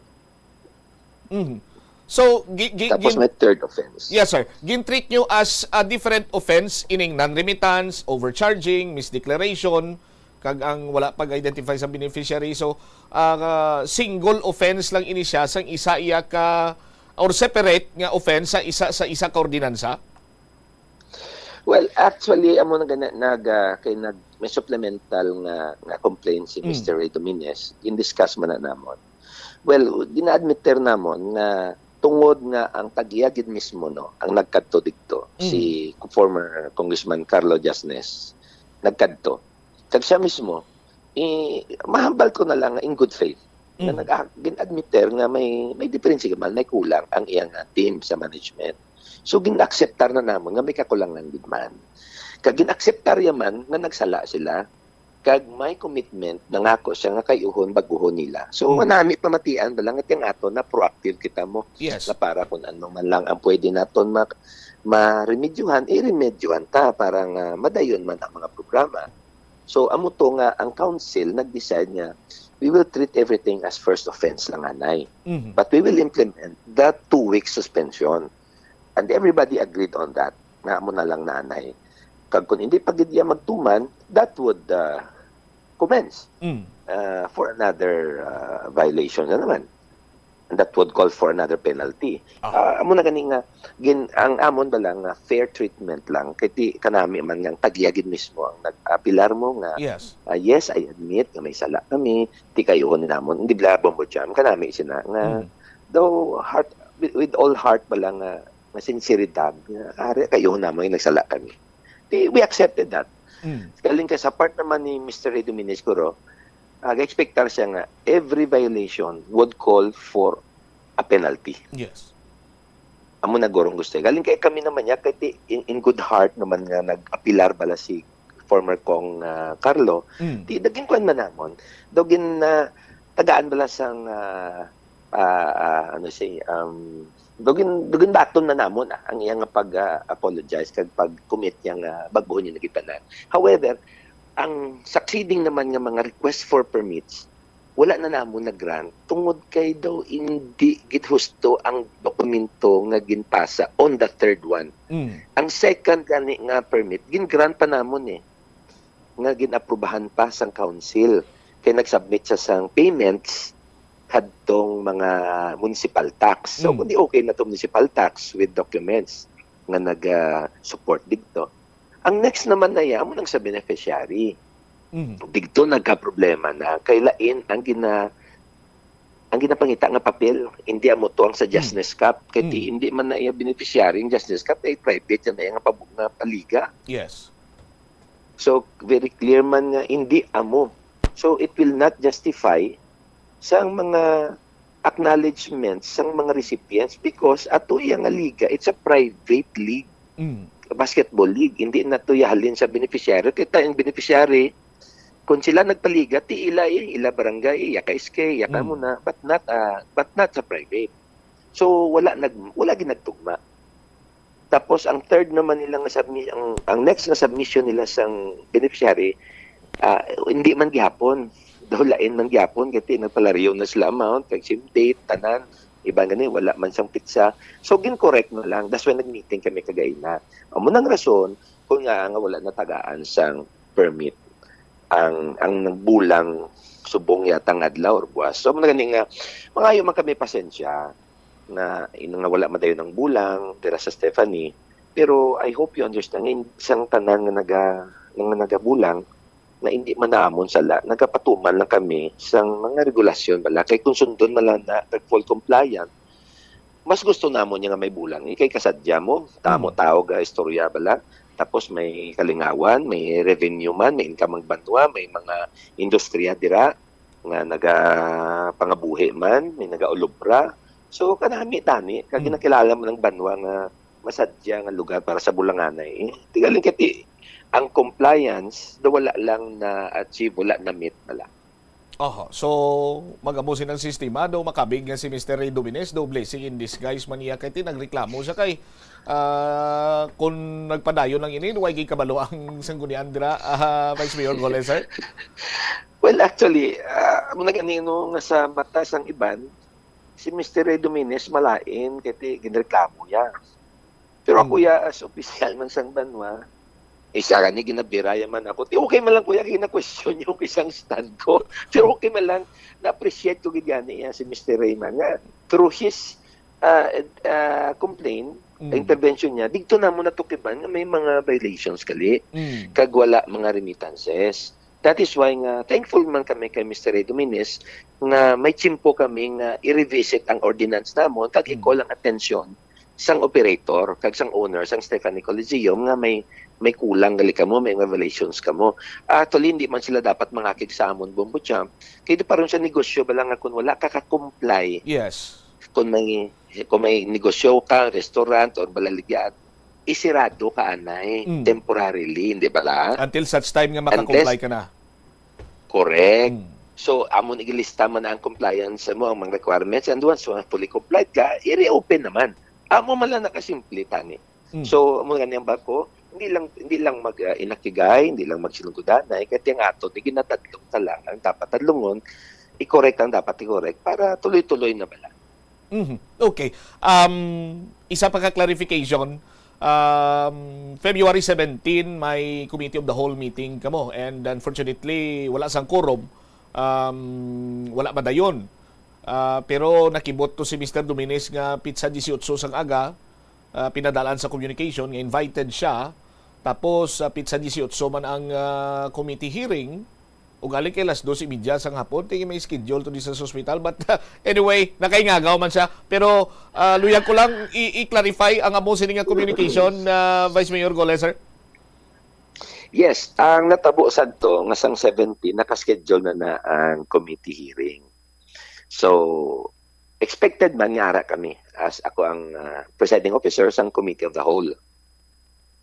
Mhm. So, gi, gi, Tapos gin- may third offense. Yes, sir. Gin-treat nyo as a different offense ining non-remittance, overcharging, misdeclaration, kag ang wala pag-identify sa beneficiary. So, ah, single offense lang ini siya sang isa iya ka or separate nga offense sa isa sa isa ka ordinansa? Well, actually, amo na gana, nag, ah, kay nag, may supplemental nga, nga complaint si Mm. Mister Ray Dominez. In-discuss man na namon. Well, gina-admit namon nga tungod nga ang tag-iya gid mismo, no, ang nagkadto didto, Mm. si former Congressman Carlo Jasnes, nagkadto. Kag siya mismo, eh, mahambal ko na lang nga in good faith, nga Mm. nag-, gin-admit nga may, may diferensya man, may kulang ang iyang, ah, team sa management. So, gin-akseptar na namon nga may kakulangan gid man. Kag gin-akseptar ya man nga nagsala sila. Kag may commitment, nangako siya nga kay-uhon, bag-uhon nila. So, Mm. manami pamatian na lang, iti ang ato na proactive kita mo. Yes. Na para kung ano man lang ang pwede naton ma-, maremedyohan, iremedyohan ta para nga madayon man ang mga programa. So, amo to nga ang council nag-decide nga we will treat everything as first offense lang anay. Mhm. But we will implement the two-week suspension. And everybody agreed on that, nga amo na lang na anay. Kag kung hindi pa gid iya magtuman, that would, ah, commence, Mm. ah, for another, ah, violation na naman. And that would call for another penalty. Ah. Ah, amo na gani nga, gin, ang amon ba lang nga fair treatment lang, kay ti kanami man nga ang tag-iya gid mismo ang nag-apilar mo nga, Yes. ah, yes, I admit nga may sala kami, ti kayuhon namon, hindi bala Bombo Jam, kanami sina nga, Mm. though heart, with, with all heart ba lang nga, nga sinseridad, nga, "Ari, kayuhon namon, nagsala kami." Ti, we accepted that. Mm. Galing ka sa part naman ni Mister Ray Dominez, guro, ah, ga-expectar siya nga every violation would call for a penalty. Yes. Amo na gurong gusto. Galing kay kami naman niya, kay ti, in, in good heart naman nga nag-apilar bala si former Cong, ah, Carlo. Mm. Ti, naging kwan man namon. Daw gin, ah, tagaan bala sang, ah, ah, ah, ano siya, um, daw gin, daw ginbaton na namon, ah, ang iyang pag, ah, apologize kag pag-commit niya nga bag-o niya nagitanan. However, ang succeeding naman nga mga request for permits, wala na namon na-grant tungod kay daw hindi gid husto ang dokumento nga ginpasa on the third one. Mm. Ang second gani nga permit, gin-grant pa namon eh, nga gin-aprubahan pa sang council. Kay nag-submit siya sang payments hadtong mga municipal tax. So, Mm. kundi okay na to municipal tax with documents nga nag-support dito. Ang next naman na iya, amo nang sa beneficiary. Mm. Dito nagka-problema na kay lain ang gina ang ginapangita nga papel, hindi amo to ang sa Jasnes Cup. Kay ti, Mm. hindi man na iya beneficiary ang Jasnes Cup, kay private yan na iya nga pab-, nga paliga. Yes. So, very clear man nga hindi amo. So, it will not justify sa mga acknowledgments sang mga recipients because ato iya nga liga, it's a private league, Mm. basketball league. Hindi na to iya halin sa beneficiary. Kita ang beneficiary, kung sila nagpaliga, ti ila, eh, ila barangay, eh, iya ka S K, iya ka Mm. muna, but not, ah, but not sa private. So, wala nag-, wala ginagtugma. Tapos, ang third naman nila nga submi-, ang, ang next nga submission nila sang beneficiary, ah, hindi man gihapon. Daw lain man gihapon, kay ti nagpalayo na sila amount, kag same date, tanan, iban gani, wala man sang pitsa. So, gin-correct na lang. That's why nag-meeting kami kagaina. Amo nang rason kung nga, nga wala natagaan sang permit ang, ang nagbulang subong yata nga adlaw or buwas. So, amo na gani nga, mangayo man kami pasensya nga, nga wala madayon ang bulang dira sa Stephanie. Pero I hope you understand nga in-, sang tanan nga naga-, nga nagabulang, na hindi man namon sala, nagapatuman lang kami sang mga regulasyon bala. Kay kung sundon man lang na, nag full compliant, mas gusto namon niya nga may bulang. Ikay kasadya mo, tamo Mm. tao ga istorya bala. Tapos may kalingawan, may revenue man, may income ang banwa, may mga industriya dira nga nagapangabuhi man, may nagaulobra. So, kanami tani, kag Mm. ginakilala man ang banwa nga masadya nga lugar para sa bulanganay. Eh, tigaling kay ti, ang compliance, do wala lang na-achieve, wala na-meet bala. Oho. So, mag-amo sina ang sistema, do makabig nga si Mister Ray Dominez, do blessing in disguise man niya kay ti nagreklamo siya kay, ah, kung nagpadayon lang ini, way gid kabalo ang sanggunian dira, ah, Vice Mayor Gole, sir? Well, actually, ah, amo na gani, no, nga sa mata sang iban, si Mister Ray Dominez malain kay ti ginreklamo niya. Pero ako Hmm. ya, as opisyal man sang banwa, isa gani ginabiraya man ako. Ti okay man lang, kuya, kay na-question niyo kay sang stand ko. Pero okay man lang, na-appreciate ko gid gani ya si Mister Rayman nga through his, ah, ah, complaint, Mm. intervention niya, dito namo natukiban nga may mga violations gali, Mm. kag wala mga remittances. That is why nga thankful man kami kay Mister Ray Dominez nga may tiyempo kami nga i-revisit ang ordinance namon kag Mm. i-call ang atensyon sang operator kag sang owner sang Stephanie Coliseum nga may, may kulang gali kamo, may violations kamo. Actually, hindi man sila dapat mangakig sa amon, Bombo Champ. Kay di pa rin siya negosyo bala nga kung wala ka ka-comply. Yes. Kung may, kung may negosyo ka, restaurant or balaligyan, isirado ka anay Mm. temporarily, hindi bala? Until such time nga maka-comply ka na. Correct. Mm. So, amo ni gilista man ang compliance mo, ang mga requirements, and once mo fully complied ka, i-reopen naman. Amo man lang nakasimple, tani. Mm. So, amo nga niyang bako, hindi lang, hindi lang mag, ah, inakigay, hindi lang magsinunggudanay, kaya nga ato, di ginatadlong ta lang ang dapat tadlungon, i-correct ang dapat i-correct para tuloy-tuloy na bala. Mhm. Okay. Um, isa pa ka clarification. Um, February seventeen, may Committee of the Whole meeting kamo. And unfortunately, wala sang quorum. Um, wala madayon. Ah, pero nakibot to si Mister Dominez nga pitsa dieciocho sang aga, ah, pinadalan sa communication nga invited siya. Tapos, ah, pitsa dieciocho man ang, ah, committee hearing. Ugali kay las dos y media sang hapon, tingin may schedule to di sa hospital. But, ah, anyway, nakaingagaw man siya. Pero, ah, luyag ko lang i- i-clarify ang amo sini nga communication, ah, Vice Mayor Gole, sir. Yes, ang natabo sadto nga sang seventeen, naka-schedule na na ang committee hearing. So, expected man nga ara kami as ako ang ah, presiding officer sang Committee of the Whole.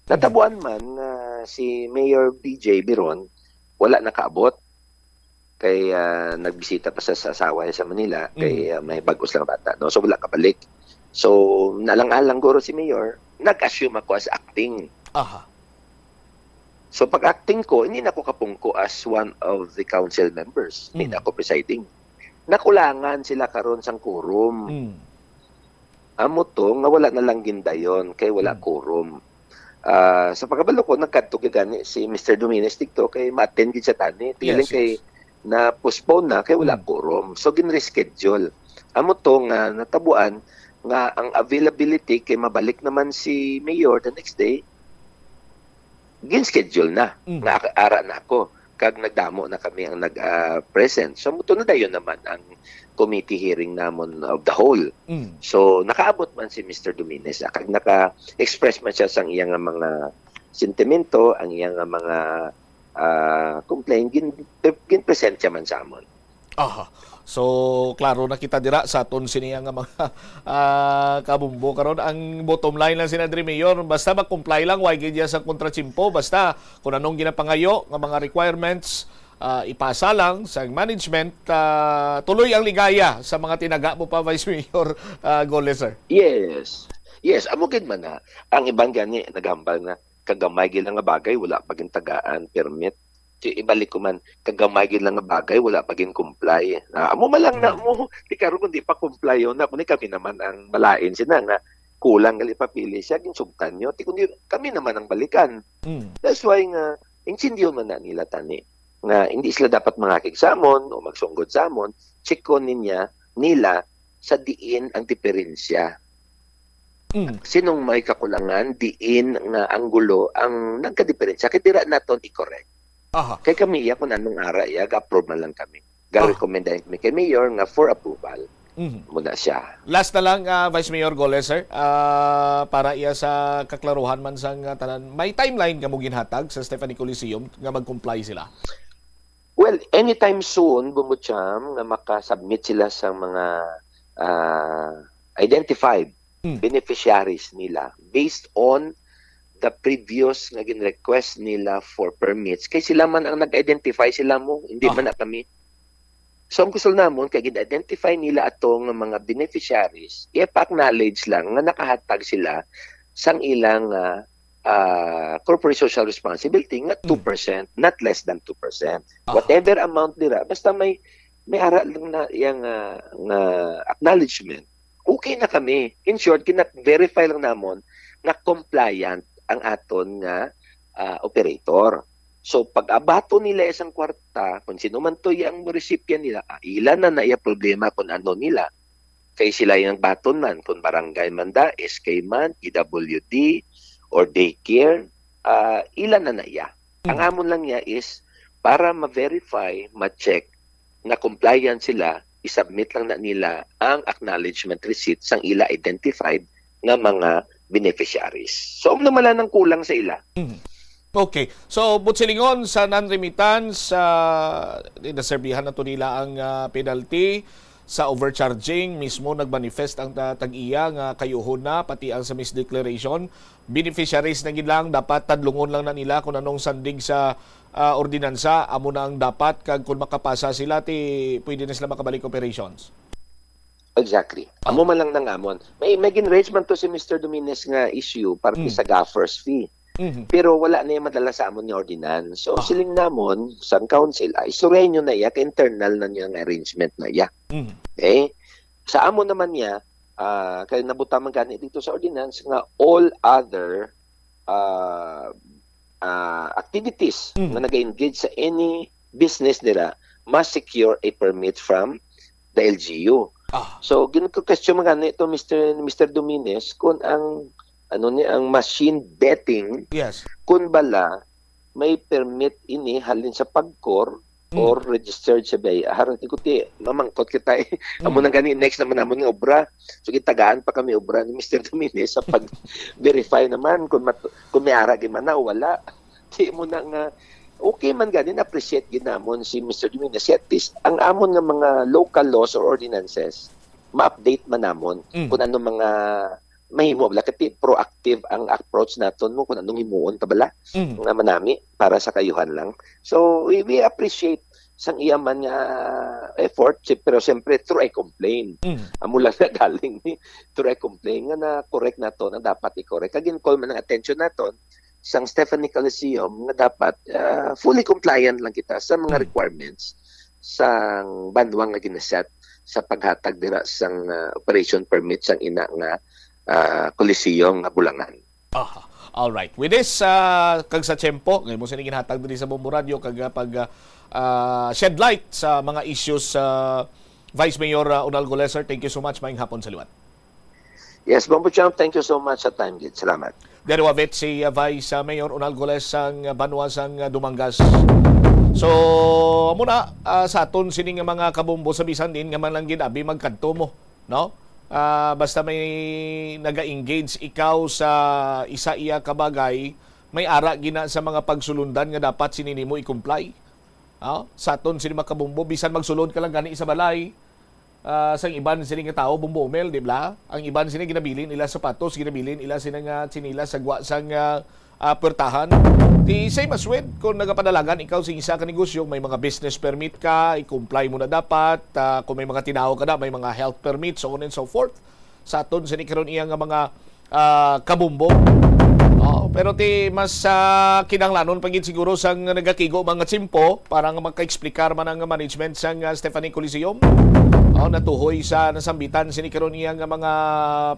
Natabuan man nga si Mayor B J Biron wala nakaabot kay ah, nagbisita pa sa, sa asawa niya sa Manila kay ah, may bag-os lang bata, no? So wala kabalik. So nalang-alang guro si Mayor, nag-assume ako as acting. Aha. So pag acting ko, hindi na ako kapungko as one of the council members. Hindi Mm. na ako presiding. Nakulangan sila karon sang quorum. Mm. Amo to nga wala na lang gindayon kay wala Mm. quorum. Ah, sa pagkabalo ko, nagkadto gid gani si Mister Dominez dito kay ma-attend gid siya tani. Tigaling Yes, kay yes. na-postpone na kay wala Mm. quorum. So gin-reschedule. Amo to nga natabuan nga ang availability kay mabalik naman si Mayor the next day, gin-schedule na Mm. nga ak- ara na ako kag nagdamo na kami ang nag ah, present. So muto na dayon naman ang committee hearing namon of the whole. Mm. So nakaabot man si Mister Dominez ah, kag naka-express man siya sang iya nga mga sentimento, ang iya nga mga ah, complaint gin gin-present siya man sa amon. Aha. So, klaro na kita dira sa aton sini nga mga ah, kabumbo karon. Ang bottom line lang sina diri, Mayor, basta mag-comply lang, way gid sa kontrachimpo, basta kung anong ginapangayo nga mga requirements, ah, ipasa lang sa management, ah, tuloy ang ligaya sa mga tinaga mo pa, Vice Mayor ah, Gole, sir. Yes. Yes, amo gid man na. Ang iban gani naghambal nga kagamay gid lang nga bagay wala pa gintagaan permit. Di ibalik ko man, kagamay gid lang nga bagay wala pa gin-comply. Ah, amo man lang na Mm. mo, di karon kung di pa comply yun, na kundi kami naman ang malain sina nga kulang gali papili siya, ginsugtan nyo. Di kundi kami naman ang balikan. Mm. That's why nga, intindiyon man na nila tani nga hindi sila dapat mangakig sa amon o magsunggod sa amon, chikon niya nila sa diin ang diferensya. Mm. Sinong may kakulangan, diin nga anggulo ang nagkadiperensya, kay dira naton i-correct. Aha. Kay kami iya kung anong ara iya, ga-approve man lang kami. Ah. Ga-recommend kami kay Mayor nga for approval. Mhm. Muna siya. Last na lang, ah, Vice Mayor Gole, sir, ah, para iya sa kaklaruhan man sang ah, tanan, may timeline kamo ginhatag sa Stephanie Coliseum nga mag-comply sila? Well, anytime soon, Bumbucham, nga makasubmit sila sa mga ah, identified Mm. beneficiaries nila based on the previous nga gin-request nila for permits. Kay sila man ang nag-identify, sila mo, hindi Ah. man na kami. So ang gusto namon kay gin-identify nila ato nga mga beneficiaries, i-acknowledge lang nga nakahatag sila sang ilang ah, ah, corporate social responsibility nga two percent, not less than two percent. Ah. Whatever amount dira, basta may may ara lang na iya nga, nga acknowledgement, okay na kami. In short, gina-verify lang namon nga compliant ang aton nga ah, operator. So pag abaton nila isang kwarta, kung sino man to yang recipient nila, ah, ila na na iya problema kung ano nila. Kay sila yung baton man, kung barangay man da, S K man, P W D, or daycare, ah, ila na na iya. Ang Mm. amon lang niya is para ma-verify, ma-check na compliant sila, i-submit lang na nila ang acknowledgement receipt sang ila identified nga mga beneficiaries. So, ang naman ang kulang sa ila. Mhm. Okay. So, buot silingon sa non-remittance, ah, naserbihan na to nila ang ah, penalty sa overcharging. Mismo nagmanifest ang ah, tag-iya nga kayuhon na, pati ang sa misdeclaration. Beneficiaries na gid lang, dapat tadlungon lang na nila kung anong sandig sa ah, ordinansa, amo na ang dapat, kag kung makapasa sila, ti pwede na sila makabalik operations. Exactly. Ah. Amo man lang nang amon. May, may gin-raise man to si Mister Dominez nga issue para Mm. sa gaffer's fee. Mhm. Pero wala na yung madala sa amon nga ordinance. So, Ah. siling namon, sa council, ay, istoryahin nyo na iya, kay internal na niya nga arrangement na iya. Mhm. Okay? Sa amon naman niya, Ah, kay nabutang man gani dito sa ordinance nga all other, ah, ah, activities Mm. nga nag-engage sa any business nila must secure a permit from the L G U. Ah. So, gin-question man gani to Mister, Mister Domines, kung ang, ano ni, ang machine betting, Yes. kung bala may permit ini halin sa PAGCOR Mm. or registered sa B I R. Di ko ti, mamangkot kita eh. Mm. Amo nang gani, next naman namon nga obra. So, gitagaan pa kami obra ni Mister Domines sa pag-verify naman kung mat-, kung may ara gid man na o wala. Di mo na nga, okay man gani, na-appreciate gid namon si Mister Domines. At least, ang amon nga mga local laws or ordinances, ma-update man namon Mm. kung ano mga mahimo. Wala kati proactive ang approach naton mo kung anong himuon ta bala Mm. nga manami para sa kayuhan lang. So, we, we appreciate sang iya man nga effort, si-, pero siyempre through a complaint. Mm. Amo lang na galing ni through a complaint nga na-correct nato na dapat i-correct. Kag gin-call man ang attention naton sang Stephanie Coliseum nga dapat, ah, fully compliant lang kita sa mga Mm. requirements sang banwa nga ginaset sa paghatag dira sang, ah, operation permit sang ina nga, ah, Coliseum nga Bulangan. Aha. All right. With this, ah, kag sa tiyempo nga imo sini ginhatag diri sa Bombo Radio kag, ah, pag, ah, ah, shed light sa mga issues, ah, Vice Mayor, ah, Onalgo Leser, thank you so much. Maayong hapon sa liwat. Yes, Bombo Champ, thank you so much sa time gid. Salamat. Diri wavit si, ah, Vice, ah, Mayor Onalgo Leser sang, ah, banwa sang, ah, Dumangas. So, amo na, ah, sa aton sini nga mga kabombo sa bisan diin nga man lang gid abi magkadto mo, no? Ah, basta may naga-engage ikaw sa isa iya ka bagay, may ara gina sa mga pagsulundan nga dapat sini nimo i-comply. Ah, sa aton sini mga kabombo, bisan magsulod ka lang gani sa balay, ah, sang iban sini nga tawo, Bombo Omel, di ba? Ang iban sini ginabilin ila sapatos, ginabilin ila sini nga tsinelas sa gwa sang, ah, ah, puwertahan. Di same as with kung nagapadalagan ikaw sa isa ka negosyo, may mga business permit ka, i-comply mo na dapat. Ah, kung may mga tinawo ka na, may mga health permit, so on and so forth. Sa aton sini karon iya nga mga, ah, kabombo. Oh, pero ti mas, ah, kinahanglanon pa gid siguro sang nagakigo mga tiyempo para nga maka-explicar man ang management sang, ah, Stephanie Coliseum. Oh, natuhoy sa nasambitan sini karon iya nga mga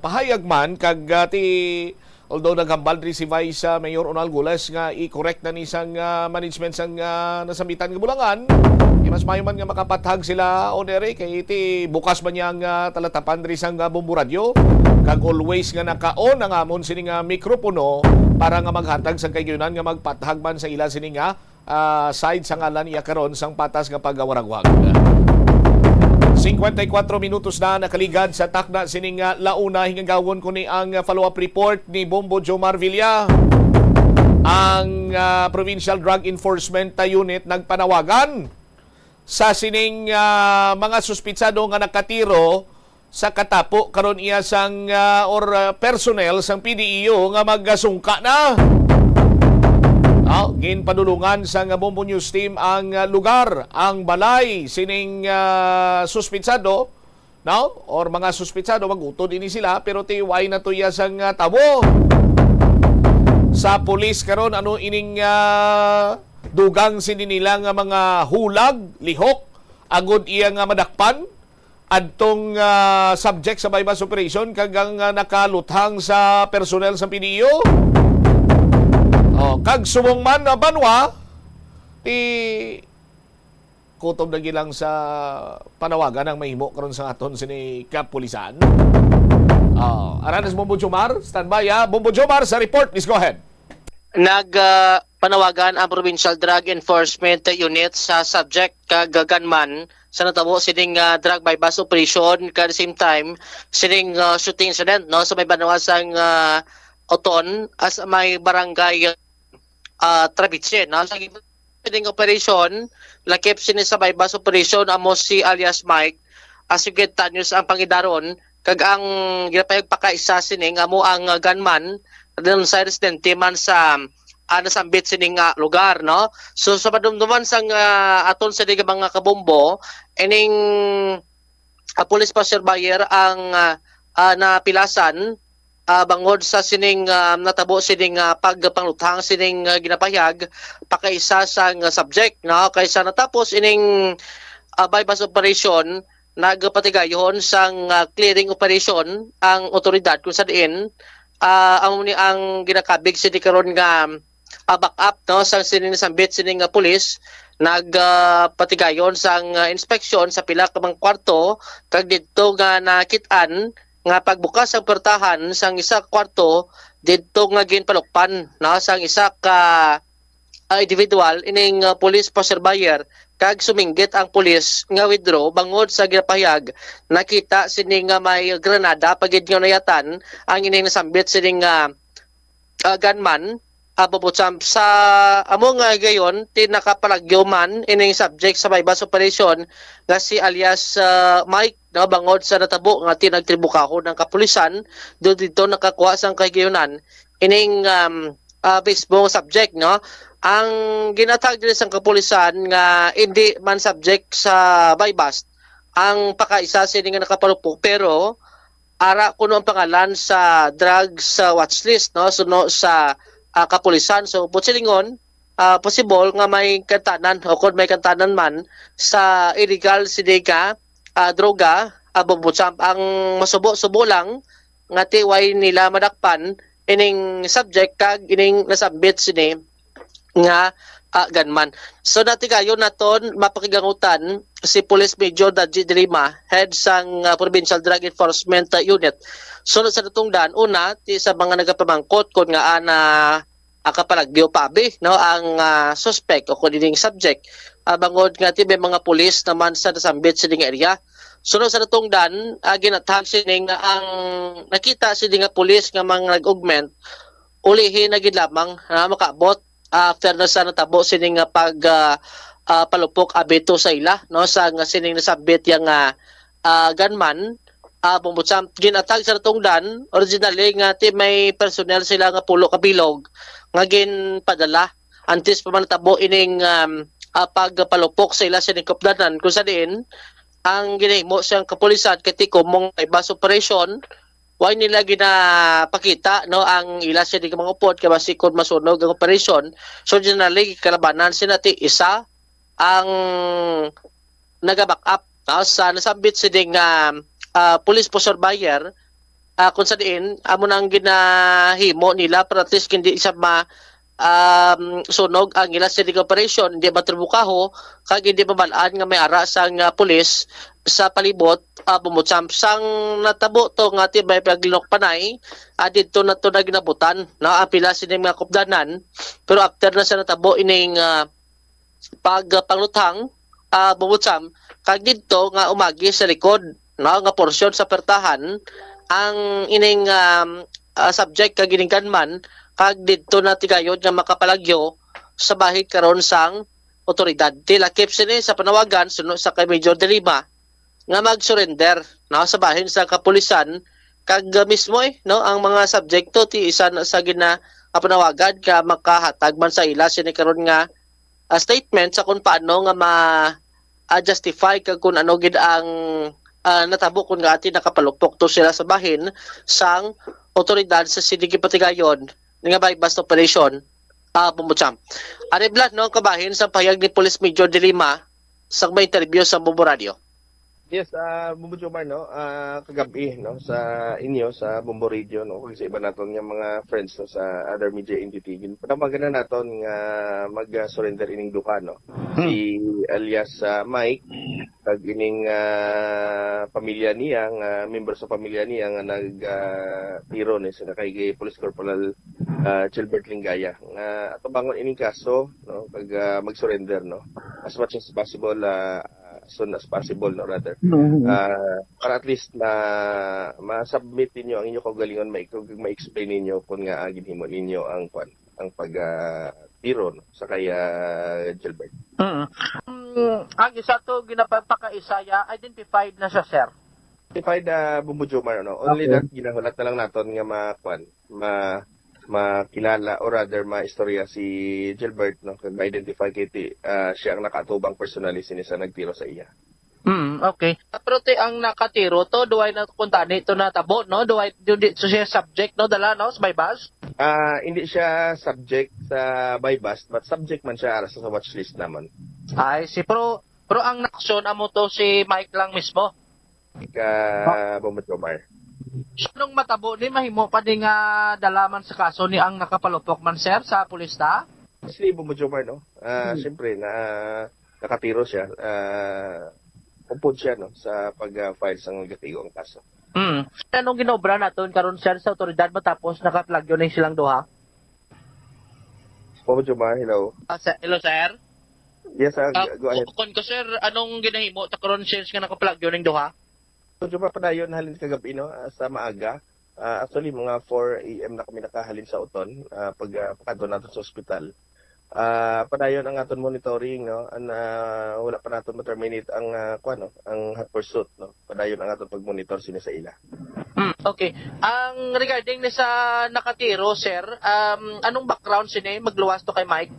pahayag man kag, ah, ti Although naghambal diri si Vice, ah, Mayor Onalgo Leser nga i-correct na ni sang, ah, management sang, ah, nasambitan nga Bulangan, di mas maayo man nga makapathag sila on air, eh, kay ti bukas man niya ang, ah, talatapan diri sang, ah, Bombo Radio. Kag always nga naka-on ang amon sini nga mikropono para nga maghatag sang kaigayonan nga magpathag man sa ila sini nga ah, side sa ngalan iya karon sang patas nga pagawaragwag. Cincuenta y cuatro minutos na nakaligad sa takna sining, ah, launa. Hingagawon ko ni ang, ah, follow-up report ni Bombo Jomar Villa. Ang, ah, Provincial Drug Enforcement Unit nagpanawagan sa sining, ah, mga suspitsado nga nakatiro sa katapo karon iya sang, ah, or, ah, personnel sang P D E U nga magasungka na. Ah, ginpadulungan sang Bombo News Team ang, ah, lugar, ang balay sining, ah, suspitsado, no? Or mga suspitsado, magutod ini sila, pero ti way na to iya sang, ah, tabo. Sa pulis karon, ano ining, ah, dugang sini nila nga mga hulag, lihok, agod iya nga madakpan? Adtong, ah, subject sa buy-bust operation kag ang, ah, nakaluthang sa personnel sa P D E U. Oh, kag subong man, ah, banwa, ti kutob na gilang sa panawagan ang mahimo karon sa aton sini kapulisan. Oh, Aranas Bombo Jomar, standby, ah. Bombo Jomar sa report, please go ahead. Nag, ah, panawagan ang Provincial Drug Enforcement Unit sa subject kag gunman sa natabo sining, ah, drug buy-bust operation, kag at the same time sining, ah, shooting incident, no, sa may banwa sang, ah, Oton, as may barangay, ah, Trabiche, no. Sa sining operation, lakip sini sa buy-bust operation amo si alias Mike, ah, singkwenta anyos ang pangidaron, kag ang ginapahayag pakaisa sini nga amo ang, ah, gunman, dayon sa residente man sa, ah, nasambit sini nga lugar, no? So, sa madumduman sang, ah, aton sini nga mga kabombo, ining, ah, police passerby ang, ah, ah, napilasan, ah, bangod sa sining, ah, natabo sining, ah, pagpangluthang sining, ah, ginapahayag pakaisa sang, ah, subject, no? Kaysa natapos ining, ah, buy-bust operation, nagpatigayon sang, ah, clearing operation ang otoridad kung sa diin, ah, amo ni ang ginakabig sini karon nga, ah, backup, no, sang sining nasambit sining, ah, pulis, nag, ah, patigayon sang, ah, inspeksyon sa pila ka mga kwarto, kag didto nga nakit-an nga pagbukas ang portahan sang isa ka kwarto didto nga ginpalukpan, no, sang isa ka, ah, individual ining, ah, police passerby, kag suminggit ang pulis nga withdraw bangod sa ginapahayag nakita sini nga may granada pa gid nga nayatan ang ining nasambit sining, ah, ah, gunman, ah, Bobo Champ. Sa amo nga higayon, ti nakapalagyo man ining subject sa buy-bust operation nga si alias, ah, Mike, no, bangod sa natabo nga ti nagtribukahon ang kapulisan, do dito nakakuha sang kahigayunan ining, um, ah, mismo nga subject, no. Ang ginatag diri sang kapulisan nga hindi man subject sa buy-bust ang pakaisa sini nga nakapalupok, pero ara kuno ang pangalan sa drugs, ah, watch list, no, suno sa, ah, kapulisan. So, buot silingon, ah, possible nga may kantanan o kon may kantanan man sa illegal sini nga, ah, droga, ah, Bobo Champ. Ang masubo-subo lang nga ti way nila madakpan ining subject kag ining nasambit sini nga, ah, gunman. So, natigayon naton mapakigangutan si Police Major Daji de Lima, head sang, ah, Provincial Drug Enforcement, ah, Unit. Sunod sa natungdan, una, ti sa mga nagapamangkot kon ngaa na, ah, kapalagyo pa abi, no, ang, ah, suspect o kon ining subject, ah, bangod nga ti may mga pulis naman sa nasambit sini nga area. Sunod sa natungdan, ah, ginatag sini nga ang nakita sini nga pulis nga mga nag-augment, ulihi na gid lamang, ah, makaabot, ah, after na sa natabo sini nga pag, ah, ah, palupok abi to sa ila, no, sa nga sining nasambit yang, ah, ah, gunman, ah, Bobo Champ, ginatag sa natungdan, originally nga ti may personnel sila nga pulo ka bilog nga ginpadala antes pa man natabo ining, um, ah, pagpalupok sa ila sining kupdanan, kung sa diin ang ginahimo sang kapulisan kay ti common buy-bust operation, way nila ginapakita, no, ang ila sini nga mga upod kay basi kon masunog ang operasyon. So, generally, kalabanan sila ti isa ang naga-back up, no, sa nasambit sining, um, ah, police passerby, ah, kung sa diin, amo na ang ginahimo nila para at least hindi siya ma-, um, sunog ang ila sini nga operation, hindi matribukaho, kag hindi mabal-an nga may ara sang, ah, pulis sa palibot, ah, Bobo Champ. Sang natabo to nga ti may paglinukpanay, ah, didto na to na ginabutan, no, ang pila sini mga kupdanan. Pero after na sa natabo ining, ah, pagpangluthang, ah, Bobo Champ, kag didto nga umagi sa likod, no, nga porsyon sa pertahan, ang ining, um, ah, subject kag ining gunman, kag didto na ti gayod nga makapalagyo sa bahin karon sang otoridad. Ti lakip sini sa panawagan suno sa kay Major de Lima nga mag-surrender, no, sa bahin sa kapulisan, kag, ah, mismo, eh, no, ang mga subjekto ti isa na sa gina-, ah, panawagan nga makahatag man sa ila sini karon nga, ah, statement sa kung paano nga ma-, ah, justify kag kung ano gid ang, ah, natabo kung nga ti nakapalupok to sila sa bahin sang otoridad sa sini gipatigayon nga buy-bust operation, ah, Bobo Champ. Ari bala, no, kabahin sa pahayag ni Police Major de Lima sa may interview sa Bombo Radio. Yes, ah, Bombo Jomar, no, ah, kagab-i, no, sa inyo, sa Bombo Radio, no, kag sa iba naton nga mga friends, no, sa other media entity, ginpanawagan na naton nga mag-surrender ining duha, no. Hmm. Si alias, ah, Mike, kag ining, ah, pamilya niya, nga member sa pamilya niya nga nag, ah, tiro ni sa kay Police Corporal, ah, Gilbert Lingaya, nga atubangon ining kaso, no, kag, ah, mag-surrender, no, as much as possible, ah, as soon as possible, no, rather. Mhm. Ah, para at least ma-, ma-submit ninyo ang inyo kaugalingon, ma-, ma-explain ninyo kung nga, ah, ginhimo ninyo ang, kwan, ang pag, ah, tiro, no, sa kay, ah, Gilbert. Mm. Mm, ang isa to ginapapakaisa ya, identified na siya, sir. Identified, ah, Bombo Jomar, no? Only Okay. that, ginahulat na lang naton nga ma-, kwan, ma-, makilala or rather ma-istorya si Gilbert, no? Kag ma-identify kay ti-, ah, siya ang nakaatubang personally sini sa nagtiro sa iya. Mm, okay. Pero ti ang nakatiro to, duway na kuntani to natabo, no? Duway, di, di, so siya subject, no? Dala, no? Sa buy-bust? Ah, hindi siya subject sa buy-bust, but subject man siya ara sa, sa watch list naman. Ay, si, pero, pero ang naaksyon amo to si Mike lang mismo? Ka Bombo Jomar. Anong matabo ni, mahimo pa ni nga dala man sa kaso ni ang nakapalupok man, sir, sa pulis ta? Actually, Bombo Jomar, no? Ah, Hmm. siyempre, na, nakatiro siya. Ah, upod siya, no, sa pag-file sa negatibo ang kaso. Hmm. Anong ginaobra naton karon, sir, sa otoridad matapos nakaplagyo na silang duha? Bombo Jomar, hello. Ah, sir, hello, sir. Yes, sir. Ah, Go ahead. Kon ko, sir, anong ginahimo ta karon, sir, nga nakaplagyo ning duha? So, Jomar, padayon halin kagabi, no, ah, sa maaga. Ah, actually, mga four a m na kami nakahalin sa Oton, ah, pag, ah, pagkadto nato sa ospital. Ah, padayon ang aton monitoring, no, an, ah, wala pa nato ma-terminate ang, ah, kuwan, no, ang hot pursuit, no. Padayon ang aton pag-monitor sini sa ila. Hmm, okay. Ang regarding ni sa nakatiro, sir, um, anong background sini? Magluwas to kay Mike.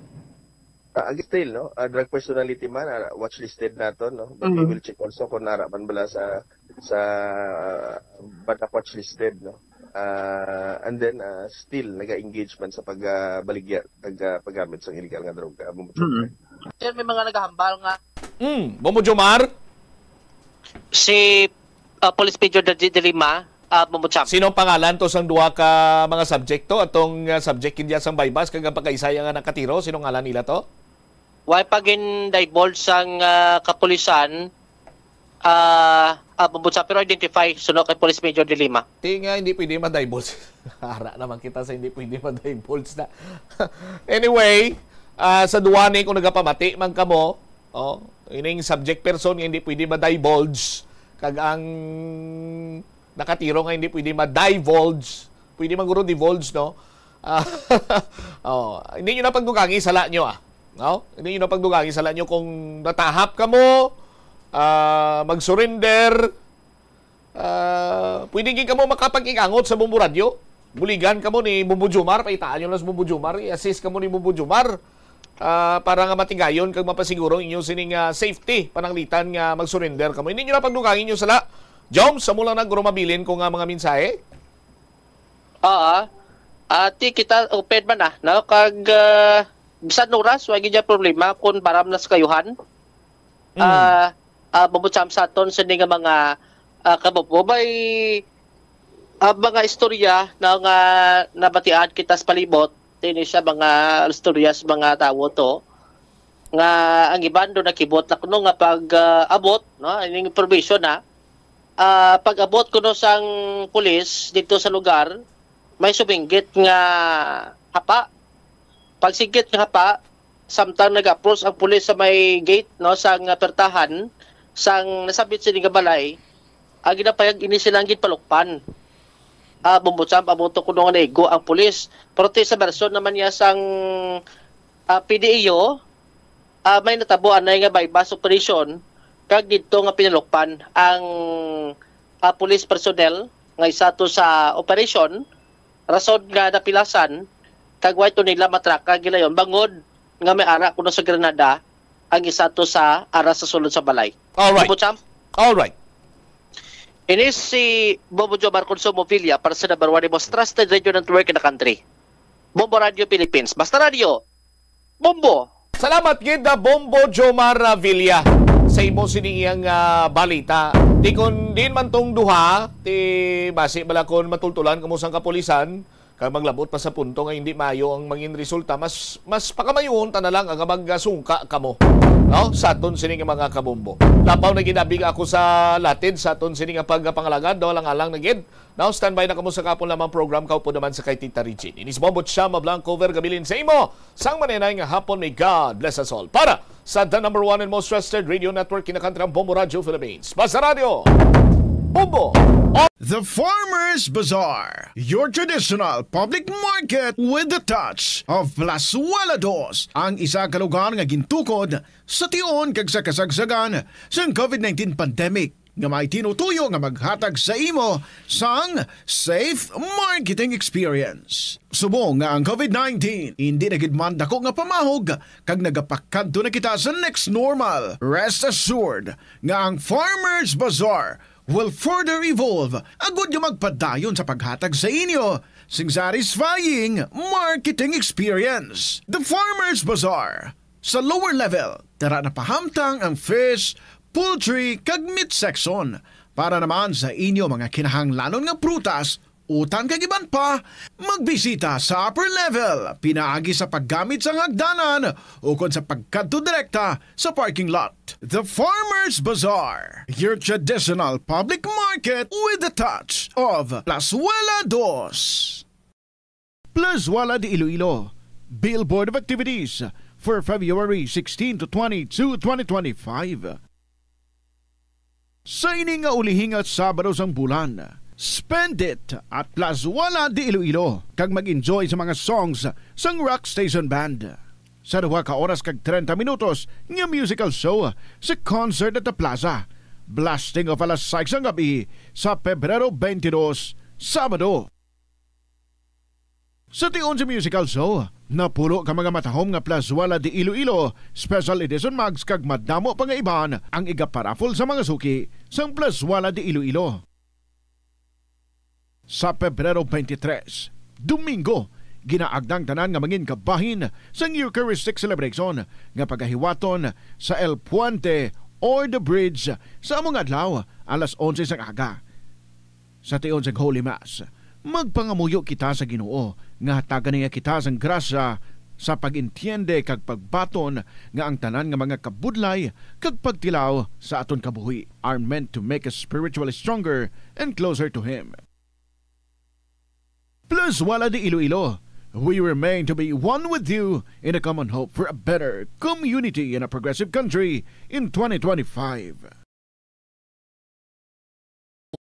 Ah, agi still, no? Ah, drug personality man, ah, watch listed nato, no? But we Mm. will check also kung nara man bala sa, sa, ah, bad watch listed, no? Ah, and then, ah, still naga-engage man sa pag, ah, baligya, pag, ah, paggamit sa illegal nga droga. Amo mo, Mm. Sir, may mga nagahambal nga Mm, Bombo Jomar? Si, ah, Police Major Dodgy de Lima, ah, Bombo Cham. Sino ang pangalan to sang duha ka mga subject to? Atong, ah, subject kidya sang Baybas kag ang pagkaisa nga nakatiro, sino ngalan nila to? Why pa gin-divulge sang, ah, kapulisan, ah, ah, Bombo Cham, pero identify, suno kay Police Major de Lima. Ti nga hindi pwede ma-divulge. Ara naman kita sa hindi pwede ma-divulge na. Anyway, ah, sa duha ni kung nagapamati man kamo, oh, ining subject person nga hindi pwede ma-divulge, kag ang nakatiro nga hindi pwede ma-divulge, pwede man guro divulge, no? Ah, oh, hindi nyo na pagdugangi sala nyo, ah. No? Hindi nyo na pagdugangi sala nyo kung natahap kamo, ah, mag-surrender, ah, pwede gid kamo makapag-igangot sa Bombo Radyo. Buligan kamo ni Bombo Jomar, paitaan nyo lang sa Bombo Jomar, i-assist kamo ni Bombo Jomar, ah, para nga matigayon kag mapasiguro inyo sining, ah, safety, pananglitan nga mag-surrender kamo. Hindi nyo na pagdugangi nyo sala. Joms, amo lang na guro mabilin ko nga mga mensahe. Oo. Ati kita open man na, no? Kag, ah, bisan oras, wa gid ya problema kung baram na sa kayuhan. Mm. Ah, ah, Bombo Cham, sa aton sini nga mga, ah, kabubo, may, ah, mga istorya na nga nabatian kita sa palibot. Ini siya mga istorya sa mga tawo to nga ang iban do nakibot na kuno nga pag, ah, abot, no, ining information, ha. Ah, pag-abot kuno sang pulis dito sa lugar, may suminggit nga hapa. Pagsinggit nga hapa, samtang nag-approach ang pulis sa may gate, no, sang pertahan, sang nasabit sini nga balay, ang ginapayag ini silang ginpalukpan. Ah, Bombo Cham, amo to kuno nga naigo ang pulis. Pero ti sa bersyon naman niya sang, ah, P D E O, ah, may natabo anay nga buy-bust operation, kag didto nga pinalukpan ang, ah, police personnel nga isa to sa operation, rason nga napilasan, kag way to nila matraka gilayon bangod nga may ara kuno sa granada ang isa to sa ara sa sulod sa balay. Alright. Bombo Cham? Alright. Ini si Bombo Jomar Consumo Villa para sa number one, the most trusted radio network in the country. Bombo Radio Philippines. Basta Radio, Bombo! Salamat gid, ah, Bombo Jomar, ah, Villa, sa imo sini iyang, ah, balita. Di kon diin man tong duha, ti basi bala kon matultulan kamo sang kapulisan, kag maglabot pa sa punto nga hindi maayo ang mangin resulta, mas, mas pakamayoon ta na lang nga magsungka kamo, no? Sa aton sini nga mga kabombo. Lapaw na gid abi nga ako sa latid sa aton sini nga pagpangalagad, no? Alang-alang na gid. Now, standby na kamo sa kahapon lamang program, kaupod naman sa kay Tita Regine. Inis Bombo Chama Blanco Vergabilin sa imo. Sang maninay nga hapon, may God bless us all. Para sa the number one and most trusted radio network in the country, ang Bombo Radio Philippines. Basta Radio, Bombo! The Farmers Bazaar, your traditional public market with the touch of Plazuela Dos, ang isa ka lugar nga gintukod sa tion kag sa kasagsagan sang covid nineteen pandemic, nga may tinutuyo nga maghatag sa imo sang safe marketing experience. Subong nga ang covid nineteen hindi na gid man dako nga pamahog, kag nagapakadto na kita sa next normal, rest assured nga ang Farmers Bazaar will further evolve agud nga magpadayon sa paghatag sa inyo sing satisfying marketing experience. The Farmers Bazaar, sa lower level, dara na pahamtang ang fish, poultry, kag meat section. Para naman sa inyo mga kinahanglanon nga prutas, utan kag iban pa, magbisita sa upper level pinaagi sa paggamit sang hagdanan ukon sa pagkadto direkta sa parking lot. The Farmers Bazaar, your traditional public market with a touch of Plazuela Dos. Plazuela de Iloilo, Billboard of Activities for February sixteen to twenty-two, twenty twenty-five. Sa ini nga ulihi nga Sabado sang bulan, spend it at Plazuela de Iloilo kag mag-enjoy sa mga songs sang Rock Station Band. Sa duha ka oras kag treinta minutos nga musical show sa Concert at the Plaza, blasting off alas sais sang gabi sa Pebrero twenty-two, Sabado. Sa tion sa musical show, napulo ka mga matahom nga Plazuela de Iloilo Special Edition mugs kag madamo pa nga iban ang igaparaffle sa mga suki sang Plazuela de Iloilo. Sa Pebrero twenty-three, Domingo, ginaagda ang tanan nga mangin kabahin sang Eucharistic Celebration nga pagahiwaton sa El Puente or the Bridge sa amo nga adlaw, alas onse sang aga. Sa tion sang Holy Mass, magpangamuyo kita sa Ginoo nga hatagan niya kita sang grasya sa pag-entiende kag pagbaton nga ang tanan nga mga kabudlay kag pagtilaw sa aton kabuhi are meant to make us spiritually stronger and closer to Him. Plazuela de Iloilo, we remain to be one with you in a common hope for a better community and a progressive country in twenty twenty-five.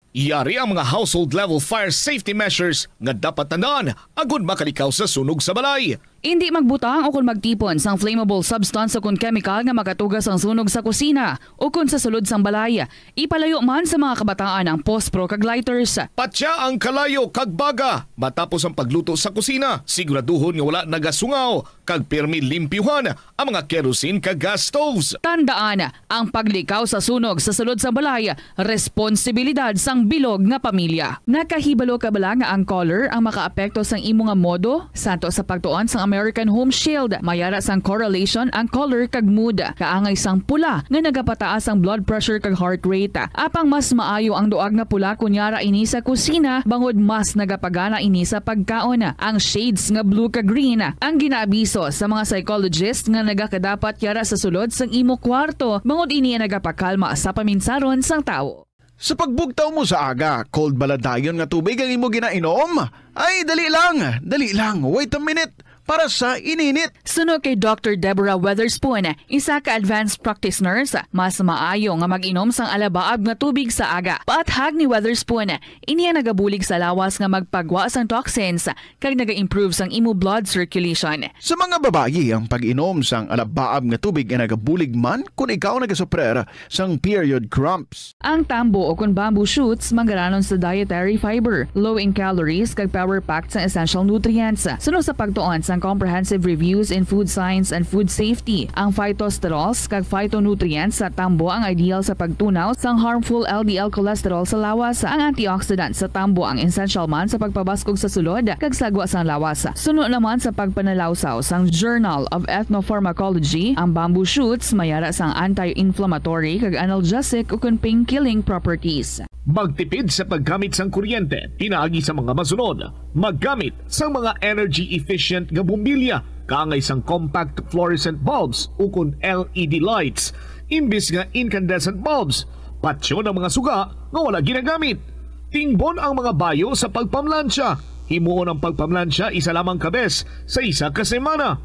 Yari ang mga household level fire safety measures nga dapat tandaan agud makalikaw sa sunog sa balay. Indi magbutang o kon magtipon sang flammable substance o kon kemikal nga makatuga sang sunog sa kusina o kon sa sulod sang balay. Ipalayo man sa mga kabataan ang pospro kag lighters. Patya ang kalayo kag baga matapos ang pagluto sa kusina. Siguraduhon nga wala nagasungaw kag pirmi limpyuhan ang mga kerosene kag gas stoves. Tandaan, ang paglikaw sa sunog sa sulod sang balay, responsibilidad sang bilog nga pamilya. Nakahibalo ka bala nga ang color ang makaapekto sang imo nga modo? Santo sa pagtuon sang American Home Shield, mayara sang correlation ang color kag mood. Kaangay sang pula nga nagapataas ang blood pressure kag heart rate. Apang mas maayo ang duag nga pula kon yara ini sa kusina, bangod mas nagapagana ini sa pagkaon. Ang shades nga blue kag green ang ginaabiso sa mga psychologist nga nagakadapat yara sa sulod sang imo kwarto, bangod ini ang nagapakalma sa paminsaron sang tawo. Sa pagbugtaw mo sa aga, cold bala dayon nga tubig ang imo ginainom? Ay, dali lang, dali lang, wait a minute, para sa ininit. Suno kay Doctor Deborah Weatherspoon, isa ka advanced practice nurse, mas maayo nga mag-inom sang alabaab nga tubig sa aga. Paathag ni Weatherspoon, ini ang nagabulig sa lawas nga magpagwa sang toxins kag naga-improve sang imo blood circulation. Sa mga babayi, ang pag-inom sang alabaab nga tubig ay nagabulig man kon ikaw nagasuprer sang period cramps. Ang tambo o kon bamboo shoots manggaranon sa dietary fiber, low in calories, kag power-packed sang essential nutrients. Suno sa pagtuon sang Comprehensive Reviews in Food Science and Food Safety, ang phytosterols kag phytonutrients sa tambo ang ideal sa pagtunaw sang harmful L D L cholesterol sa lawas. Ang antioxidant sa tambo ang essential man sa pagpabaskog sa sulod kag sagwa sang lawas. Suno naman sa pagpanalawsaw sang Journal of Ethnopharmacology, ang bamboo shoots mayara sang anti-inflammatory kag analgesic ukon pain-killing properties. Magtipid sa paggamit sang kuryente pinaagi sa mga masunod. Maggamit sang mga energy-efficient nga bombilya, kaangay sang compact fluorescent bulbs ukon L E D lights, imbis nga incandescent bulbs. Patyon ang mga suga nga wala ginagamit. Tingbon ang mga bayo sa pagpamlansya. Himuon ang pagpamlansya isa lamang ka bes sa isa ka semana.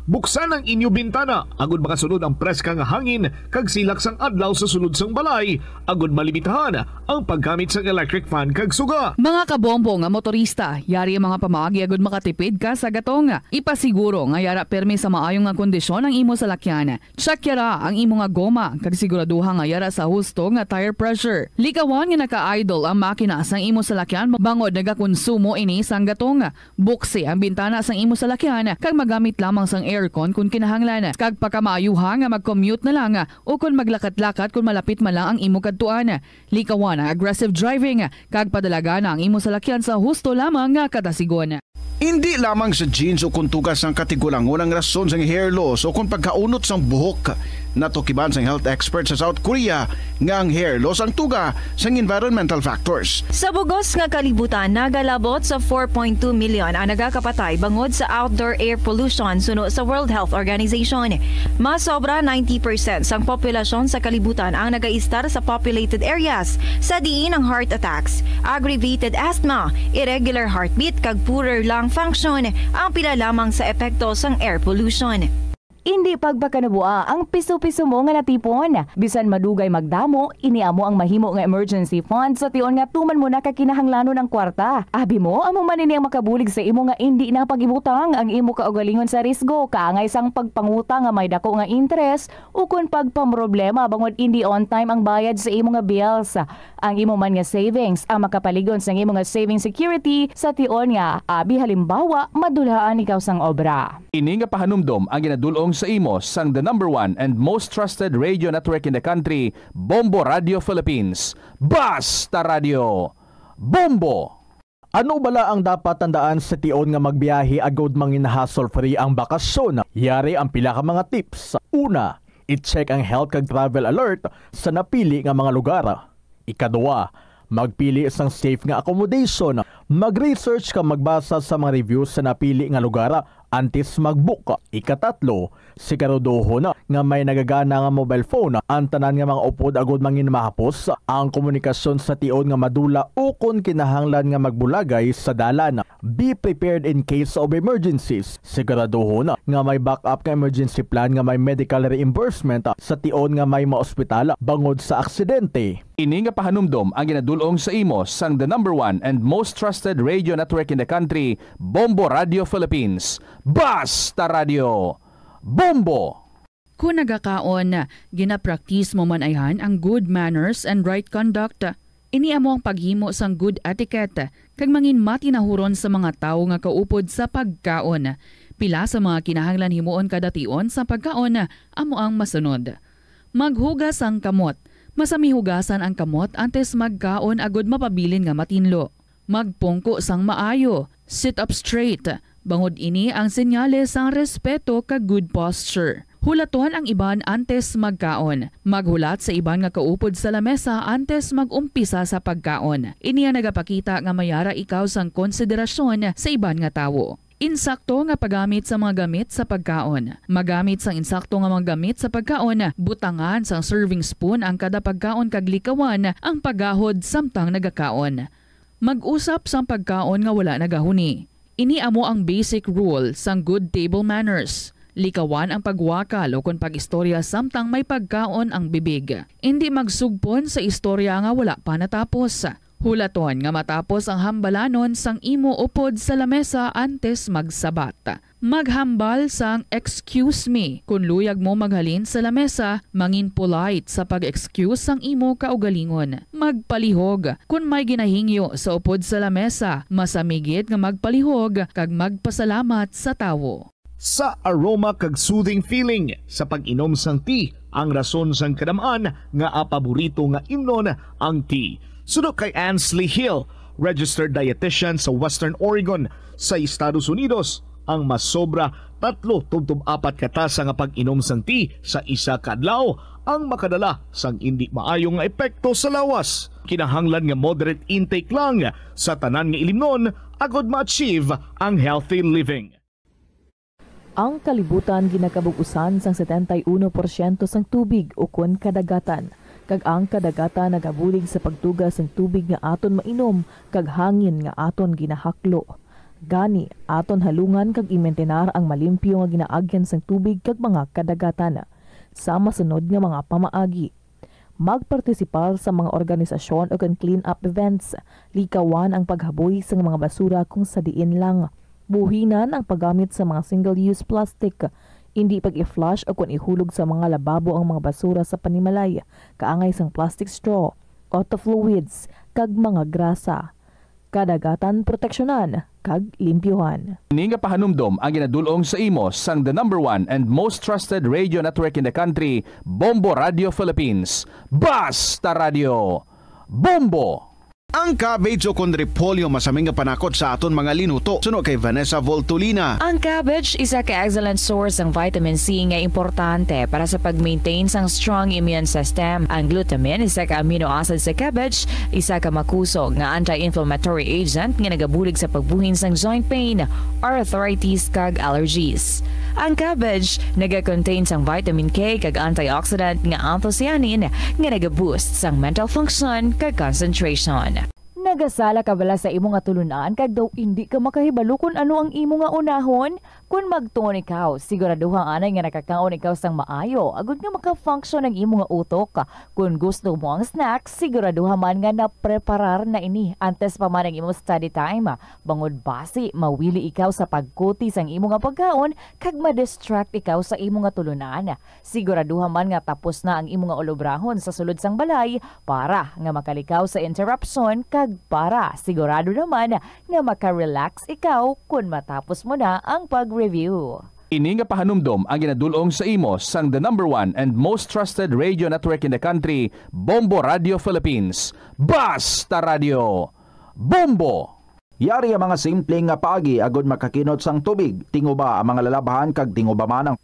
Buksan ang inyo bintana agud makasulod ang preska nga hangin kag silak sang adlaw sa sulod sang balay, agud malimitahan ang paggamit sang electric fan kag suga. Mga kabombo nga motorista, yari ang mga pamaagi agud makatipid ka sa gatong. Ipasiguro nga yara pirmi sa maayo nga kondisyon ang imo salakyan. Check yara ang imo nga goma kag siguraduha nga yara sa husto nga tire pressure. Likawan nga naka-idle ang makina sang imo salakyan bangod nagakonsumo ini sang gatong. Buksi ang bintana sang imo salakyan kag magamit lamang sang aircon kon kinahanglan. Kag pakamaayuha nga mag-commute na lang o kon maglakat-lakat kon malapit man lang ang imo kadtuan. Likawan ang aggressive driving kag padalagana ang imo salakyan sa husto lamang nga kadasigon. Indi lamang sa genes o kon tugas sang katigulangon ang rason sang hair loss o kon pagkaunot sang buhok. Natukiban sang health expert sa South Korea nga ang hair loss ang tuga sang environmental factors. Sa bugos nga kalibutan, nagalabot sa four point two million ang nagakapatay bangod sa outdoor air pollution, suno sa World Health Organization. Mas sobra ninety percent sang populasyon sa kalibutan ang nagaistar sa populated areas, sa diin ang heart attacks, aggravated asthma, irregular heartbeat, kag poorer lung function ang pila lamang sa epekto sang air pollution. Indi pagpakanabua ang piso-piso mo nga natipon. Bisan madugay magdamo, ini amo ang mahimo nga emergency fund sa tion nga tuman mo na ka kinahanglanon ang kwarta. Abi mo, amo man ini ang makabulig sa imo nga indi na pag-ibutang ang imo kaugalingon sa risgo, kaangay sang pagpangutang nga may dako nga interes, ukon pagpamroblema bangod indi on time ang bayad sa imo nga bills. Ang imo man nga savings ang makapalig-on sang imo nga saving security sa tion nga, abi halimbawa, madulhaan ikaw sang obra. Ini nga pahanumdom ang ginadul-ong sa imo sang the number one and most trusted radio network in the country, Bombo Radio Philippines. Basta Radio Bombo! Ano bala ang dapat tandaan sa tion nga magbiyahe agud mangin hassle-free ang bakasyon? Yari ang pila ka mga tips. Una, i-check ang health kag travel alert sa napili nga mga lugar. Ikaduha, magpili sang safe nga accommodation. Mag-research kag magbasa sa mga reviews sa napili nga lugar antes mag-book. Ikatatlo, siguraduhon nga may nagagana nga mobile phone ang tanan nga mga upod agud mangin mahapos ang komunikasyon sa tion nga madula ukon kinahanglan nga magbulagay sa dalan. Be prepared in case of emergencies. Siguraduhon nga may backup nga emergency plan nga may medical reimbursement sa tion nga may maospital bangod sa aksidente. Ini nga pahanumdom ang ginadul-ong sa imo sang the number one and most trusted radio network in the country, Bombo Radio Philippines. Basta Radio Bombo! Kon nagakaon, ginapraktis mo man ayhan ang good manners and right conduct. Ini amo ang paghimo sang good etiquette kag mangin matinahuron sa mga tawo nga kaupod sa pagkaon. Pila sa mga kinahanglan himuon kada tion sa pagkaon amo ang masunod. Maghugas sang kamot. Masami hugasan ang kamot antes magkaon agud mapabilin nga matinlo. Magpungko sang maayo. Sit up straight. Bangod ini ang senyales sang respeto kag good posture. Hulaton ang iban antes magkaon. Maghulat sa iban nga kaupod sa lamesa antes mag-umpisa sa pagkaon. Ini ang nagapakita nga may ara ikaw sang konsiderasyon sa iban nga tawo. Insakto nga paggamit sa mga gamit sa pagkaon. Magamit sang insakto nga mga gamit sa pagkaon, butangan sang serving spoon ang kada pagkaon kag likawan ang paggahod samtang nagakaon. Mag-usap sang pagkaon nga wala nagahuni. Ini amo ang basic rule sang good table manners. Likawan ang pagwakal ukon pag-istorya samtang may pagkaon ang bibig. Indi magsugpon sa istorya nga wala pa natapos. Hulaton nga matapos ang hambalanon sang imo upod sa lamesa antes magsabat. Maghambal sang "Excuse me" kon luyag mo maghalin sa lamesa. Mangin polite sa pag-excuse sang imo kaugalingon. Magpalihog. Kon may ginahingyo sa upod sa lamesa, masami gid nga magpalihog kag magpasalamat sa tawo. Sa aroma kag soothing feeling sa pag-inom sang tea ang rason sang kadam-an nga paborito nga imnon ang tea. Suno kay Ansley Hill, registered dietitian sa Western Oregon sa Estados Unidos, ang masobra tatlo tubtob apat ka tasa nga pag-inom sang tea sa isa ka adlaw ang makadala sang indi maayo nga epekto sa lawas. Kinahanglan nga moderate intake lang sa tanan nga ilimnon agod ma-achieve ang healthy living. Ang kalibutan ginakabug-usan sang setenta y uno porsyento sang tubig ukon kadagatan, kag ang kadagatan nagabulig sa pagtuga sang tubig nga aton mainom kag hangin nga aton ginahaklo. Gani, aton halungan kag imintinar ang malimpyo nga ginaagyan sang tubig kag mga kadagatan. Sa masunod nga mga pamaagi, magpartisipar sa mga organisasyon ukon clean-up events. Likawan ang paghaboy sang mga basura kung sa diin lang. Buhinan ang paggamit sa mga single-use plastic. Indi pag-i-flush ukon ihulog sa mga lababo ang mga basura sa panimalay, kaangay sang plastic straw, auto fluids, kag mga grasa. Kadagatan proteksyonan kag limpyuhan. Ini nga pahanumdom ang ginadul-ong sa imo sang the number one and most trusted radio network in the country, Bombo Radio Philippines. Basta Radio Bombo! Ang cabbage o kon repolyo masaming nga panakot sa aton mga linuto, suno kay Vanessa Voltolina. Ang cabbage isa ka excellent source sang vitamin C nga importante para sa pag-maintain sang strong immune system. Ang glutamine, isa ka amino acid sa cabbage, isa ka makusog nga anti-inflammatory agent nga nagabulig sa pagbuhin sang joint pain, arthritis, kag allergies. Ang cabbage naga-contain sang vitamin K kag antioxidant nga anthocyanin nga naga-boost sang mental function kag concentration. Nagasala ka bala sa imo nga tulunan kag daw indi ka makahibalo kon ano ang imo nga unahon? Kon magtuon ikaw, siguraduha anay nga nakakaon ikaw sang maayo agod nga maka-function ang imo nga utok. Kon gusto mo ang snack, siguraduha man nga napreparar na ini antes pa man ang imo study time, bangod basi mawili ikaw sa pagkuti sang imo nga pagkaon kag ma-distract ikaw sa imo nga tulunan. Siguraduha man nga tapos na ang imo nga ulobrahon sa sulod sang balay para nga makalikaw sa interruption kag para sigurado naman nga maka-relax ikaw kon matapos mo na ang pag-review. Ini nga pahanumdom ang ginadul-ong sa imo sang the number one and most trusted radio network in the country, Bombo Radio Philippines. Basta Radio, Bombo! Yari ang mga simple nga paagi agod makakinot sang tubig, tinguba ang mga lalabhan kag tinguba man ang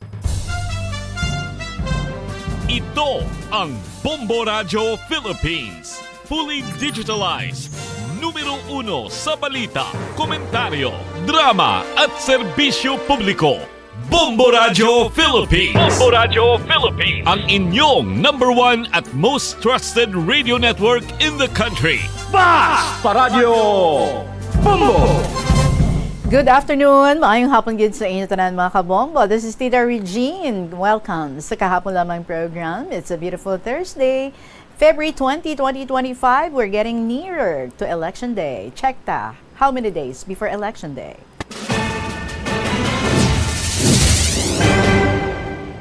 Ito ang Bombo Radyo Philippines. Fully digitalized. Numero uno sa balita, komentaryo, drama at serbisyo publiko. Bombo Radyo Philippines. Bombo Radyo Philippines. Ang inyong number one at most trusted radio network in the country. Basta Radyo Bombo! Good afternoon. Maayong hapon gid sa inyo tanan, mga kabombo. This is Tita Regine. Welcome sa Kahapon Lamang program. It's a beautiful Thursday, February twenty, twenty twenty-five. We're getting nearer to Election Day. Check ta, how many days before Election Day?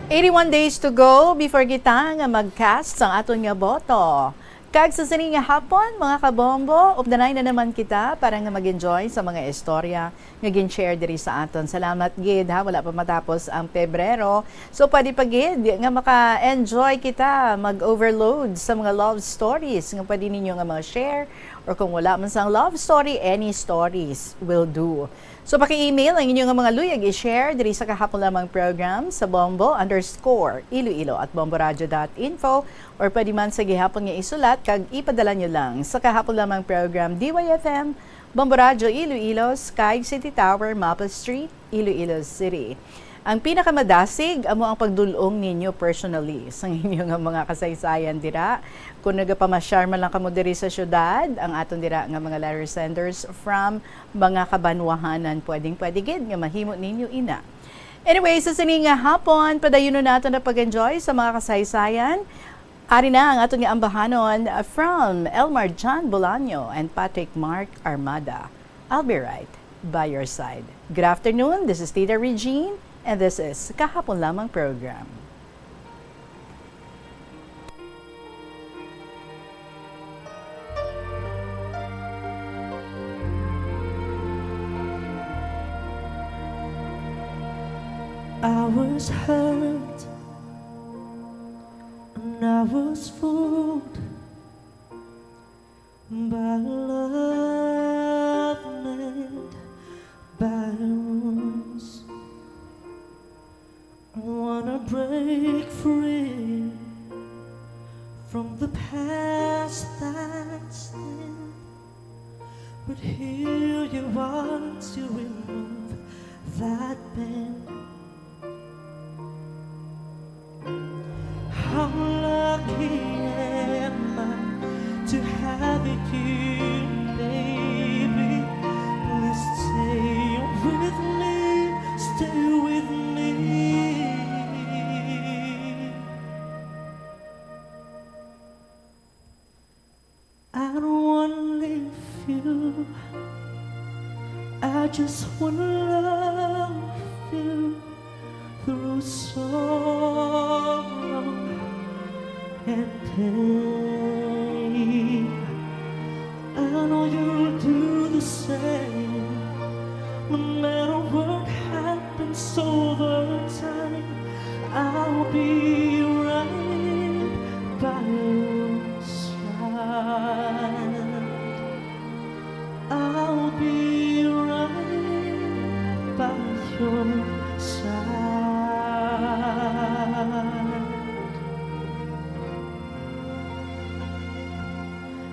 Eighty-one days to go before kita nga mag-cast sang aton nga boto. Kag sa sini nga hapon, mga kabombo, updanay na naman kita para nga mag-enjoy sa mga istorya nga gin-share diri sa aton. Salamat gid, ha, wala pa matapos ang Pebrero. So, pwede pa gid nga maka-enjoy kita, mag-overload sa mga love stories nga pwede ninyo nga ma-share, or kung wala man sang love story, any stories will do. So, paki-email ang inyo nga mga luyag i-share diri sa Kahapon Lamang program sa bombo underscore iloilo at bomboradio dot info, or pwede man sa gihapon nga isulat kag ipadala nyo lang sa Kahapon Lamang program, D Y F M, Bombo Radyo Iloilo, Sky City Tower, Mapa Street, Iloilo City. Ang pinakamadasig amo ang pagdul-ong ninyo personally sa inyo nga mga kasaysayan dira. Kung nagapamasyar man lang kamo diri sa syudad, ang aton dira nga mga letter senders from mga kabanwahanan, pwedeng pwede gid nga mahimo ninyo ina. Anyway, sa sini nga hapon, padayunon naton ang pag-enjoy sa mga kasaysayan. Ari na ang aton nga ambahanon, uh, from Elmar John Bolaño and Patrick Mark Armada. I'll be right by your side. Good afternoon, this is Tita Regine, and this is Kahapon Lamang Program. I was hurt and I was fooled by love made by wounds. I wanna break free from the past that's thin, but here you are to remove that pain. How lucky am I to have you, baby? Please stay with me, stay with me. I don't wanna leave you. I just wanna love you through sorrow and pain. I know you'll do the same. No matter what happens over time, I'll be right by your side.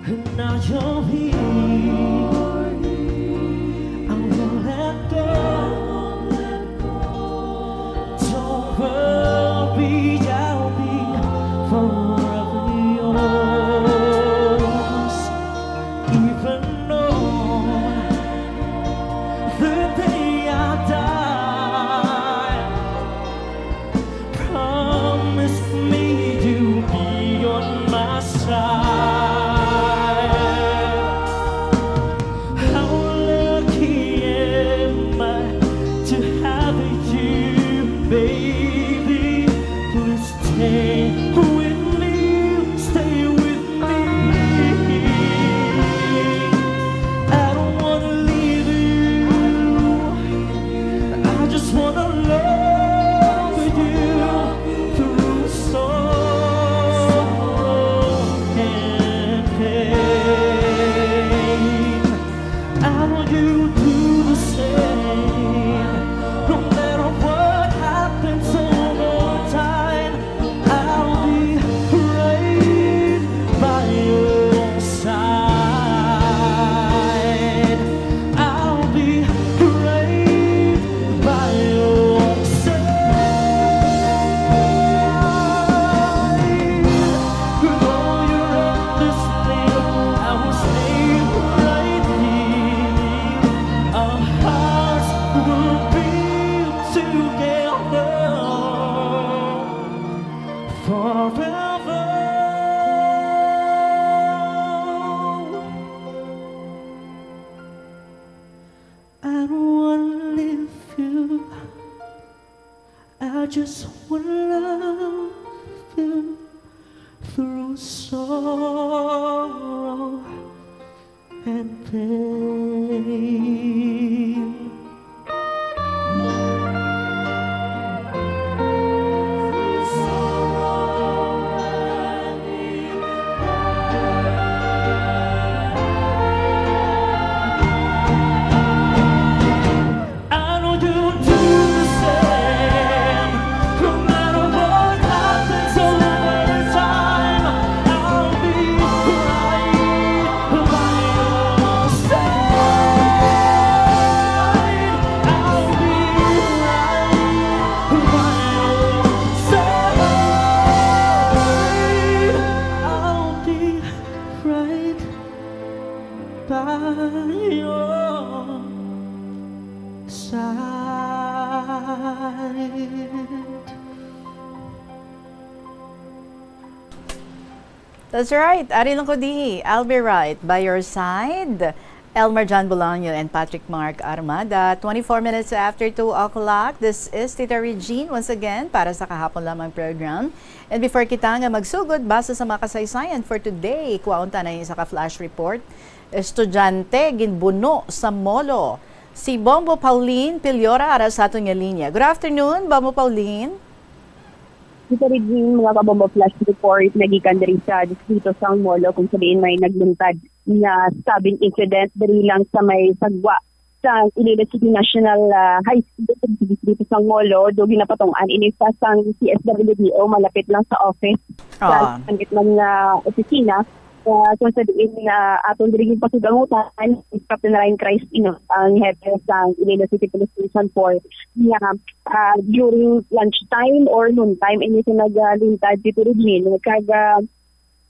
Now you're here. I won't let go. Don't worry, I'll be forever yours. Even on the day I die, promise me you'll be on my side. How lucky am I to have you, baby? Please stay with me, stay with me. I don't wanna leave you. I just wanna love you through sorrow and pain. I want you to do the same, no matter what happens over time. I'll be right by your side. I'll be right by your side. With all your endless need, I will stay right here. Our hearts will be together forever. I don't wanna leave you. I just wanna love you through sorrow and pain. I know you'll do the same. No matter what happens over time, I'll be right by your side. I'll be right by your side. I'll be right by your side. That's right. Ari lang ko dihi. I'll be right by your side. Elmer John Bolaño and Patrick Mark Armada. Twenty-four minutes after two o'clock. This is Tita Regine once again para sa Kahapon Lamang program. And before kita nga magsugod, basa sa mga kasaysayan for today, kuwaon ta na yung isa ka flash report. Estudyante ginbuno sa Molo. Si Bombo Pauline Piliora ara sa aton nga linya. Good afternoon, Bombo Pauline. Tita Regine, mga kabombo, flash report nagikan diri sa distrito sang Molo, kung sa diin may nagluntad nga stabbing incident diri lang sa may sagwa sa Iloilo City National, ah, High School sa distrito sang Molo. Do ginapatong-an ini sa sang C S W D O, malapit lang sa office, sa Ah. malapit lang nga opisina. Ah, kung sa diin, ah, aton diri yung pasugangutan, Captain Ryan Christ Ino, ang hepe sang Iloilo City Police Station four, nga, ah, during lunchtime or noontime, ini siya nagluntad dito rin, kag, ah,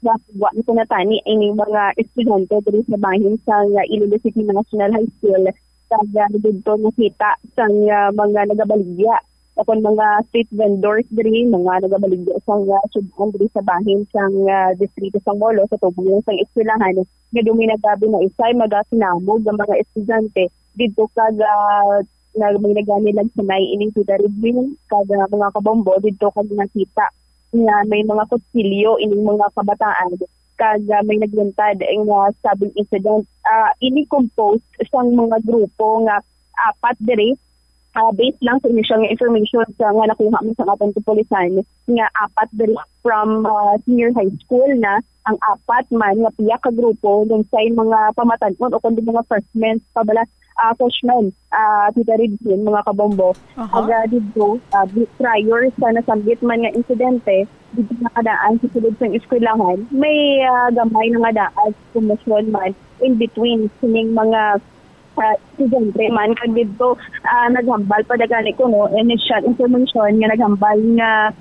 wa, wa nito natani ining mga estudyante diri sa bahin sang, ah, Iloilo City National High School, kag, ah, didto nakita sang, ah, mga nagabaligya, akon mga street vendors diri, mga nagabaligya sang, ah, sud-an diri sa bahin sang, ah, distrito sang Molo, sa tubong sang eskwelahan, nga duminaga binaisay magasinabog ang mga estudyante didto kag, ah, nag-, may nagani nagsanay ining Tita Regine kag, ah, mga kabombo didto kag nakita nga may mga kutsilyo ining mga kabataan kag, ah, may nagluntad nga stabbing incident. Ah, ini composed sang mga grupo nga apat diri. Ah, based lang sa initial nga information sa, nga nakuha mo sa aton kapulisan, nga apat diri from, ah, senior high school na, ang apat man nga pila ka grupo, dun say mga pamatan-on o kundi mga freshmen pa bala, ah, freshmen, ah, Tita Regine, mga kabombo. Aha. Aga dito, ah, bi-, prior sa nasamgit man nga insidente, dito nakadaan sa sulod sang eskwelahan, may, ah, gamay nga daan sa komosyon man in between sining mga, ah, estudyante man. Kag dito, ah, naghambal pa da gani kuno, initial information nga naghambal nga,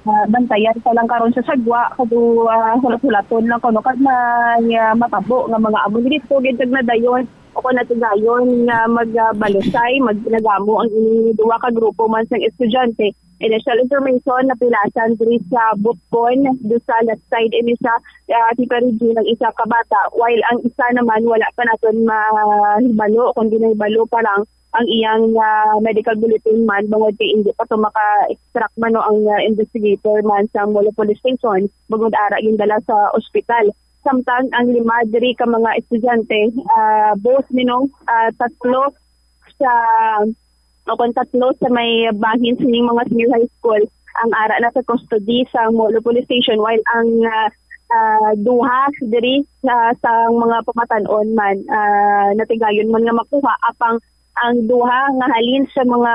ah, bantayan pa lang karon sa sagwa, kag, ah, hulat-hulaton lang kuno kag may, ah, matabo nga mga amo dito gid kag nadayon o kon natigayon nga magbalusay, magpinagamo ang ining duha ka grupo man sang estudyante. Initial information, napilasan diri sa Bukon, do sa left side ini sa, ah, Tita Regine, ang isa ka bata, while ang isa naman wala pa naton mahibalo, kundi nahibalo pa lang ang iyang, ah, medical bulletin man, bangod kay hindi pa to maka-extract man, no, ang, ah, investigator man sa Molo Police Station, bangod ara gindala sa ospital. Samtang ang lima diri ka mga estudyante, ah, both, Ninong, ah, tatlo sa, o kon tatlo sa may bahin sining mga senior high school ang ara na sa custody sa Molo Police Station, while ang, ah, ah, duha diri sa, sa mga pamatan-on man, ah, natigayon man nga makuha, apang ang duha nga halin sa mga,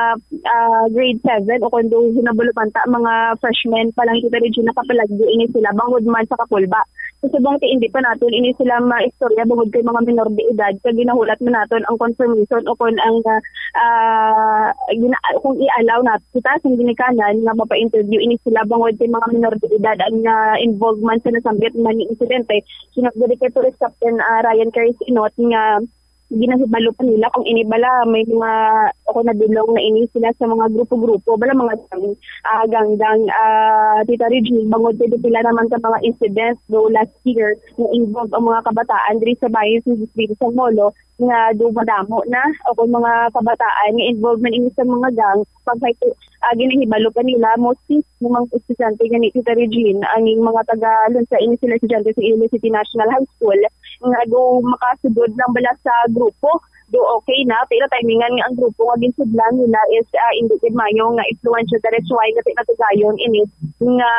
ah, grade seven o kon do hinabalo man ta mga freshmen pa lang, Tita Regine, nakapalagyo ini sila bangod man sa kapulba. Sa subong ti hindi pa naton ini sila maistorya bangod kay mga minor de edad, kag ginahulat man naton ang confirmation o kon ang, ah, ah, gina-, kung i-allow nato kita sa ginikanan nga mapa-interview ini sila bangod kay mga minor de edad ang, ah, involved man sa nasamgit man nga insidente. Sunod diri kay Police Captain, ah, Ryan Caris Inot nga ginahibalo pa nila kung ini bala may mga, o kung nadulong na ini sila sa mga grupo-grupo, bala mga gang, ah, ganggang, ah, Tita Regine, bangod kay pila naman ka mga incident do last year nga involve ang mga kabataan diri sa bayan sa distrito sa Molo nga do madamo na, o kung mga kabataan nga involved man ini sa mga gang, pag may, ah, ginahibalo pa nila, mostly ng mga estudyante nga ni Tita Regine, ang mga taga Lunsa, ini sila estudyante sa Iloilo City National High School, nga do makasugod lang bala sa grupo, do okay na, pero timingan nga ang grupo nga ginsudlan nila is, ah, hindi gid maayo nga influensya, that is why nga tinatugayon ini nga,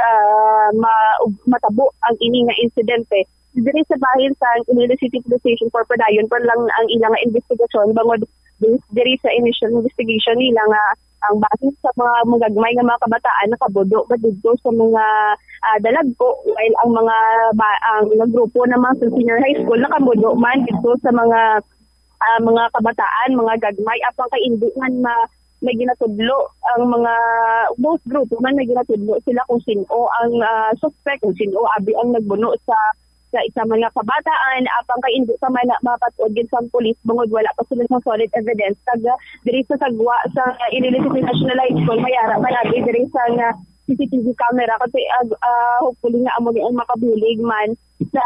ah, ma-, matabo ang ini nga insidente. Diri sa bahin sa Iloilo City Police Station four padayon pa lang ang ilang investigasyon, bangod based diri sa initial investigation nila nga ang bahin sa mga magagmay nga mga kabataan nakabudo ba didto sa mga, ah, dalagko, while ang mga ba-, ang mga grupo naman sa senior high school nakabudo man didto sa mga, ah, mga kabataan, mga gagmay, apang kay indi man ma-, may ginatudlo ang mga, both grupo man may ginatudlo sila kung sin-o ang, ah, suspect, kung sin-o abi ang nagbuno sa, sa isa man nga kabataan, apang kay indi pa man na mapat-od gid sang pulis bangod wala pa sila sang solid evidence. Kag, ah, diri sa sagwa sa Iloilo City National High School, may ara man abi diri sa nga C C T V camera, kasi, ah, ah, hopefully nga amo ni ang makabulig man sa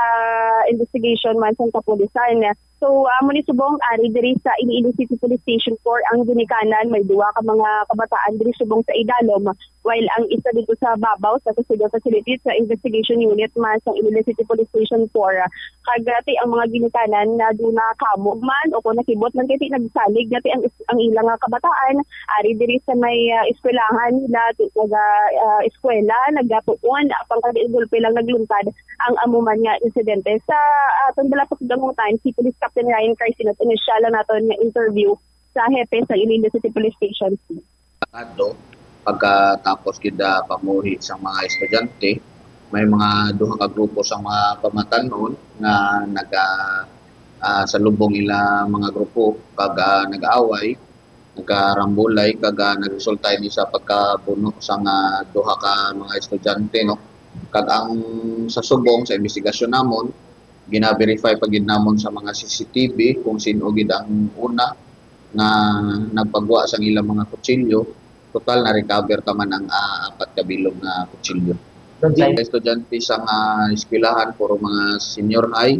investigation man sang kapulisan. So, amo ni subong ari diri sa Iloilo City Police Station four ang ginikanan. May duha ka mga kabataan diri subong sa idalom, while ang isa dito sa babaw sa Custodial Facility sa Investigation Unit man sa Iloilo City Police Station four. Kag, ah, ti ang mga ginikanan nga do nakakamog man o kung nakibot man kay ti nagsalig nga ti ang, ang ilang nga kabataan ari diri sa may, ah, eskwelahan nila, ti naga, ah, eskwela, nagatuon, apang kada gulpe lang nagluntad ang amo man nga insidente. Sa aton bala pagdamutan, si Police Captain Ryan Carcinot, initial lang naton nga interview sa hepe sa Iloilo City Police Station. Kado, pagkatapos gid, ah, pamuhi sa mga estudyante, may mga duha ka grupo sa mga pamatanon nga naga, ah, salubong ila mga grupo kag, ah, nag-away, nagkarambulay kag, ah, nagresulta ini sa pagkabuno sang duha ka mga estudyante, no? Kag ang sa subong sa investigasyon namon, gina-verify pa gid namon sa mga C C T V kung sin-o gid ang una nga nagpagwa sang ilang mga kutsilyo. Total, na-recover ta man ang, ah, apat ka bilog nga kutsilyo. Estudyante sa nga eskwelahan, puro mga senior high,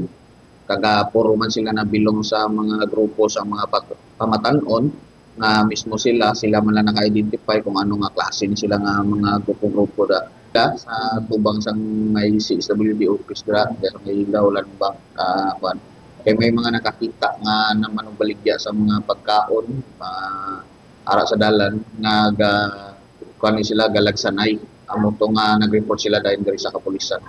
kag, ah, puro man sila nabilong sa mga grupo sa mga pat-, pamatan-on nga mismo sila, sila man lang naka-identify kung ano nga klase ni sila nga mga grupo-grupo da. Da, sa tubang sang may C S W D office dira, dira may ilaw lang ba, ah, kuan. Kay may mga nakakita nga naman ang baligya sa mga pagkaon, ah, ara sa dalan, nga ga, kuan ni sila, galagsanay. Amo to nga nag-report sila dayon diri sa kapulisan.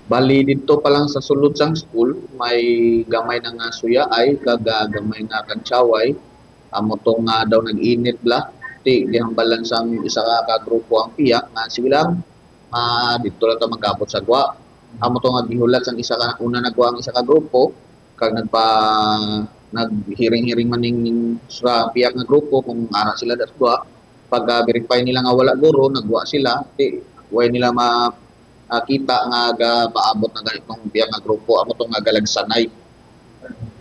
Bali, dito pa lang sa sulod sang school, may gamay na nga suyaay kag, ah, gamay nga kantsaway. Amo to nga daw nag-init bala. Ti, gihambalan sang isa ka, ka grupo ang piyak nga, "Sige lang, ah, dito lang ta mag-abot sa gwa." Amo to nga gihulat sang isa ka, una nagwa ang isa ka grupo, kag nagpa-, naghiring-hiring man ning sa piyak nga grupo kung ara sila sa gwa. Pagka-verify nila nga wala guro, nagwa sila, ti, way nila ma-, ah, kita nga ga-, paabot na ganitong piyak nga grupo, amo to nga galagsanay.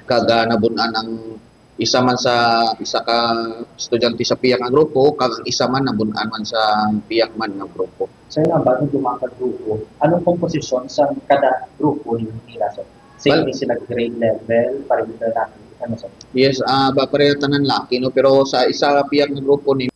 Kag, ah, nabun-an ang isa man sa, isa ka estudyante sa piyak nga grupo, kag ang isa man nabun-an man sa piyak man nga grupo. Sa ilang bagong duha ka grupo, anong komposisyon sa kada grupo ni nila, sir? Same Well, ni sila grade level, pareho na laki, ano, sir? Yes, ah, ba, pareho tanan laki, no? Pero sa isa ka piyak nga grupo ni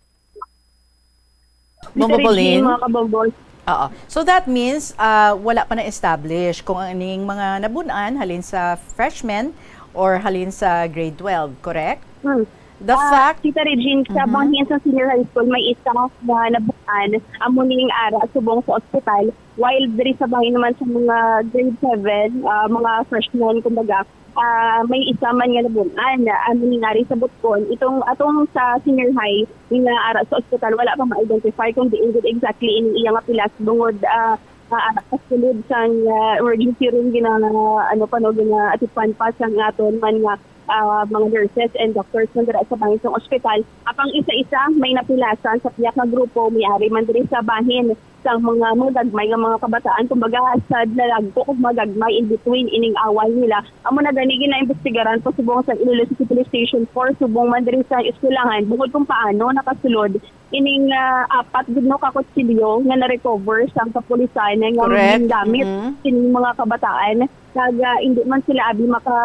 Bombo Mister Regine, Pauline? Mga kabombo. Oo. So that means, ah, wala pa na-establish kung ang ining mga nabun-an halin sa freshman or halin sa grade twelve, correct? Hmm. The Ah, fact Tita Regine, sa Mhm. bangin sa senior high school, may isa na nabun-an, amo ning ara subong sa ospital, while diri sa bangin naman sa mga grade seven, ah, mga freshmen, kumbaga, ah, may isa man nga nabun-an, ah, amo ning ari sa Butcon. Itong atong sa senior high, nga ara sa ospital, wala pa ma-identify kung diin gid exactly ining iya nga pilas bungod, ah, ah, ara kasulod sang, ah, emergency room gina-, ano pa, no, gina-atipan pa sang aton man nga, ah, mga nurses and doctors man dira sa bangin sang ospital. Apang isa-isa may napilasan sa piyak nga grupo, may ari man diri sa bahin sang mga, mga gagmay nga mga kabataan, kumbaga, sad na lagko kag mga gagmay in between ining away nila. Amo na gani ginaimbestigaran pa subong sa Iloilo City Police Station four, subong man diri sa eskwelahan, bungod kung paano nakasulod ining, ah, apat gid, no, ka kutsilyo nga na-recover sang kapulisan nga Correct. gingamit Mhm. sining mga kabataan. Kag, ah, hindi man sila abi maka,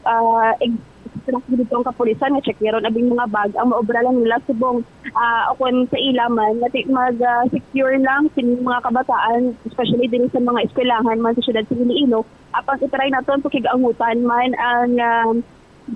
ah, ex-, extract dito ang kapulisan nga check meron abing mga bag. Ang maobra lang nila subong, ah, o kung sa ila man, nga ti-, mag, ah, secure lang sining mga kabataan, especially diri sa mga eskwelahan man sa siyudad sa Iloilo. Apang i-try naton pakig-angutan man ang, ah,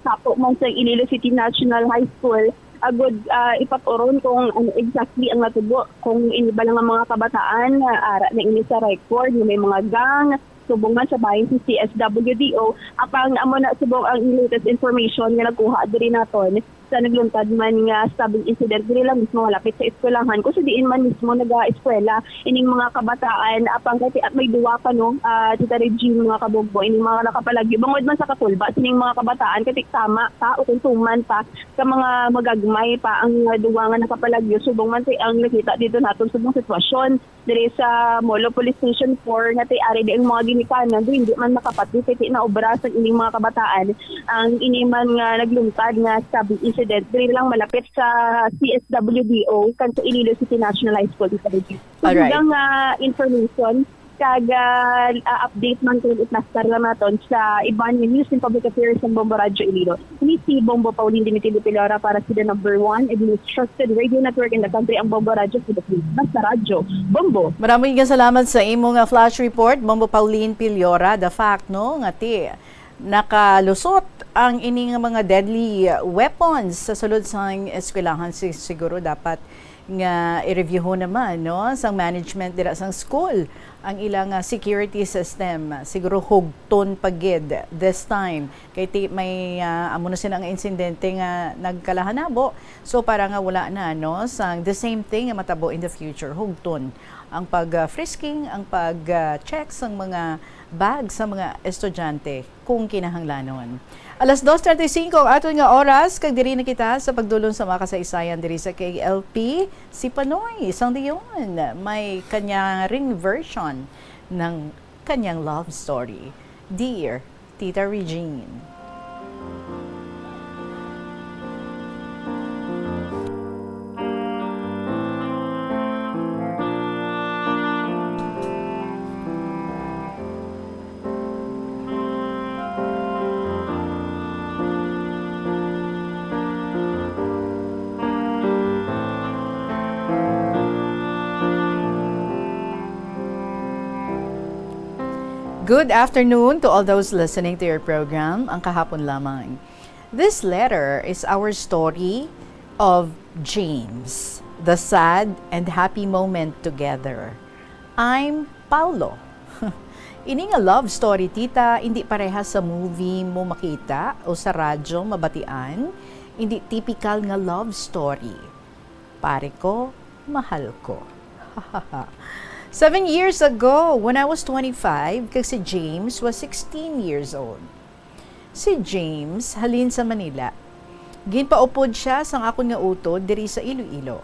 sapo man sa Iloilo City National High School, agud, ah, ipaturon kung ano exactly ang natubo, kung ini ba lang ang mga kabataan, ah, ara na ini sa record, nga may mga gang, subong man sa bahin sa C S W D O, apang amo na subong ang latest information nga nakuha diri naton sa nagluntad man nga stabbing incident diri lang mismo malapit sa eskwelahan, kung sa diin man mismo naga-eskwela ining mga kabataan. Apang kay ti-, may duwa pa, no, ah, Tita Regine, mga kabugbo, ining mga nakapalagyo. Bangod man sa kakulba sining mga kabataan, kay ti-, tama pa o kung tuman pa ka mga magagmay pa ang, ah, duwa nga nakapalagyo. Subong man ti ang nakita dito naton subong sitwasyon diri sa Molo Police Station four, nga ti ari di ang mga ginikanan, di hindi man makapati kay ti naobra sa ining mga kabataan ang ini man nga nagluntad nga stabbing incident diri lang malapit sa C S W D O kan sa Iloilo City National High School, Tita Regine. So, Alright. Hanggang, ah, information kag, ah, ah, update man kung iplastar lang naton sa iban nga news and public affairs ng Bombo Radyo Iloilo. Ini si Bombo Pauline Dimitido Pilora para sa The Number One, the most trusted radio network in the country, ang Bombo Radyo Philippines. Basta radyo, Bombo! Maraming nga salamat sa imo nga flash report, Bombo Pauline Pilora. The fact, no, nga ti nakalusot ang ini nga mga deadly weapons sa sulod sang eskwelahan, si-, siguro dapat nga i-reviewhon naman, no, sang management dira sang school ang ilang, ah, security system. Siguro hugton pa gid this time. Kay ti may, ah, amo na sina nga insidente nga nagkalahanabo. So, para nga wala na, no, sang the same thing nga matabo in the future. Hugton ang pag, ah, frisking, ang pag, ah, check sang mga bag sa mga estudyante kung kinahanglanon. Alas dos treinta y cinco ang aton nga oras, kag diri na kita sa pagdulong sa mga kasaysayan diri sa K L P. Si Panoy sang Leon may kanya ring version ng kanyang love story. Dear Tita Regine. Good afternoon to all those listening to your program, Ang Kahapon Lamang. This letter is our story of James, the sad and happy moment together. I'm Paulo Ini nga love story, tita, indi parehas sa movie mo makita o sa radyo mabatian. Indi typical nga love story. Pare ko, mahal ko. Seven years ago, when I was twenty-five, kag si James was sixteen years old. Si James halin sa Manila. Ginpaupod siya sang akon nga utod diri sa Iloilo.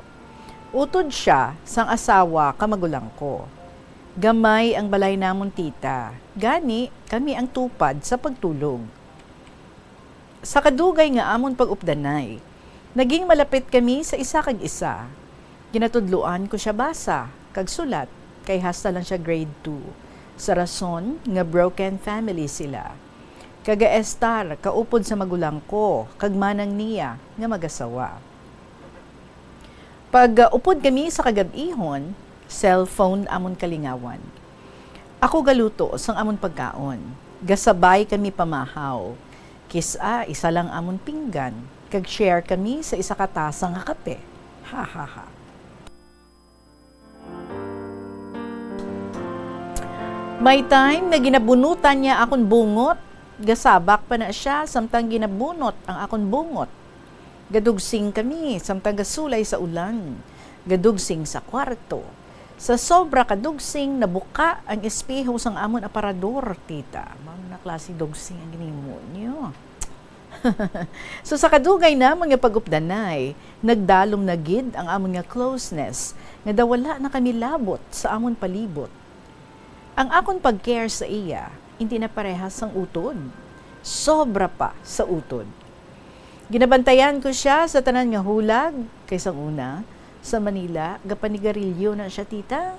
Utod siya sang asawa ka magulang ko. Gamay ang balay namon, tita, gani kami ang tupad sa pagtulog. Sa kadugay nga amon pag-updanay, naging malapit kami sa isa kag isa. Ginatudloan ko sia basa kag sulat, kay hasta lang sia grade two, sa rason nga broken family sila. Kagaestar kaupod sa magulang ko kag manang niya nga magasawa. Pag, uh, upod kami sa kagab-ihon, cellphone amon kalingawan. Ako galuto sang amon pagkaon. Gasabay kami pamahaw. Kis-a, isa lang amon pinggan, kag share kami sa isa ka tasa nga kape. Ha, ha, ha. May time nga ginabunutan niya akon bungot. Gasabak pa na sia samtang ginabunot ang akon bungot. Gadugsing kami samtang gasulay sa ulan. Gadugsing sa kwarto. Sa sobra ka dugsing, nabuka ang espeho sang amon aparador, tita. Mao na klase dugsing ang ginhimo niyo. So, sa kadugay namon nga pag-updanay, nagdalom na gid ang amon nga closeness, nga daw wala na kami labot sa amon palibot. Ang akon pag-care sa iya, hindi na parehas sang utod. Sobra pa sa utod. Ginabantayan ko sia sa tanan nga hulag, kay sang una, sa Manila, gapanigarilyo na sia, tita.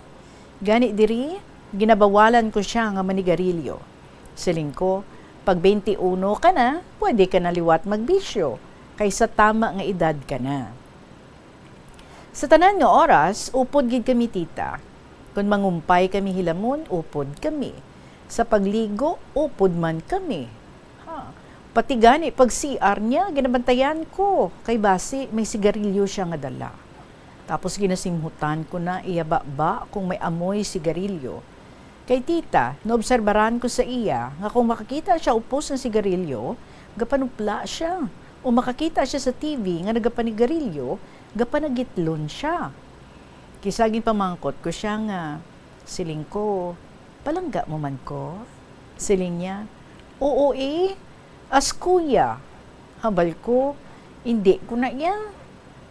Gani diri, ginabawalan ko sia nga manigarilyo. Siling ko, "Pag twenty-one ka na, pwede ka na liwat magbisyo, kay sa tama nga edad ka na." Sa tanan nga oras, upod gid kami, tita. Kon mangumpay kami hilamon, upod kami. Sa pagligo, upod man kami. Ha. Pati gani pag C R niya, ginabantayan ko, kay basi may sigarilyo sia nga dala. Tapos ginasimhutan ko na iya baba kung may amoy sigarilyo. Kay tita, naobserbaran ko sa iya nga kung makakita sia upos nga sigarilyo, gapanupla sia. O makakita sia sa T V nga nagapanigarilyo, gapanagitlon sia. Kis-a ginpamangkot ko sia nga, siling ko, "Palangga mo man ko?" Siling niya, "Oo, eh, as kuya." Hambal ko, "Indi ko na iya."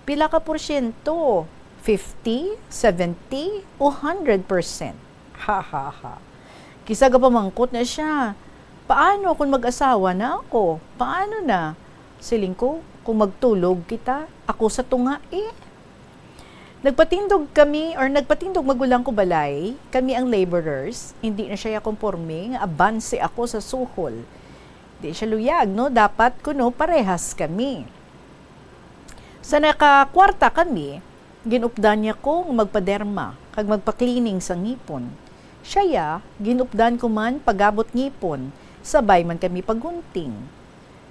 "Pila ka porsyento? Fifty, seventy, o hundred percent?" Ha, ha, ha. Kis-a gapamangkot na sia, "Paano kung mag-asawa na ako? Paano na?" Siling ko, "Kung magtulog kita, ako sa tunga, eh." Nagpatindog kami, or nagpatindog magulang ko balay, kami ang laborers, hindi na siya konporme nga abanse ako sa suhol. Di siya luyag, no? Dapat kuno parehas kami. Sa nakakwarta kami, ginupdan niya ko nga magpaderma kag magpa-cleaning sa ngipon. Siya ya, ginupdan ko man pagabot ngipon, sabay man kami pagunting.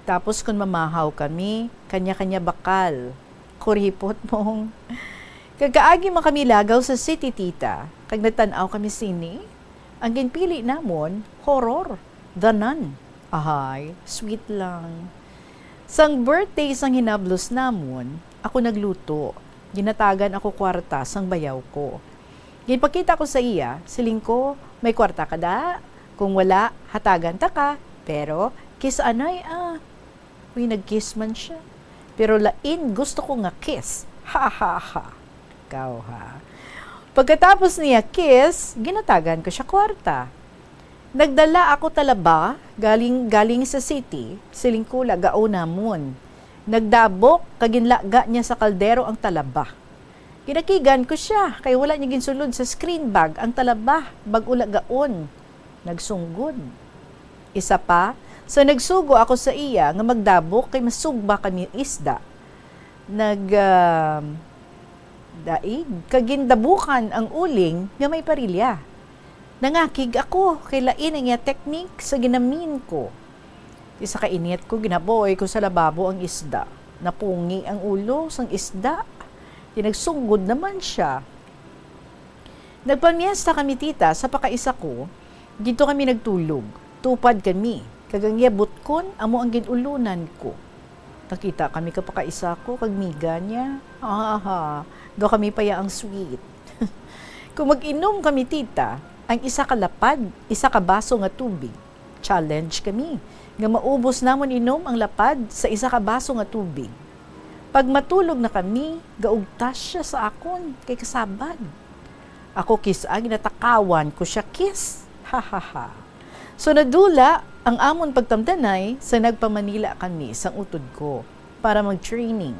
Tapos kon mamahaw kami, kanya-kanya bakal. Kuripot mong. Kag kaagi man kami lagaw sa city, tita, kag nagtan-aw kami sini. Ang ginpili namon, horror, The Nun. Ahay, sweet lang. Sang birthday sang hinablos namon, ako nagluto. Ginatagan ako kwarta sang bayaw ko. Ginpakita ko sa iya, siling ko, "May kwarta ka da? Kung wala, hatagan ta ka. Pero, kiss anay, ah." Uy, nag-kiss man siya. Pero lain gusto ko nga kiss. Ha, ha, ha. Ikaw, ha. Pagkatapos niya kiss, ginatagan ko siya kwarta. Nagdala ako talaba galing, galing sa city, siling ko lagaon namon. Nagdabok, kag ginlaga niya sa kaldero ang talaba. Ginakigan ko siya, kay wala niya ginsulod sa screen bag ang talaba, bag-o lagaon. Nagsunggod. Isa pa, sa nagsugo ako sa iya nga magdabok kay masugba kami isda. Nag, ah, daig, kag gindabukan ang uling nga may parilya. Nangakig ako kay lain ang iya teknik sa ginamin ko. Isa ka init ko, ginaboy ko sa lababo ang isda. Napungi ang ulo sang isda. Di nagsunggod naman siya. Nagpamiesta kami, tita, sa pakaisa ko, Didto kami nagtulog. Tupad kami, kag ang iya butkon amo ang gin-ulunan ko. Nakita kami kapakaisa ko kag miga niya. Ha, ha, ha. Daw kami pa ya ang sweet. Kung mag-inom kami, tita, ang isa ka lapad, isa ka baso nga tubig. Challenge kami nga maubos namon inom ang lapad sa isa ka baso nga tubig. Pag matulog na kami, gaugtas siya sa akon kay kasabad. Ako kis-a ginatakawan ko siya, kis. Ha, ha, ha. So nadula ang amon pagtamdanay sa nagpa-Manila kami sang utod ko para mag-training.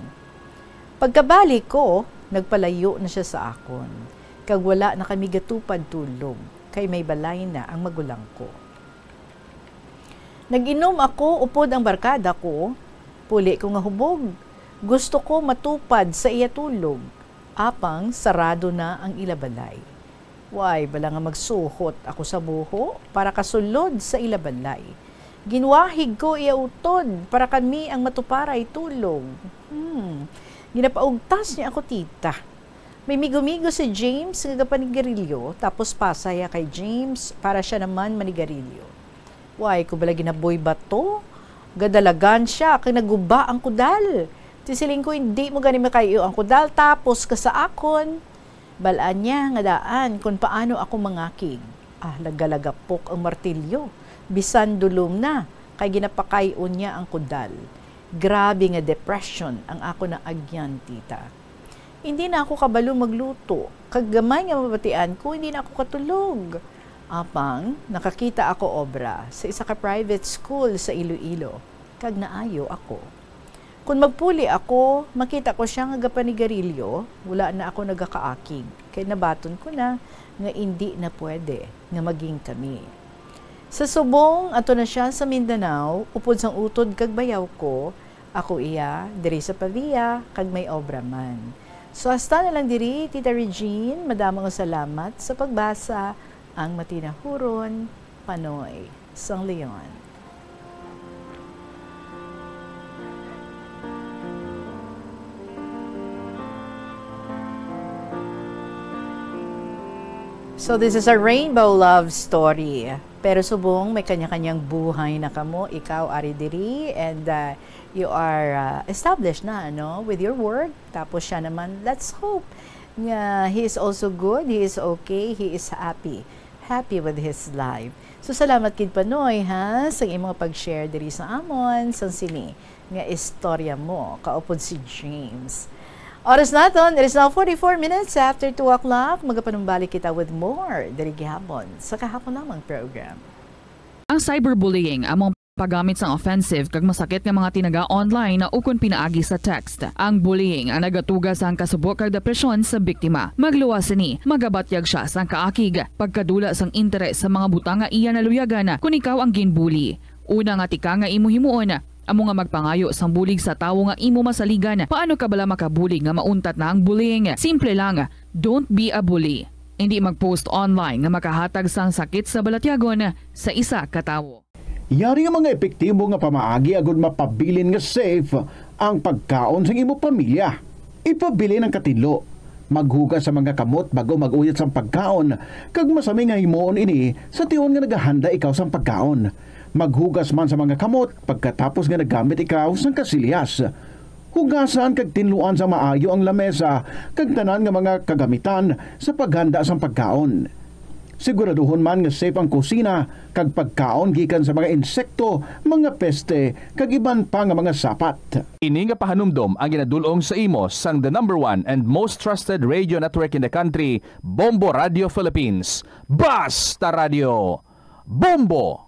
Pagkabalik ko, nagpalayo na siya sa akon, kag wala na kami gatupad tulog kay may balay na ang magulang ko. Nag-inom ako upod ang barkada ko. Puli ko nga hubog. Gusto ko matupad sa iya tulog. Apang sarado na ang ila balay. Way bala nga magsuhot ako sa buho para kasulod sa ila balay. Ginwahig ko iya utod para kami ang matuparay tulog. Hmm. Ginapaugtas niya ako, tita. May migo-migo si James nga gapanigarilyo, tapos pasaya kay James para siya naman manigarilyo. Way ko bala ginaboy bato? Gadalagan siya kay naguba ang kudal. Ti siling ko, "Hindi mo gani makayo ang kudal, tapos ka sa akon." Balaan niya nga daan kung paano ako mangakig. Ah, lagalagapok ang martilyo. Bisan dulom na, kay ginapakay-on niya ang kudal. Grabe nga depression ang ako naagyan, tita. Hindi na ako kabalo magluto, kag gamay nga mabatian ko, hindi na ako katulog. Apang nakakita ako obra sa isa ka private school sa Iloilo, kag naayo ako. Kon magpuli ako, makita ko siya nga gapanigarilyo, wala na ako nagakaakig, kay nabaton ko na nga indi na pwede nga maging kami. Sa subong, ato na siya sa Mindanao, upod sang utod kag bayaw ko, ako iya, diri sa Pavia, kag may obra man. So, hasta na lang diri, Tita Regine, madamo nga salamat sa pagbasa. Ang matinahuron, Panoy, sang Leon. So, this is a rainbow love story. Pero subong may kanya-kanyang buhay na kamo, ikaw ari diri, and, uh, you are, uh, established na, ano, with your work. Tapos siya naman, let's hope nga he is also good, he is okay, he is happy. Happy with his life. So, salamat gid, Panoy, ha, sa imong pag-share diri sa amon sang sini nga istorya mo kaupod si James. Oras naton, it is now forty-four minutes after two o'clock. Magapanumbalik kita with more diri gihapon sa Kahapon Lamang program. Ang cyberbullying amo ang paggamit sang offensive kag masakit nga mga tinaga online ukon pinaagi sa text. Ang bullying ang nagatuga sang kasubo kag depresyon sa biktima. Magluwas sini, magabatyag sia sang kaakig, pagkadula sang interes sa mga butang nga iya naluyagan kon ikaw ang ginbully. Una nga tika nga imo himuon, amo nga magpangayo sang bulig sa tawo nga imo masaligan. Paano ka bala makabulig nga mauntat na ang bullying? Simple lang, don't be a bully. Indi mag-post online nga makahatag sang sakit sa balatyagon sa isa ka tawo. Yari ang mga epektibo nga pamaagi agud mapabilin nga safe ang pagkaon sang imo pamilya. Ipabilin ang katinlo. Maghugas sa mga kamot bag-o mag-uyat sang pagkaon, kag masami nga himuon ini sa tion nga nagahanda ikaw sang pagkaon. Maghugas man sa mga kamot pagkatapos nga nagamit ikaw sang kasilyas. Hugasan kag tinluan sa maayo ang lamesa kag tanan nga mga kagamitan sa paghanda sang pagkaon. Siguraduhon man nga safe ang kusina kag pagkaon gikan sa mga insekto, mga peste, kag iban pa nga mga sapat. Ini nga pahanumdom ang ginadul-ong sa imo sang the number one and most trusted radio network in the country, Bombo Radio Philippines. Basta Radio! Bombo!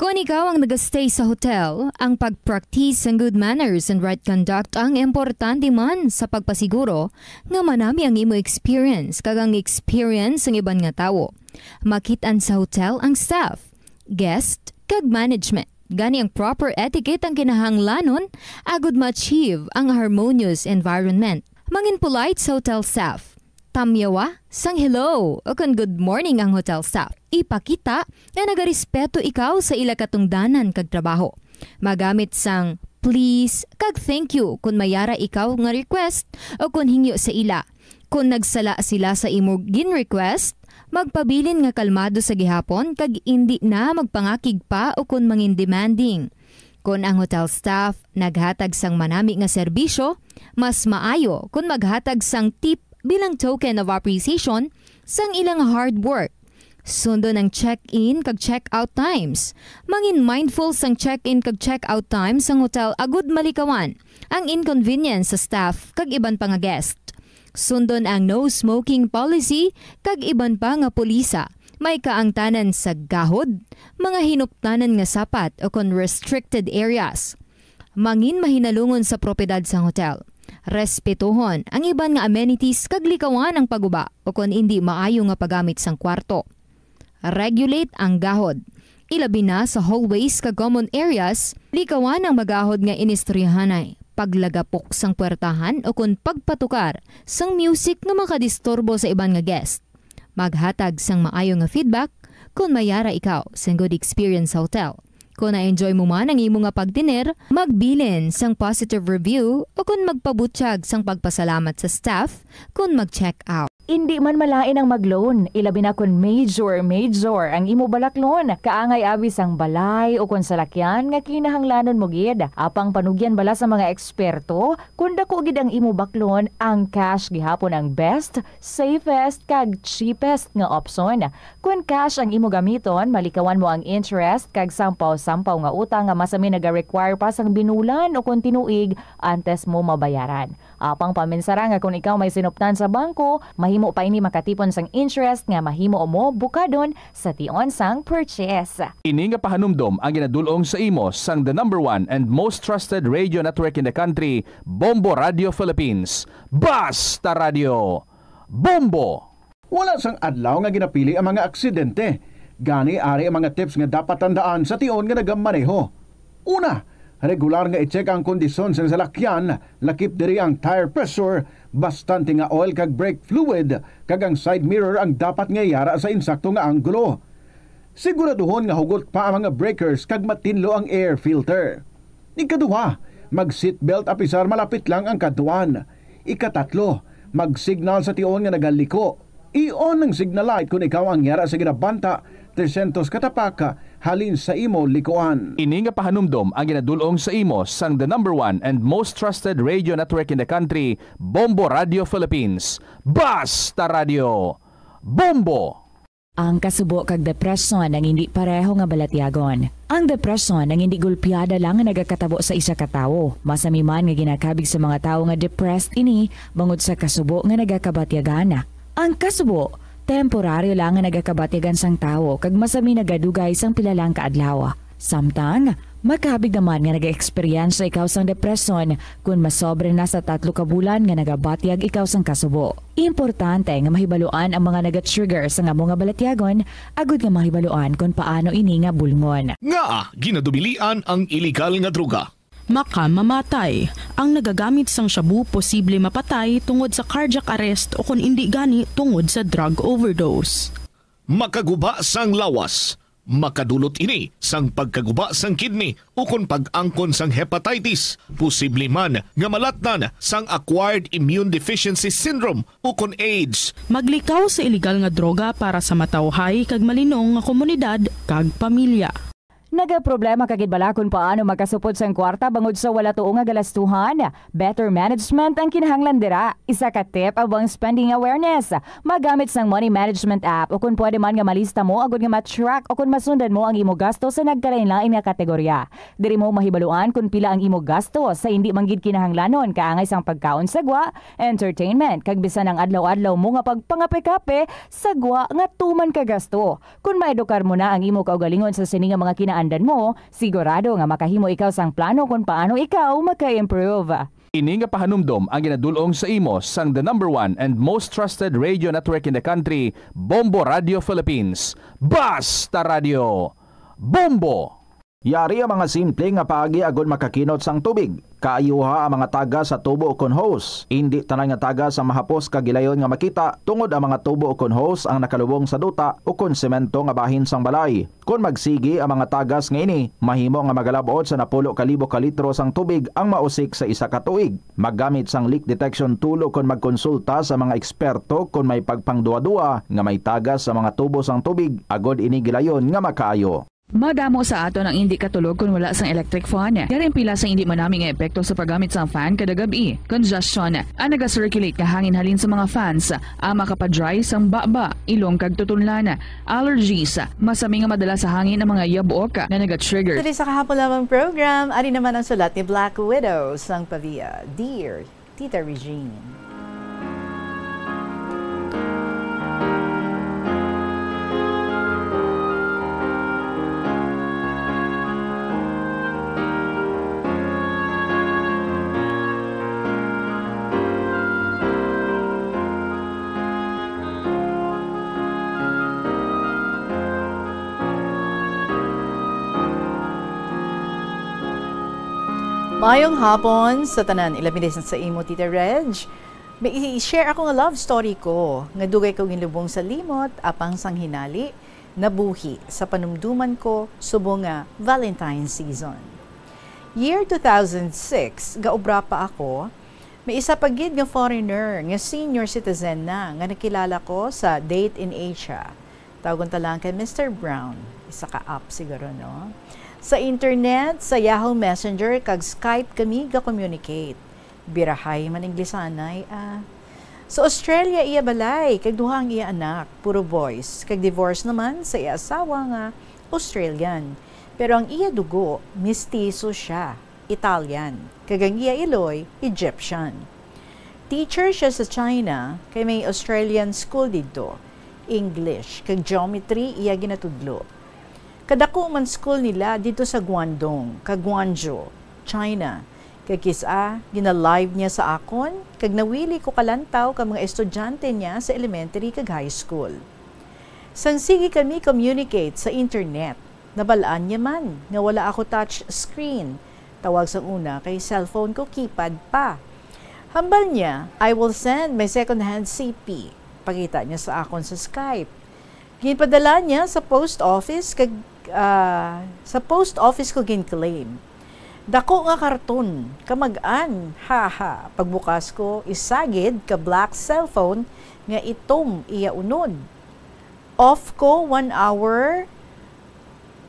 Kon ikaw ang nagastay sa hotel, ang pag-practice sang good manners and right conduct ang importante man sa pagpasiguro nga manami ang imo experience kag ang experience sang iban nga tawo. Makit-an sa hotel ang staff, guest, kag management. Gani ang proper etiquette ang kinahanglanon agud ma-achieve ang harmonious environment. Mangin polite sa hotel staff. Tamyawa sang hello o kon good morning ang hotel staff. Ipakita nga nagarespeto ikaw sa ila katungdanan kag trabaho. Magamit sang please kag thank you kon may ara ikaw nga request o kon hingyo sa ila. Kon nagsala sila sa imo gin-request, magpabilin nga kalmado sa gihapon kag indi na magpangakig pa ukon mangin demanding. Kon ang hotel staff naghatag sang manami nga serbisyo, mas maayo kon maghatag sang tip bilang token of appreciation sang ilang hard work. Sundon ang check-in kag check-out times. Mangin mindful sang check-in kag check-out times sang hotel agud malikawan ang inconvenience sa staff kag iban pa nga guest. Sundon ang no smoking policy kag iban pa nga pulisa. May kaangtanan sa gahod, mga hinuptanan nga sapat o kon restricted areas. Mangin mahinalungon sa propiedad sang hotel. Respetuhon ang iban nga amenities kag likawan ang paguba o kon indi maayo nga paggamit sang kwarto. Regulate ang gahod. Ilabi na sa hallways kag common areas, likawan ang magahod nga inistoryahanay, paglagapok sang puwertahan o kon pagpatukar sang music nga makadisturbo sa iban nga guest. Maghatag sang maayo nga feedback kon may ara ikaw sang good experience sa hotel. Kon na-enjoy mo man ang imo nga pagtener, magbilin sang positive review o kon magpabutyag sang pagpasalamat sa staff kon mag-check out. Indi man malain ang mag-loan, ilabi na kon major, major ang imo balaklon. Kaangay abi sang balay o kon salakyan nga kinahanglanon mo gid. Apang panugyan bala sa mga eksperto, kon dako gid ang imo baklon, ang cash gihapon ang best, safest, kag cheapest nga opsyon. Kon cash ang imo gamiton, malikawan mo ang interest kag sampaw-sampaw nga utang nga masami naga-require pa sang binulan o kon tinuig antes mo mabayaran. Apang paminsara nga kon ikaw may sinuptan sa bangko, mahimo pa ini makatipon sang interest nga mahimo mo bukadon sa tion sang purchase. Ini nga pahanumdom ang ginadul-ong sa imo sang the number one and most trusted radio network in the country, Bombo Radio Philippines. Basta Radio, Bombo! Wala sang adlaw nga ginapili ang mga aksidente. Gani, ari ang mga tips nga dapat tandaan sa tion nga nagamaneho. Una, regular nga i-check ang kondisyon sang salakyan, lakip diri ang tire pressure, bastante nga oil kag brake fluid, kag ang side mirror ang dapat nga yara sa insakto nga anggulo. Siguraduhon nga hugot pa ang mga breakers kag matinlo ang air filter. Ikaduha, mag-seatbelt apisar malapit lang ang kadtuan. Ikatatlo, mag-signal sa tion nga nagaliko. I-on ang signal light kon ikaw ang yara sa ginabanta tresyentos ka tapak halin sa imo likuan. Ini nga pahanumdom ang ginadul-ong sa imo sang the number one and most trusted radio network in the country, Bombo Radio Philippines. Basta Radio, Bombo! Ang kasubo kag depresyon ang indi pareho nga balatyagon. Ang depresyon ang indi gulpiada lang nga nagakatabo sa isa ka tawo. Masami man nga ginakabig sa mga tawo nga depressed ini bangod sa kasubo nga nagakabatyagan. Ang kasubo, temporaryo lang nga nagakabatyagan sang tawo kag masami nagadugay sang pila lang ka adlaw. Samtang, makabig naman nga nag-eksperyensya ikaw sang depresyon kon masobra na sa tatlo ka bulan nga nagabatyag ikaw sang kasubo. Importante nga mahibaluan ang mga naga-trigger sang amo nga balatyagon agud nga mahibaluan kon paano ini nga bulngon. Ngaa ginadubilian ang iligal nga droga? Makamamatay. Ang nagagamit sang shabu posible mapatay tungod sa cardiac arrest o kon indi gani tungod sa drug overdose. Makaguba sang lawas. Makadulot ini sang pagkaguba sang kidney ukon pag-angkon sang hepatitis. Posible man nga malatnan sang acquired immune deficiency syndrome ukon AIDS. Maglikaw sa iligal nga droga para sa matawhay kag malinong nga komunidad kag pamilya. Nagaproblema ka gid bala kon paano makasupod sang kwarta bangod sa wala tuo nga galastuhan? Better management ang kinahanglan dira. Isa ka tip amo ang spending awareness. Magamit sang money management app, o kon pwede man nga malista mo agud nga ma-track o kon masundan mo ang imo gasto sa nagkalain-lain nga kategorya. Diri mo mahibaluan kon pila ang imo gasto sa indi man gid kinahanglanon, kaangay sang pagkaon sa gwa, entertainment, kag bisan ang adlaw-adlaw mo nga pagpangape-kape sa gwa nga tuman ka gasto. Kon maedukar mo na ang imo kaugalingon sa sini nga mga kinaandan mo, sigurado nga makahimo ikaw sang plano kon paano ikaw maka-improve. Ini nga pahanumdom ang ginadul-ong sa imo sang the number one and most trusted radio network in the country, Bombo Radio Philippines. Basta Radio, Bombo! Yari ang mga simple nga paagi agod makakinot sang tubig. Kaayuha ang mga tagas sa tubo ukon hose. Indi tanan nga tagas ang mahapos kag gilayon nga makita, tungod ang mga tubo ukon hose ang nakalubong sa duta ukon semento nga bahin sang balay. Kon magsigi ang mga tagas nga ini, mahimo nga magalab-ot sa napulo ka libo ka litro sang tubig ang mausik sa isa ka tuig. Maggamit sang leak detection tool ukon magkonsulta sa mga eksperto kon may pagpangduwa-duwa nga may tagas sa mga tubo sang tubig, agod ini gilayon nga makaayo. Madamo sa aton ang indi katulog kon wala sang electric fan. Yari ang pila sang indi manami nga epekto sa paggamit sang fan kada gab-i. Congestion, ang naga-circulate nga hangin halin sa mga fans, ang makapadry sang baba, ilong kag tutunlan. Allergies, masami nga madala sa hangin ang mga yabuok nga naga-trigger. Diri sa kahapon lamang program, ari naman ang sulat ni Black Widow sang Pavia, Dear Tita Regine. Maayong hapon sa tanan, ilabi na sa imo, Tita Reg. May i-share ako nga love story ko, nga dugay ko ginlubong sa limot, apang sang hinali, nabuhi sa panumduman ko subong nga Valentine season. Year two thousand six, gaobra pa ako, may isa pa gid nga foreigner nga senior citizen na nga nakilala ko sa Date in Asia. Tawgon ta lang kay Mister Brown. Isa ka app siguro, no? Sa internet, sa Yahoo Messenger, kag Skype kami ga-communicate. Birahay man Inglesanay, ah. Sa Australia iya balay, kag duha ang iya anak, puro boys, kag divorce naman sa iya asawa nga Australian. Pero ang iya dugo, mistiso siya, Italian, kag ang iya iloy, Egyptian. Teacher siya sa China, kay may Australian school didto. English, kag geometry iya ginatudlo. Kadako man school nila didto sa Guangdong, kag Guangzhou, China. Kag kis-a, gina-live niya sa akon, kag nawili ko kalantaw ka mga estudyante niya sa elementary kag high school. Sang sige kami communicate sa internet, nabal-an niya man nga wala ako touch screen. Tawag sang una kay cellphone ko keypad pa. Hambal niya, "I will send my second-hand C P." Pakita niya sa akon sa Skype. Ginpadala niya sa post office kag, ah, sa post office ko gin-claim. Dako nga karton, kamag-an, haha. Pagbukas ko, isa gid ka black cellphone nga itom iya unod. Off ko one hour,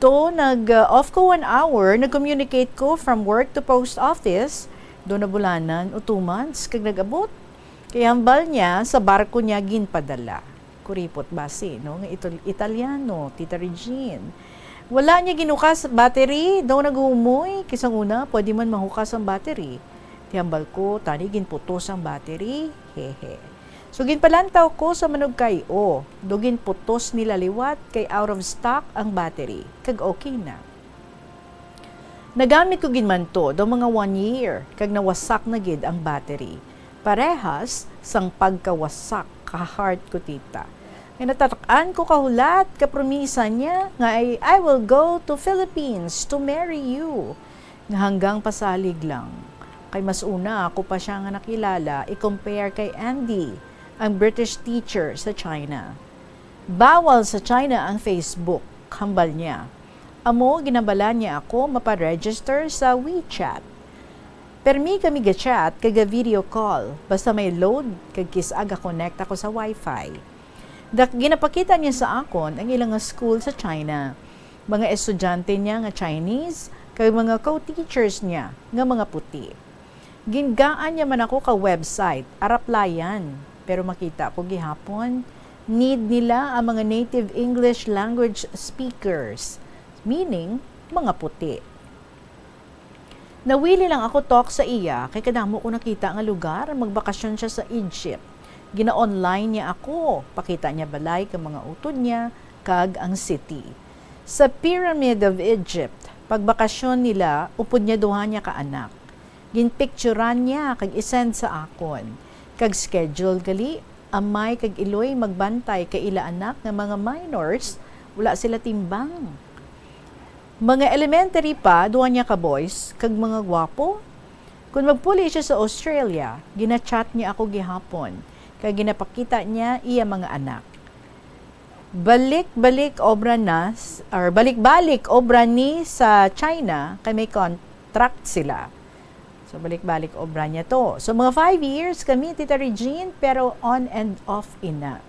to nag, uh, off ko one hour, nag-communicate ko from work to post office. Do na bulanan o two months kag nag-abot. Kay hambal niya sa barko niya ginpadala. Kuripot basi, no, nga Ital-, Italiano, Tita Regine. Wala niya ginukas battery, daw naghumoy. Kay sang una, pwede man mahukas ang battery. Ti hambal ko, tani ginputos ang battery. Hehe. So, ginpalantaw ko sa manugkay-o, do ginputos nila liwat kay out of stock ang battery, kag okay na. Nagamit ko gid man to do mga one year, kag nawasak na gid ang battery. Parehas sang pagkawasak ka heart ko, tita. Nga natatak-an ko kahulat ka promisa niya nga, "I, I will go to Philippines to marry you." Nga hanggang pasalig lang. Kay mas una ako pa siya nga nakilala, i-compare kay Andy, ang British teacher sa China. Bawal sa China ang Facebook, hambal niya. Amo, ginabala niya ako mapa-register sa WeChat. Permi kami ga-chat kag ga-video call, basta may load kag kis-a ga-connect ako sa wifi. Dak-, ginapakita niya sa akon ang ila nga school sa China, mga estudyante niya nga Chinese, kag mga co-teachers niya nga mga puti. Gingaan niya man ako ka website, araplayan, pero makita ko gihapon, need nila ang mga native English language speakers, meaning, mga puti. Nawili lang ako talk sa iya, kay kadamo ko nakita nga lugar, magbakasyon siya sa Egypt. Gina-online niya ako, pakita niya balay kag mga utod niya, kag ang city. Sa Pyramid of Egypt, pagbakasyon nila, upod niya duha niya ka anak. Ginpicturan niya kag i-send sa akon. Kag schedule gali, amay kag iloy magbantay kay ila anak nga mga minors, wala sila timbang. Mga elementary pa, duha niya ka boys, kag mga gwapo. Kon magpuli siya sa Australia, gina-chat niya ako gihapon, kag ginapakita niya iya mga anak. Balik-balik obra na, s-, or balik-balik obra ni sa China, kay may contract sila. So, balik-balik obra niya to. So, mga five years kami, Tita Regine, pero on and off ina.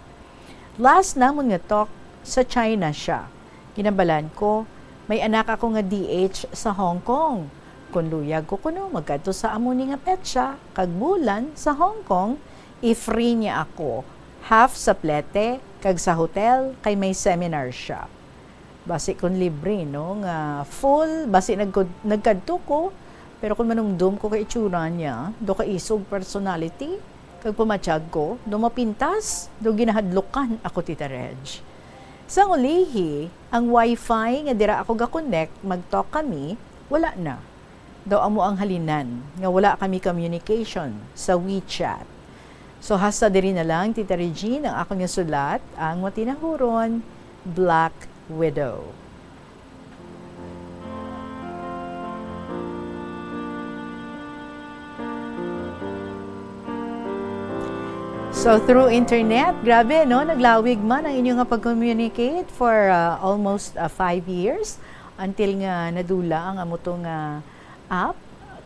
Last namon nga talk, sa China siya. Ginambalan ko, may anak ako nga D H sa Hong Kong. Kung luyag ko kuno, magkadto sa amo ni nga petsa, kag bulan sa Hong Kong, i-free niya ako. Half sa plete, kag sa hotel, kay may seminar siya. Basi kon libre, no, nga full, basi nagkud-, nagkadto ko, pero kung manumdom ko kay itsura niya, do kaisog personality, kag pamatyag ko, do mapintas, do ginahadlukan ako, Tita Reg. Sang ulihi, ang wifi nga dira ako ga-connect, mag-talk kami, wala na. Daw amo ang halinan nga wala kami communication sa WeChat. So, hasta diri na lang, Tita Regine, ang akon nga sulat, ang matinahuron, Black Widow. So, through internet, grabe, no? Naglawig man ang inyo nga pag-communicate for, uh, almost, uh, five years, until nga nadula ang amo to nga app,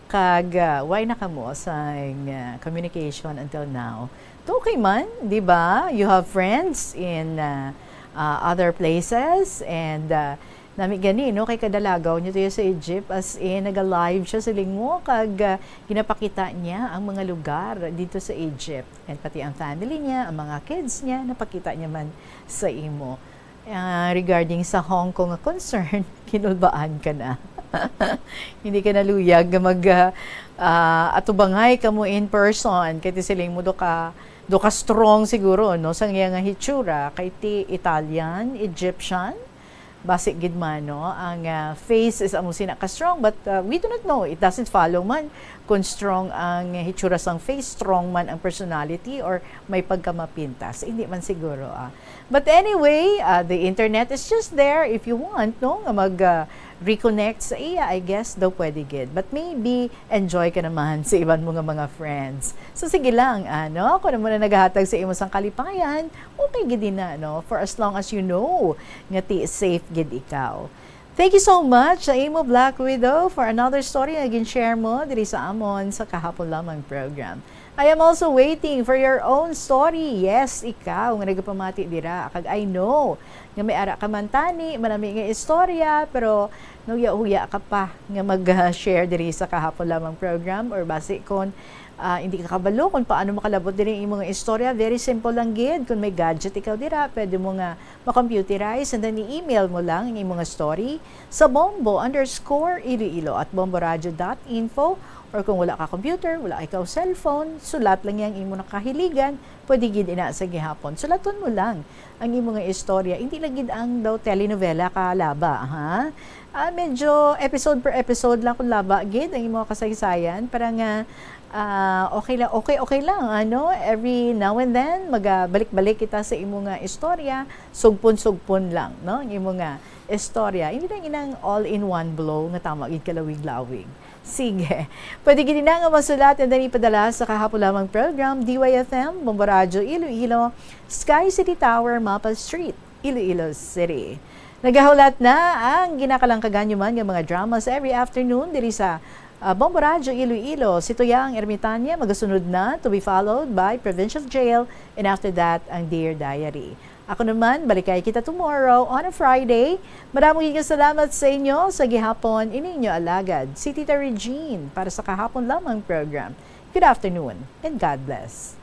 kag, uh, way na kamo sa, uh, communication until now. To okay man, di ba? You have friends in, uh, uh, other places, and, uh, nami gani, no, kay kadalagaw niya to sa Egypt, as in, naga-live siya sa lingwo, kag, ah, ginapakita niya ang mga lugar dito sa Egypt. And pati ang family niya, ang mga kids niya, napakita niya man sa imo. Ah, regarding sa Hong Kong nga concern, kinulbaan ka na. Hindi ka na luyag nga mag, ah, ah, atubangay ka mo in person, kay ti siling mo, do ka, do ka strong siguro, no, sa iya nga hitsura, kay ti Italian, Egyptian, basi gid man, no, ang, ah, face is amo sina ka strong, but, ah, we do not know. It doesn't follow man kung strong ang hitsura sang face, strong man ang personality, or may pagkamapintas. Hindi man siguro, ah. But anyway, ah, the internet is just there. If you want, no, nga mag, ah, reconnect sa iya, I guess, daw pwede gid. But maybe, enjoy ka naman sa iban mo nga mga friends. So, sige lang, ano, ako na muna naghahatag sa imo sang kalipayan, okay gid na, no? For as long as you know nga ti safe gid ikaw. Thank you so much sa imo, Black Widow, for another story nga gin-share mo diri sa amon sa kahapon lamang program. I am also waiting for your own story. Yes, ikaw nga nagapamati dira. Kag I know nga may ara ka man tani, manami nga istorya, pero nahuya-huya ka pa nga mag-share diri sa kahapon lamang program, or basi kon, ah, hindi ka kabalo kung paano makalabot diri ang imong istorya, very simple lang gid. Kung may gadget ikaw dira, pwede mo nga ma-computerize, and then i-email mo lang ang imong story sa bombo underscore iloilo at bomboradio dot info, or kung wala ka computer, wala ikaw cellphone, sulat lang yang imo nakahiligan, pwede gid ina sa gihapon. Sulaton mo lang ang imo nga istorya. Hindi lang gid ang daw telenovela ka laba, ha? Ah, medyo episode per episode lang kung laba gid ang imo kasaysayan para nga, ah, okay lang, okay, okay lang, ano? Every now and then, magabalik-balik kita sa imo nga istorya, sugpon-sugpon lang, no? Ang imo nga istorya. Hindi lang inang all in one blow nga tama gid kalawig-lawig. Sige. Pwede gid na nga masulat and then ipadala sa kahapon lamang program, D Y F M, Bombo Radyo Iloilo, Sky City Tower, Mapa Street, Iloilo City. Nagahulat na ang ginakalangkagan nyo man nga mga dramas every afternoon diri sa, ah, Bombo Radyo Iloilo. Si Tuyang Ermitania magasunod na, to be followed by Provincial Jail, and after that, ang Dear Diary. Ako naman, balikay kita tomorrow on a Friday. Madamo gid nga salamat sa inyo sa gihapon, ining inyo alagad, si Tita Regine, para sa kahapon lamang program. Good afternoon and God bless.